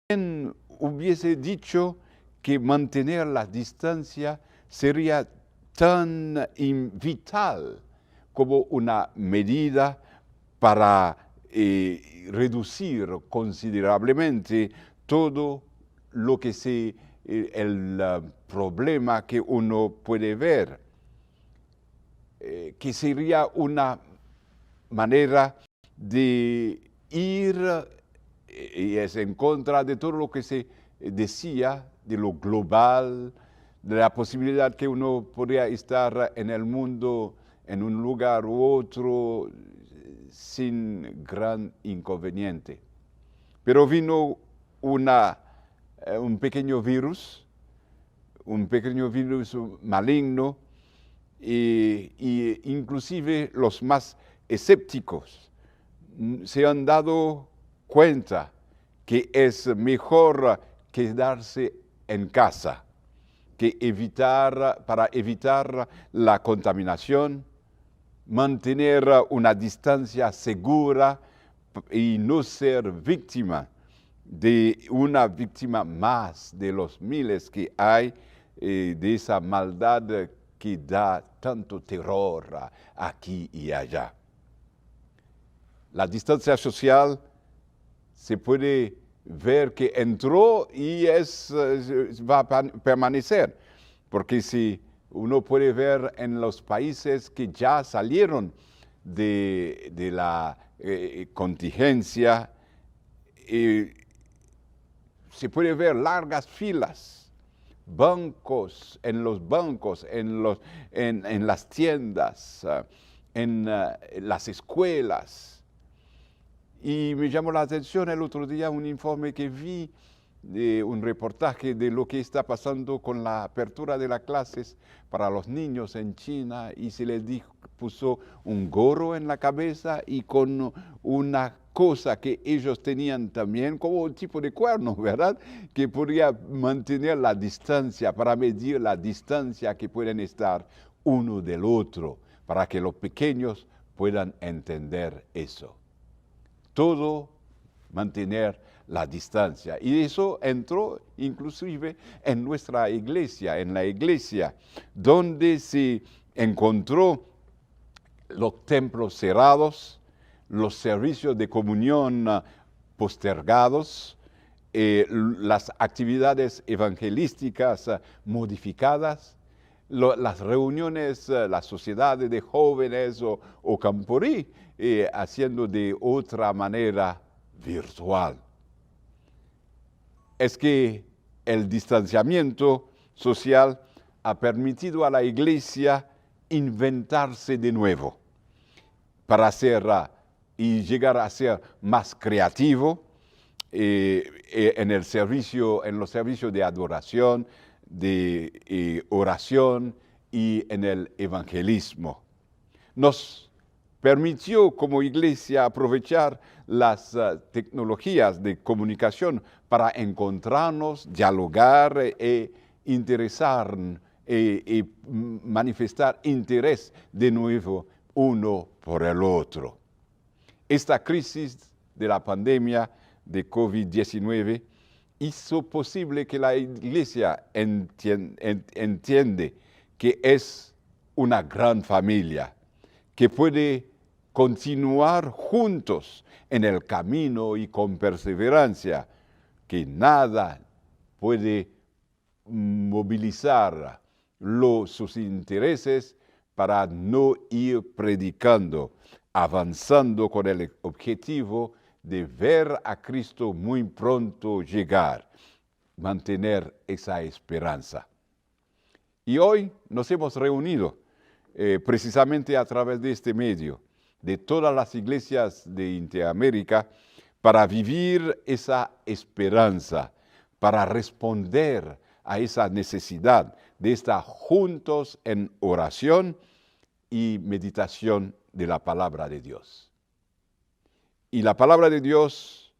¿Quién hubiese dicho que mantener la distancia sería tan vital como una medida para eh, reducir considerablemente todo lo que se, eh, el eh, problema que uno puede ver, que sería una manera de ir, y es en contra de todo lo que se decía de lo global, de la posibilidad que uno podría estar en el mundo en un lugar u otro sin gran inconveniente. Pero vino una, eh, un pequeño virus, un pequeño virus maligno, y, y inclusive los más escépticos se han dado cuenta que es mejor quedarse en casa que evitar, para evitar la contaminación, mantener una distancia segura y no ser víctima de una víctima más de los miles que hay eh, de esa maldad que da tanto terror aquí y allá. La distancia social se puede ver que entró y es, eh, va a permanecer, porque si uno puede ver en los países que ya salieron de, la eh, contingencia, eh, se puede ver largas filas, bancos, en los bancos, en, los, en, las tiendas, en las escuelas. Y me llamó la atención el otro día un informe que vi de un reportaje de lo que está pasando con la apertura de las clases para los niños en China y se les dijo, puso un gorro en la cabeza y con una cosa que ellos tenían también como un tipo de cuerno, ¿verdad? Que podría mantener la distancia, para medir la distancia que pueden estar uno del otro, para que los pequeños puedan entender eso. Todo mantener la distancia. Y eso entró inclusive en nuestra iglesia, en la iglesia, donde se encontró los templos cerrados, los servicios de comunión ah, postergados, eh, las actividades evangelísticas ah, modificadas, las reuniones, ah, las sociedades de jóvenes o, o camporí, eh, haciendo de otra manera virtual. Es que el distanciamiento social ha permitido a la iglesia inventarse de nuevo para ser ah, y llegar a ser más creativo eh, eh, en el servicio, en los servicios de adoración, de eh, oración y en el evangelismo. Nos permitió como iglesia aprovechar las eh, tecnologías de comunicación para encontrarnos, dialogar e interesar e, e manifestar interés de nuevo uno por el otro. Esta crisis de la pandemia de COVID-19 hizo posible que la iglesia entiende que es una gran familia, que puede continuar juntos en el camino y con perseverancia, que nada puede movilizar sus intereses para no ir predicando, avanzando con el objetivo de ver a Cristo muy pronto llegar, mantener esa esperanza. Y hoy nos hemos reunido eh, precisamente a través de este medio, de todas las iglesias de Interamérica, para vivir esa esperanza, para responder a esa necesidad de estar juntos en oración y meditación de la palabra de Dios. Y la palabra de Dios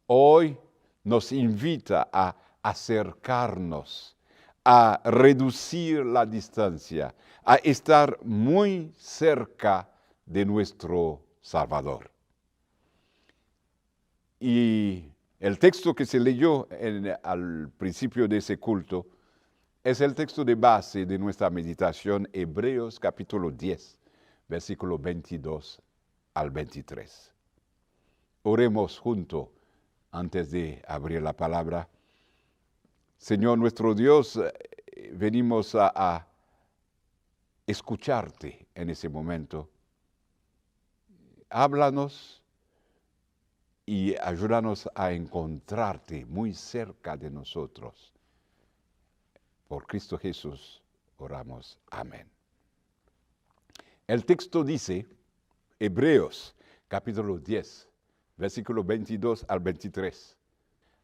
hoy nos invita a acercarnos, a reducir la distancia, a estar muy cerca de nuestro Salvador. Y el texto que se leyó al principio de ese culto es el texto de base de nuestra meditación, Hebreos capítulo 10, versículo 22 al 23. Oremos junto antes de abrir la palabra. Señor nuestro Dios, eh, venimos a, a escucharte en ese momento. Háblanos y ayúdanos a encontrarte muy cerca de nosotros. Por Cristo Jesús oramos. Amén. El texto dice, Hebreos capítulo 10, versículo 22 al 23.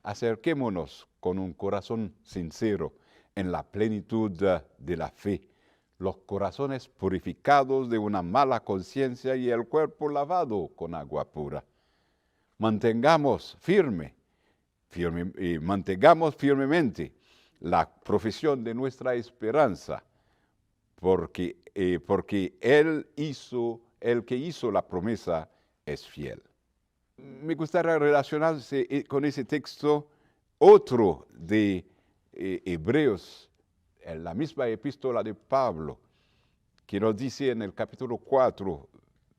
Acerquémonos con un corazón sincero en la plenitud de la fe, los corazones purificados de una mala conciencia y el cuerpo lavado con agua pura. Mantengamos firme, firme eh, mantengamos firmemente la profesión de nuestra esperanza, porque, eh, porque Él hizo, el que hizo la promesa es fiel. Me gustaría relacionarse eh, con ese texto otro de eh, Hebreos, en la misma epístola de Pablo, que nos dice en el capítulo 4,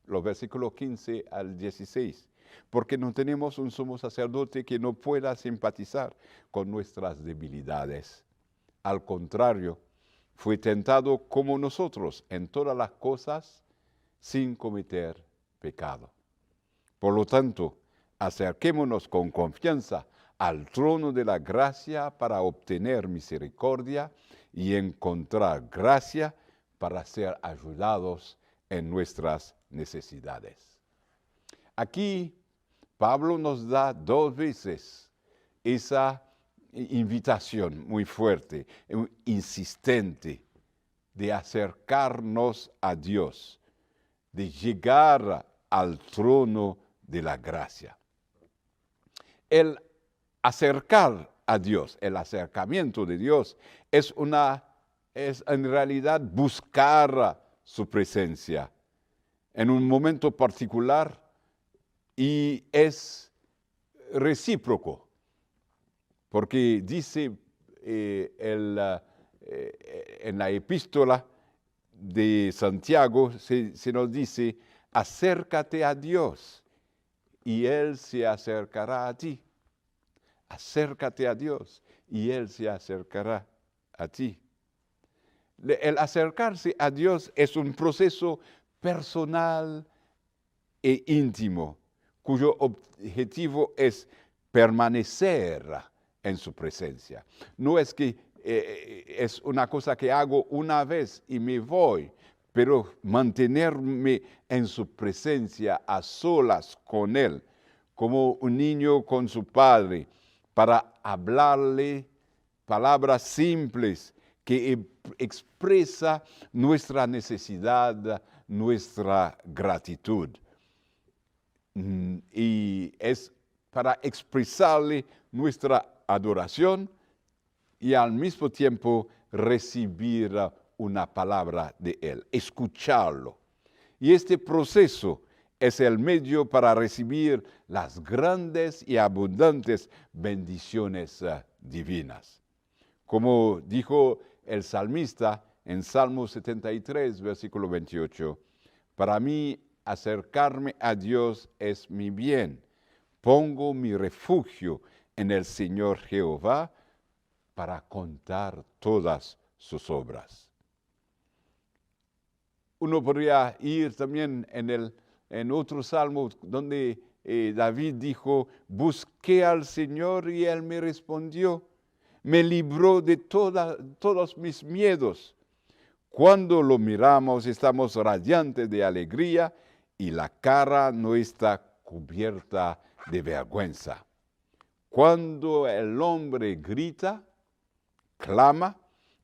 los versículos 15 al 16, porque no tenemos un sumo sacerdote que no pueda simpatizar con nuestras debilidades. Al contrario, fue tentado como nosotros en todas las cosas sin cometer pecado. Por lo tanto, acerquémonos con confianza al trono de la gracia para obtener misericordia y encontrar gracia para ser ayudados en nuestras necesidades. Aquí Pablo nos da dos veces esa invitación muy fuerte, insistente, de acercarnos a Dios, de llegar al trono de la gracia. El acercar a Dios, el acercamiento de Dios, es una es en realidad buscar su presencia en un momento particular y es recíproco, porque dice eh, el, eh, en la epístola de Santiago, se, se nos dice, acércate a Dios y Él se acercará a ti. Acércate a Dios y Él se acercará a ti. El acercarse a Dios es un proceso personal e íntimo, cuyo objetivo es permanecer en su presencia. No es que eh, es una cosa que hago una vez y me voy, pero mantenerme en su presencia a solas con Él, como un niño con su padre, para hablarle palabras simples que expresa nuestra necesidad, nuestra gratitud. Mm, y es para expresarle nuestra adoración y al mismo tiempo recibir una palabra de Él, escucharlo. Y este proceso Es el medio para recibir las grandes y abundantes bendiciones eh, divinas. Como dijo el salmista en Salmo 73, versículo 28, para mí acercarme a Dios es mi bien. Pongo mi refugio en el Señor Jehová para contar todas sus obras. Uno podría ir también en, el, en otro salmo donde eh, David dijo, busqué al Señor y Él me respondió, me libró de todos mis miedos. Cuando lo miramos estamos radiantes de alegría y la cara no está cubierta de vergüenza. Cuando el hombre grita, clama,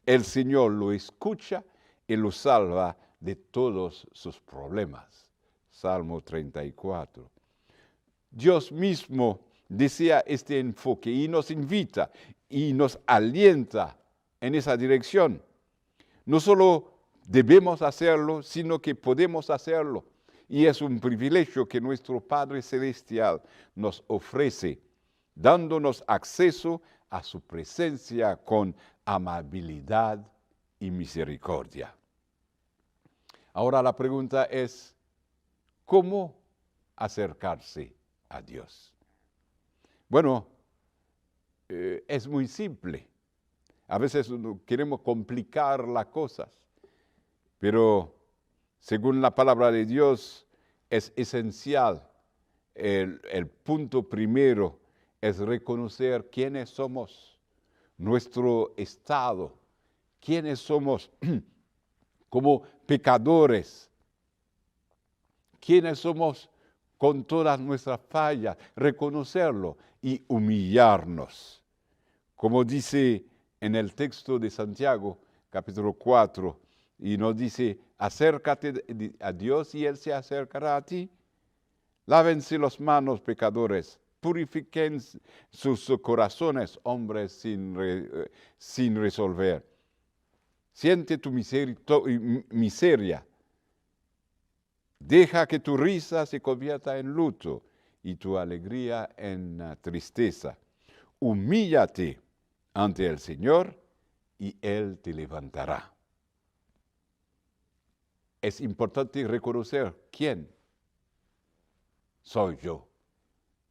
el Señor lo escucha y lo salva de todos sus problemas. Salmo 34. Dios mismo desea este enfoque y nos invita y nos alienta en esa dirección. No solo debemos hacerlo, sino que podemos hacerlo. Y es un privilegio que nuestro Padre Celestial nos ofrece, dándonos acceso a su presencia con amabilidad y misericordia. Ahora la pregunta es, ¿cómo acercarse a Dios? Bueno, eh, es muy simple. A veces queremos complicar las cosas, pero según la palabra de Dios es esencial. El, el punto primero es reconocer quiénes somos, nuestro estado, quiénes somos como pecadores, quiénes somos con todas nuestras fallas, reconocerlo y humillarnos. Como dice en el texto de Santiago, capítulo 4, y nos dice, acércate a Dios y Él se acercará a ti. Lávense las manos, pecadores, purifiquen sus corazones, hombres sin, eh, sin resolver. Siente tu miseria. Deja que tu risa se convierta en luto y tu alegría en ah, tristeza. Humíllate ante el Señor y Él te levantará. Es importante reconocer quién soy yo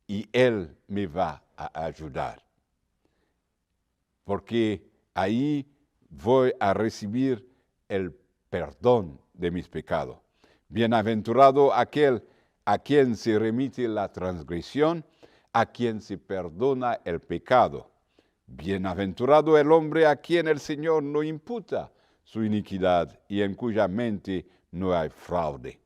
y Él me va a ayudar. Porque ahí voy a recibir el perdón de mis pecados. Bienaventurado aquel a quien se remite la transgresión, a quien se perdona el pecado. Bienaventurado el hombre a quien el Señor no imputa su iniquidad y en cuya mente no hay fraude.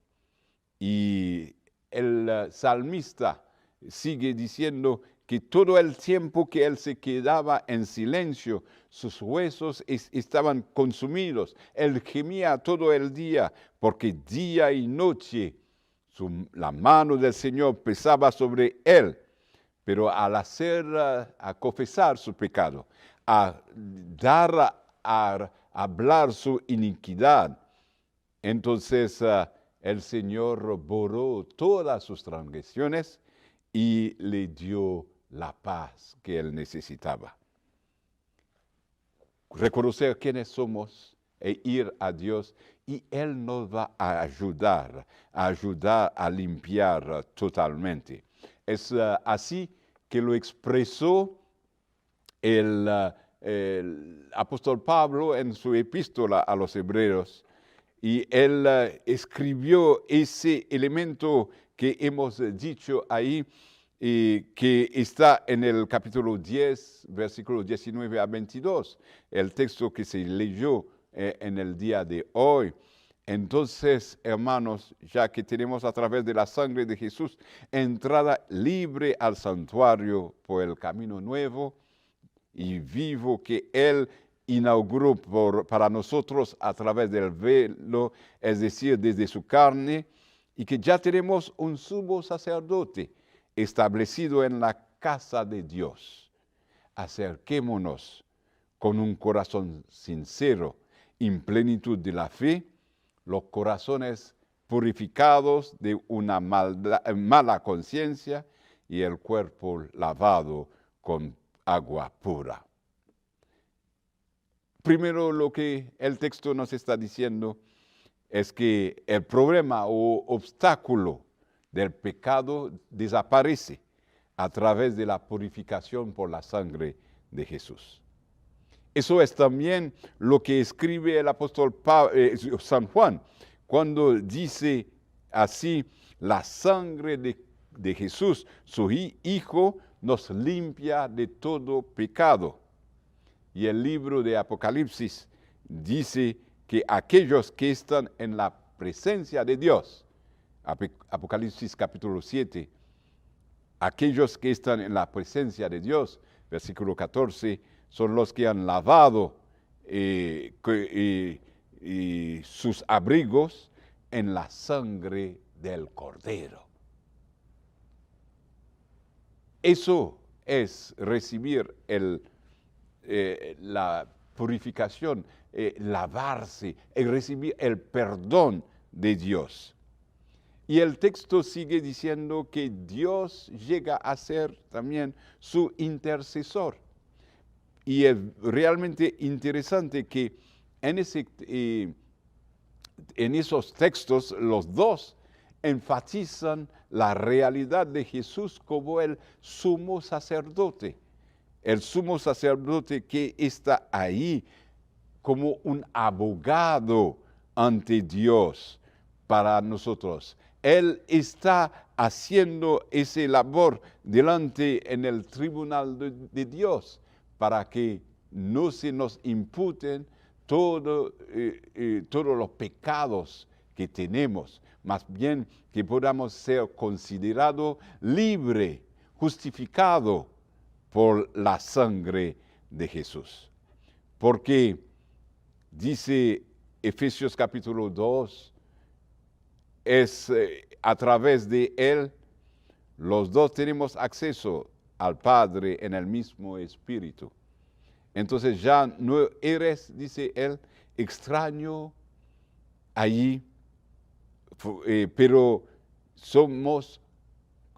Y el eh, salmista sigue diciendo que todo el tiempo que él se quedaba en silencio, sus huesos estaban consumidos. Él gemía todo el día, porque día y noche la mano del Señor pesaba sobre él. Pero al hacer, eh, a confesar su pecado, a dar, a, hablar su iniquidad, entonces eh, el Señor borró todas sus transgresiones y le dio la paz que él necesitaba. Reconocer quiénes somos e ir a Dios y Él nos va a ayudar, a ayudar a limpiar totalmente. Es eh, así que lo expresó el, eh, el apóstol Pablo en su epístola a los hebreos y él eh, escribió ese elemento que hemos dicho ahí, y que está en el capítulo 10, versículo 19 a 22, el texto que se leyó eh, en el día de hoy. Entonces, hermanos, ya que tenemos a través de la sangre de Jesús entrada libre al santuario por el camino nuevo y vivo que Él inauguró por, para nosotros a través del velo, es decir, desde su carne, y que ya tenemos un sumo sacerdote establecido en la casa de Dios. Acerquémonos con un corazón sincero, en plenitud de la fe, los corazones purificados de una mala conciencia y el cuerpo lavado con agua pura. Primero lo que el texto nos está diciendo es que el problema o obstáculo del pecado desaparece a través de la purificación por la sangre de Jesús. Eso es también lo que escribe el apóstol eh, San Juan cuando dice así, la sangre de, de Jesús, su Hijo, nos limpia de todo pecado. Y el libro de Apocalipsis dice que aquellos que están en la presencia de Dios, Apocalipsis capítulo 7, aquellos que están en la presencia de Dios, versículo 14, son los que han lavado eh, eh, sus abrigos en la sangre del Cordero. Eso es recibir el, eh, la purificación, lavarse, el recibir el perdón de Dios. Y el texto sigue diciendo que Dios llega a ser también su intercesor. Y es realmente interesante que en, ese, eh, en esos textos los dos enfatizan la realidad de Jesús como el sumo sacerdote. El sumo sacerdote que está ahí como un abogado ante Dios para nosotros. Él está haciendo ese labor delante en el tribunal de, Dios para que no se nos imputen todo, eh, eh, todos los pecados que tenemos, más bien que podamos ser considerados libre, justificado por la sangre de Jesús. Porque dice Efesios capítulo 2, es eh, a través de Él, los dos tenemos acceso al Padre en el mismo Espíritu. Entonces ya no eres, dice él, extraño allí, eh, pero somos,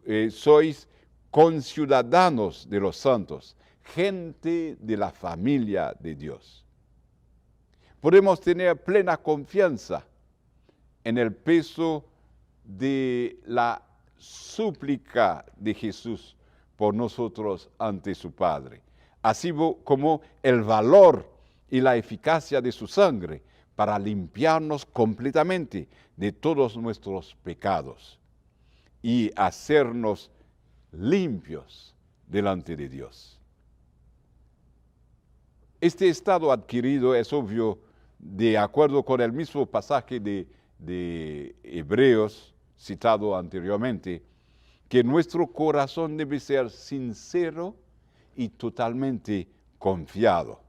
eh, sois conciudadanos de los santos, gente de la familia de Dios. Podemos tener plena confianza en el peso de la súplica de Jesús por nosotros ante su Padre, así como el valor y la eficacia de su sangre para limpiarnos completamente de todos nuestros pecados y hacernos limpios delante de Dios. Este estado adquirido es obvio de acuerdo con el mismo pasaje de, de Hebreos citado anteriormente, que nuestro corazón debe ser sincero y totalmente confiado.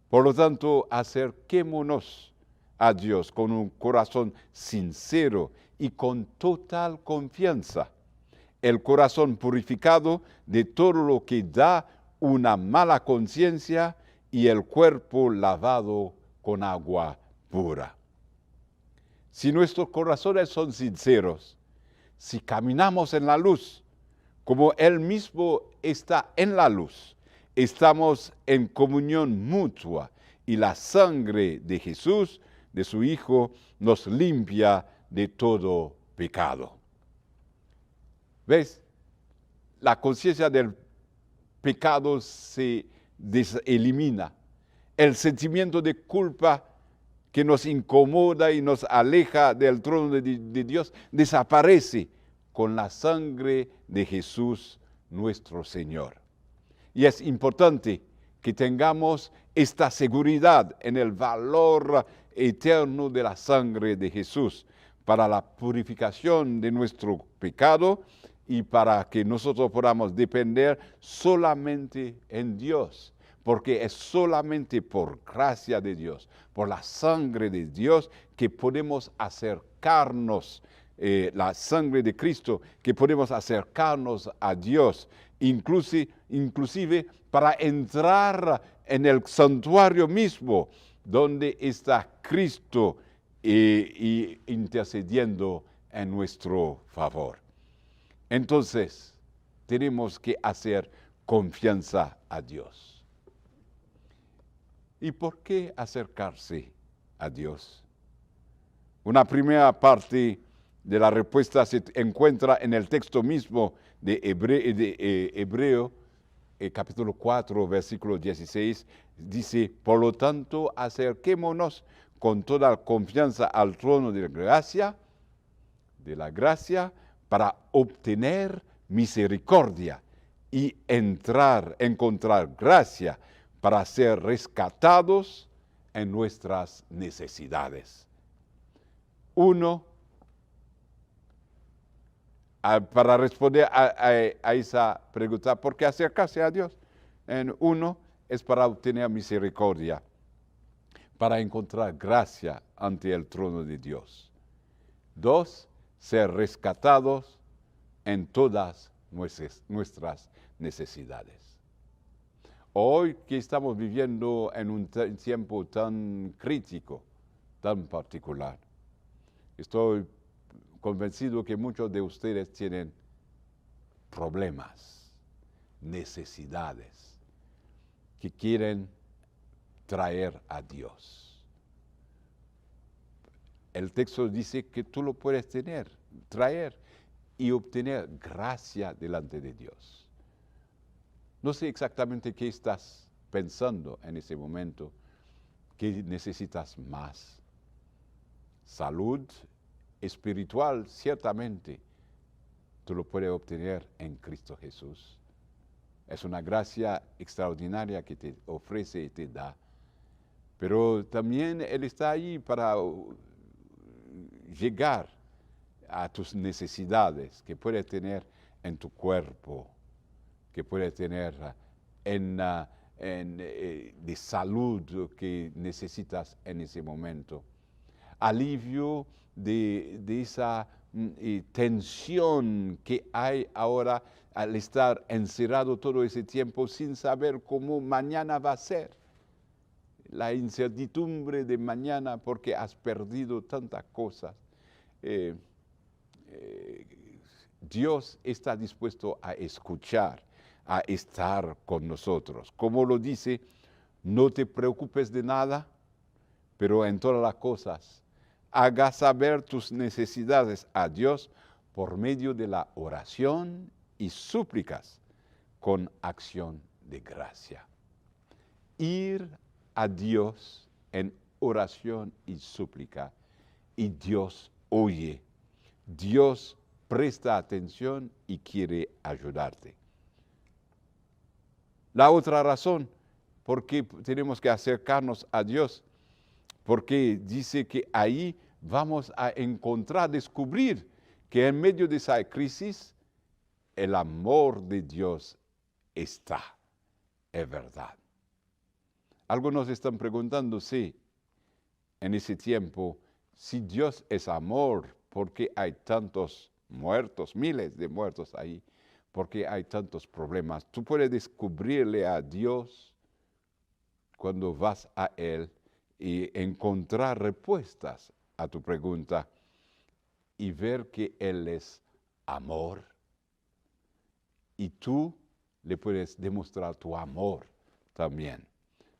Por lo tanto, acerquémonos a Dios con un corazón sincero y con total confianza. El corazón purificado de todo lo que da una mala conciencia y el cuerpo lavado con agua pura. Si nuestros corazones son sinceros, si caminamos en la luz, como Él mismo está en la luz, estamos en comunión mutua y la sangre de Jesús, de su Hijo, nos limpia de todo pecado. ¿Ves? La conciencia del pecado se elimina. El sentimiento de culpa que nos incomoda y nos aleja del trono de, de Dios desaparece con la sangre de Jesús nuestro Señor. Y es importante que tengamos esta seguridad en el valor eterno de la sangre de Jesús para la purificación de nuestro pecado y para que nosotros podamos depender solamente en Dios, porque es solamente por gracia de Dios, por la sangre de Dios, que podemos acercarnos, eh, la sangre de Cristo, que podemos acercarnos a Dios, inclusive, inclusive para entrar en el santuario mismo, donde está Cristo Y, y intercediendo en nuestro favor. Entonces, tenemos que hacer confianza a Dios. ¿Y por qué acercarse a Dios? Una primera parte de la respuesta se encuentra en el texto mismo de Hebreo, de, eh, Hebreo eh, capítulo 4, versículo 16, dice, por lo tanto, acerquémonos con toda confianza al trono de la gracia, de la gracia, para obtener misericordia y entrar, encontrar gracia para ser rescatados en nuestras necesidades. Uno, para responder a, esa pregunta, ¿por qué acercarse a Dios? En uno es para obtener misericordia, para encontrar gracia ante el trono de Dios. Dos, ser rescatados en todas nuestras necesidades. Hoy que estamos viviendo en un tiempo tan crítico, tan particular, estoy convencido que muchos de ustedes tienen problemas, necesidades que quieren traer a Dios. El texto dice que tú lo puedes tener, traer y obtener gracia delante de Dios. No sé exactamente qué estás pensando en ese momento, qué necesitas más. Salud espiritual, ciertamente, tú lo puedes obtener en Cristo Jesús. Es una gracia extraordinaria que te ofrece y te da. Pero también Él está ahí para llegar a tus necesidades que puedes tener en tu cuerpo, que puedes tener en, en, eh, de salud que necesitas en ese momento. Alivio de, de esa mm, tensión que hay ahora al estar encerrado todo ese tiempo sin saber cómo mañana va a ser. La incertidumbre de mañana porque has perdido tantas cosas. Eh, eh, Dios está dispuesto a escuchar, a estar con nosotros. Como lo dice, no te preocupes de nada, pero en todas las cosas, haga saber tus necesidades a Dios por medio de la oración y súplicas con acción de gracia. Ir a Dios en oración y súplica y Dios oye. Dios presta atención y quiere ayudarte. La otra razón por qué tenemos que acercarnos a Dios, porque dice que ahí vamos a encontrar, descubrir que en medio de esa crisis, el amor de Dios está, es verdad. Algunos están preguntando si en ese tiempo, si Dios es amor, ¿por qué hay tantos muertos, miles de muertos ahí? ¿Por qué hay tantos problemas? Tú puedes descubrirle a Dios cuando vas a Él y encontrar respuestas a tu pregunta y ver que Él es amor. Y tú le puedes demostrar tu amor también,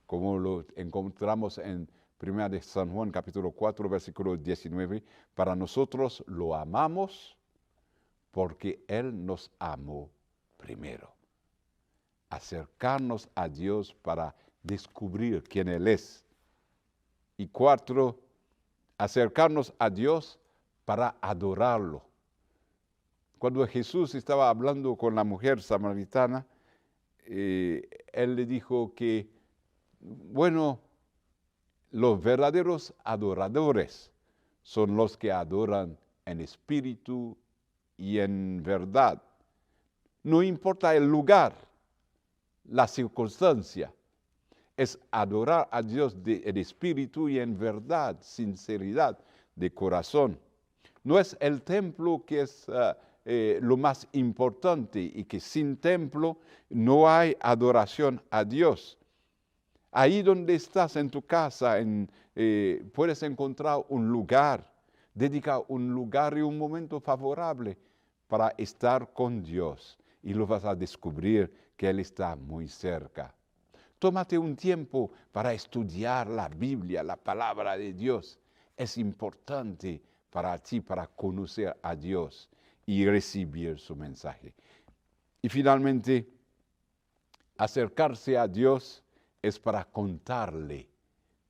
como lo encontramos en 1 de San Juan capítulo 4 versículo 19, para nosotros lo amamos porque Él nos amó primero. Acercarnos a Dios para descubrir quién Él es. Y cuatro, acercarnos a Dios para adorarlo. Cuando Jesús estaba hablando con la mujer samaritana, eh, él le dijo que, bueno, los verdaderos adoradores son los que adoran en espíritu y en verdad. No importa el lugar, la circunstancia, es adorar a Dios de, en espíritu y en verdad, sinceridad de corazón. No es el templo que es uh, eh, lo más importante y que sin templo no hay adoración a Dios. Ahí donde estás en tu casa, en, Puedes encontrar un lugar, dedica un lugar y un momento favorable para estar con Dios y lo vas a descubrir que Él está muy cerca. Tómate un tiempo para estudiar la Biblia, la palabra de Dios. Es importante para ti, para conocer a Dios y recibir su mensaje. Y finalmente, acercarse a Dios es para contarle,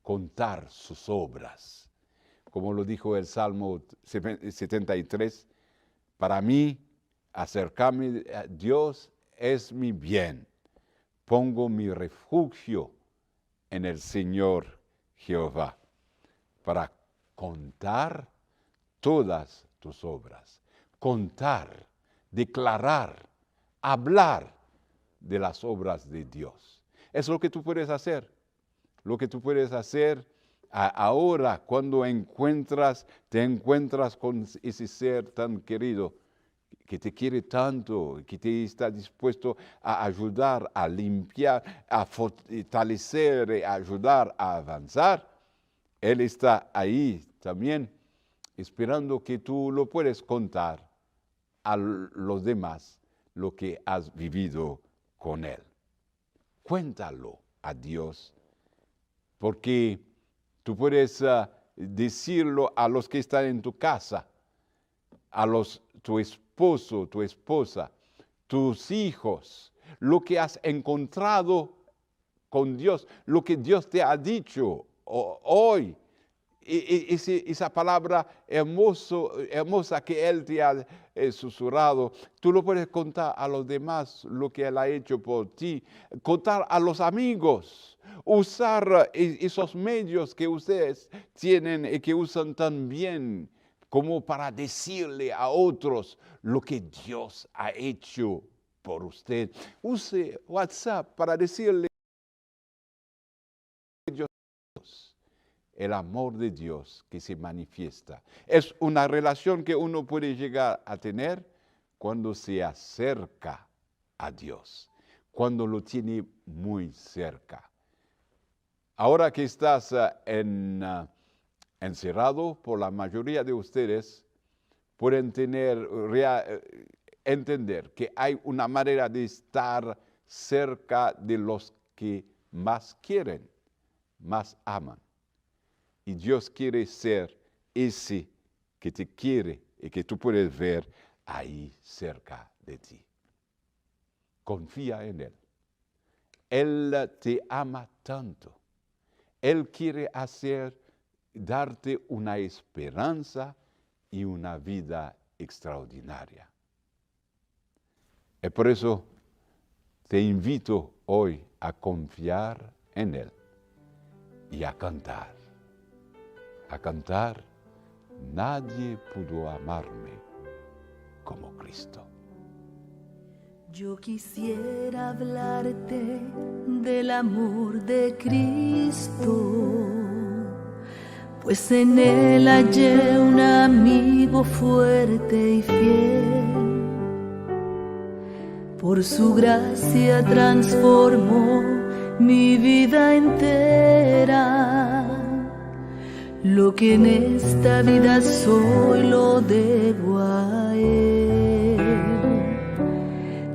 contar sus obras. Como lo dijo el Salmo 73, para mí acercarme a Dios es mi bien. Pongo mi refugio en el Señor Jehová para contar todas tus obras. Contar, declarar, hablar de las obras de Dios. Es lo que tú puedes hacer. Lo que tú puedes hacer ahora cuando encuentras, te encuentras con ese ser tan querido que te quiere tanto, que te está dispuesto a ayudar, a limpiar, a fortalecer, a ayudar a avanzar. Él está ahí también esperando que tú lo puedes contar a los demás lo que has vivido con Él. Cuéntalo a Dios, porque tú puedes decirlo a los que están en tu casa, a los, tu esposo, tu esposa, tus hijos, lo que has encontrado con Dios, lo que Dios te ha dicho hoy, esa palabra hermoso, hermosa que Él te ha susurrado, tú lo puedes contar a los demás lo que Él ha hecho por ti, contar a los amigos, usar esos medios que ustedes tienen y que usan tan bien como para decirle a otros lo que Dios ha hecho por usted. Use WhatsApp para decirle Dios, el amor de Dios que se manifiesta. Es una relación que uno puede llegar a tener cuando se acerca a Dios, cuando lo tiene muy cerca. Ahora que estás en, encerrado, por la mayoría de ustedes, pueden tener, entender que hay una manera de estar cerca de los que más quieren, más aman. Y Dios quiere ser ese que te quiere y que tú puedes ver ahí cerca de ti. Confía en Él. Él te ama tanto. Él quiere hacer, darte una esperanza y una vida extraordinaria. Y por eso te invito hoy a confiar en Él y a cantar. A cantar, nadie pudo amarme como Cristo. Yo quisiera hablarte del amor de Cristo, pues en él hallé un amigo fuerte y fiel. Por su gracia transformó mi vida entera. Lo que en esta vida soy lo debo a él.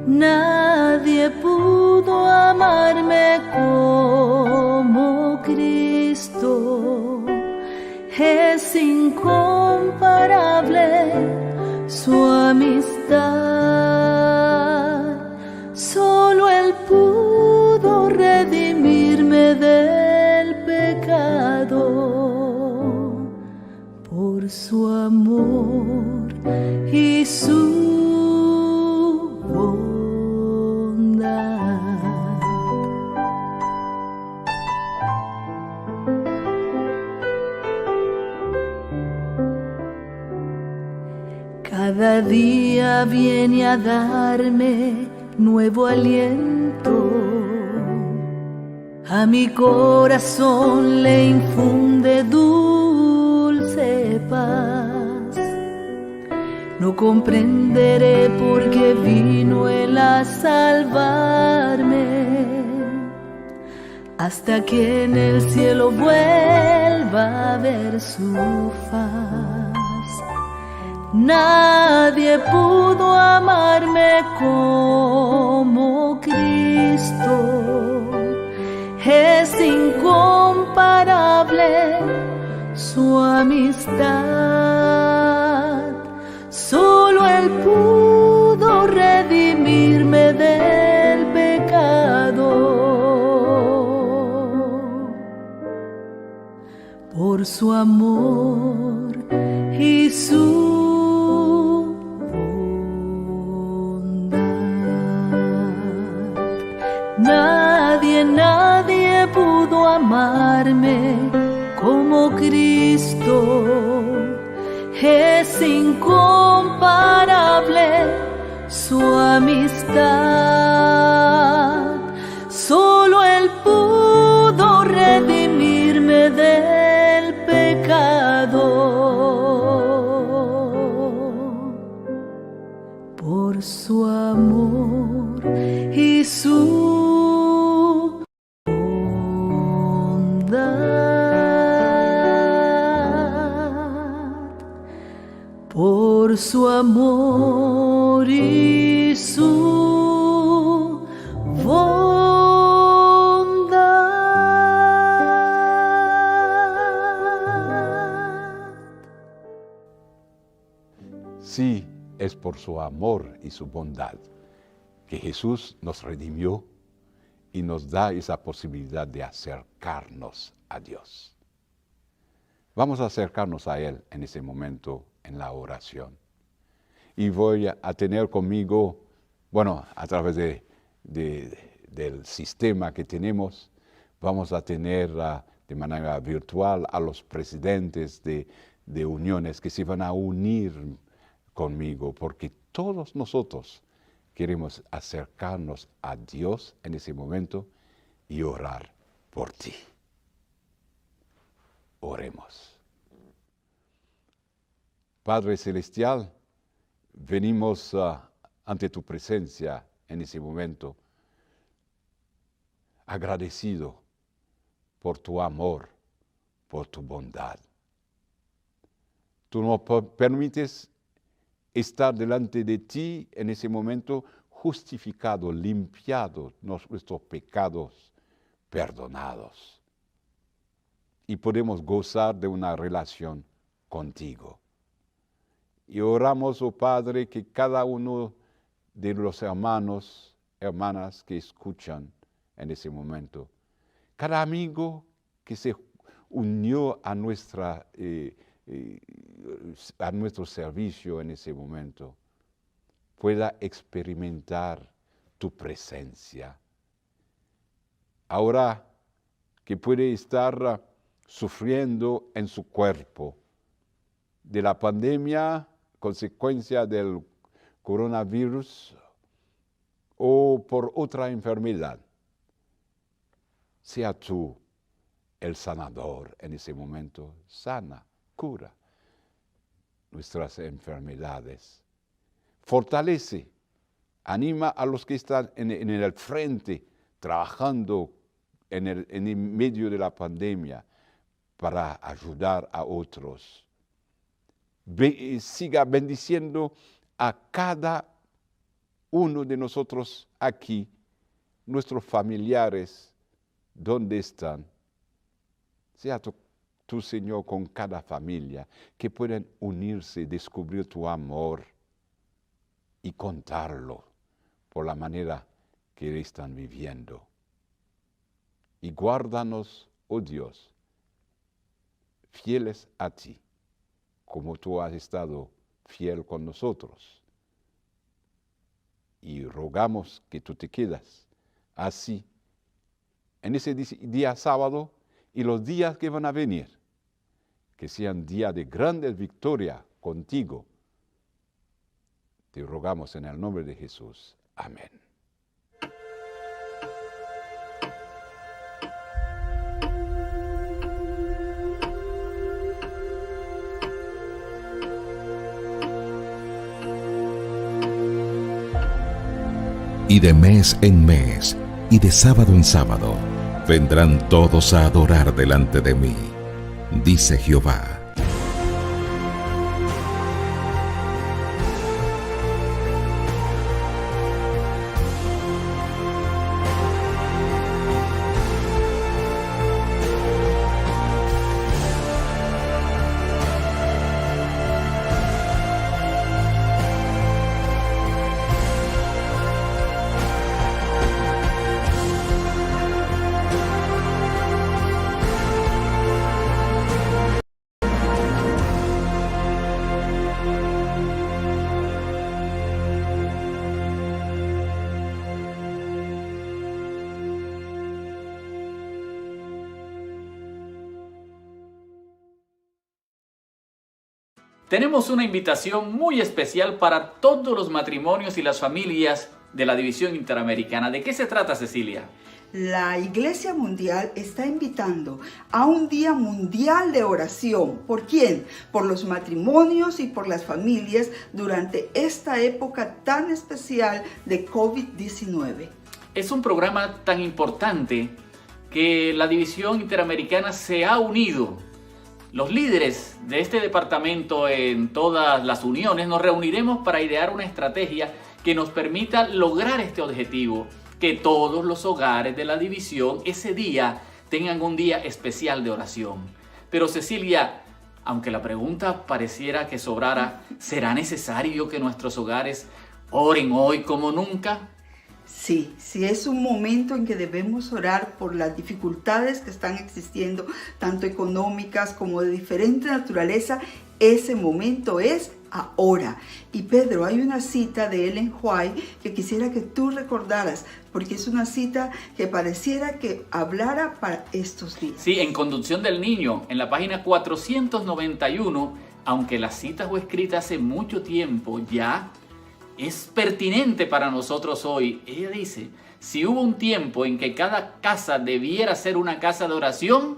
Nadie pudo amarme como Cristo. Es incomparable su amistad. Solo Él pudo redimirme del pecado por su amor y su bondad. Cada día viene a darme nuevo aliento. A mi corazón le infunde dulce paz. No comprenderé por qué vino él a salvarme. Hasta que en el cielo vuelva a ver su faz. Nadie pudo amarme como Cristo. Es incomparable su amistad. Solo Él pudo redimirme del pecado. Por su amor y su bondad. Nadie, nadie pudo amarme como Cristo. Es incomparable su amistad. Solo Él pudo redimirme del pecado. Por su amor y su bondad. Por su amor y su bondad. Sí, es por su amor y su bondad que Jesús nos redimió y nos da esa posibilidad de acercarnos a Dios. Vamos a acercarnos a Él en ese momento en la oración. Y voy a tener conmigo, bueno, a través de, del sistema que tenemos, vamos a tener de manera virtual a los presidentes de, de uniones que se van a unir conmigo, porque todos nosotros queremos acercarnos a Dios en ese momento y orar por ti. Oremos. Padre Celestial, venimos ante tu presencia en ese momento, agradecido por tu amor, por tu bondad. Tú nos permites estar delante de ti en ese momento justificado, limpiado, nuestros pecados perdonados. Y podemos gozar de una relación contigo. Y oramos, oh Padre, que cada uno de los hermanos, hermanas que escuchan en ese momento, cada amigo que se unió a, nuestra, eh, eh, a nuestro servicio en ese momento, pueda experimentar tu presencia. Ahora que puede estar sufriendo en su cuerpo de la pandemia, consecuencia del coronavirus o por otra enfermedad, sea tú el sanador en ese momento. Sana, cura nuestras enfermedades. Fortalece, anima a los que están en, el frente trabajando en el, en el medio de la pandemia para ayudar a otros. Siga bendiciendo a cada uno de nosotros aquí, nuestros familiares, donde están. Sea tu, tu, Señor con cada familia, que puedan unirse, descubrir tu amor y contarlo por la manera que están viviendo. Y guárdanos, oh Dios, fieles a ti, como tú has estado fiel con nosotros. Y rogamos que tú te quedas así en ese día sábado y los días que van a venir, que sean días de grandes victorias contigo. Te rogamos en el nombre de Jesús. Amén. Y de mes en mes, y de sábado en sábado, Vendrán todos a adorar delante de mí, dice Jehová. Tenemos una invitación muy especial para todos los matrimonios y las familias de la División Interamericana. ¿De qué se trata, Cecilia? La Iglesia Mundial está invitando a un día mundial de oración. ¿Por quién? Por los matrimonios y por las familias durante esta época tan especial de COVID-19. Es un programa tan importante que la División Interamericana se ha unido. Los líderes de este departamento en todas las uniones nos reuniremos para idear una estrategia que nos permita lograr este objetivo, que todos los hogares de la división ese día tengan un día especial de oración. Pero Cecilia, aunque la pregunta pareciera que sobrara, ¿será necesario que nuestros hogares oren hoy como nunca? Sí, sí es un momento en que debemos orar por las dificultades que están existiendo, tanto económicas como de diferente naturaleza. Ese momento es ahora. Y Pedro, hay una cita de Ellen White que quisiera que tú recordaras, porque es una cita que pareciera que hablara para estos días. Sí, en Conducción del Niño, en la página 491, aunque la cita fue escrita hace mucho tiempo ya, es pertinente para nosotros hoy. Ella dice, si hubo un tiempo en que cada casa debiera ser una casa de oración,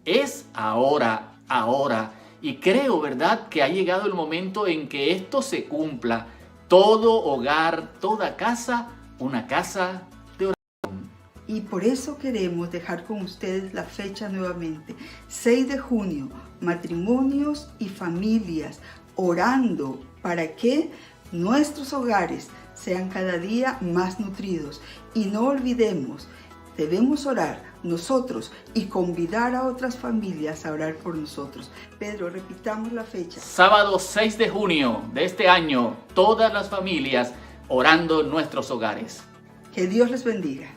es ahora, ahora. Y creo, ¿verdad?, que ha llegado el momento en que esto se cumpla. Todo hogar, toda casa, una casa de oración. Y por eso queremos dejar con ustedes la fecha nuevamente. 6 de junio, matrimonios y familias orando para que nuestros hogares sean cada día más nutridos. Y no olvidemos, debemos orar nosotros y convidar a otras familias a orar por nosotros. Pedro, repitamos la fecha. Sábado 6 de junio de este año, todas las familias orando en nuestros hogares. Que Dios les bendiga.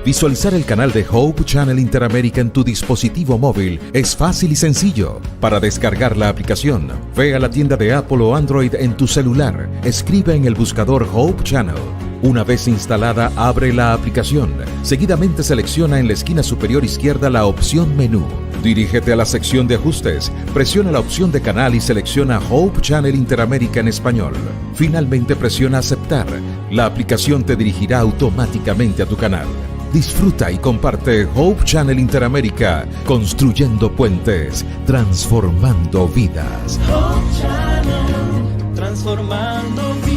Visualizar el canal de Hope Channel Interamérica en tu dispositivo móvil es fácil y sencillo. Para descargar la aplicación, ve a la tienda de Apple o Android en tu celular, escribe en el buscador Hope Channel. Una vez instalada, abre la aplicación. Seguidamente selecciona en la esquina superior izquierda la opción Menú. Dirígete a la sección de ajustes, presiona la opción de canal y selecciona Hope Channel Interamérica en español. Finalmente presiona Aceptar. La aplicación te dirigirá automáticamente a tu canal. Disfruta y comparte Hope Channel Interamérica, construyendo puentes, transformando vidas. Hope Channel, transformando vidas.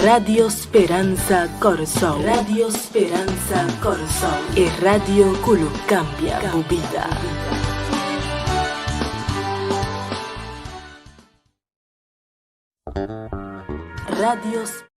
Radio Speransa Kòrsou. Radio Speransa Kòrsou. E radio ku lo kambia bo bida. Radio.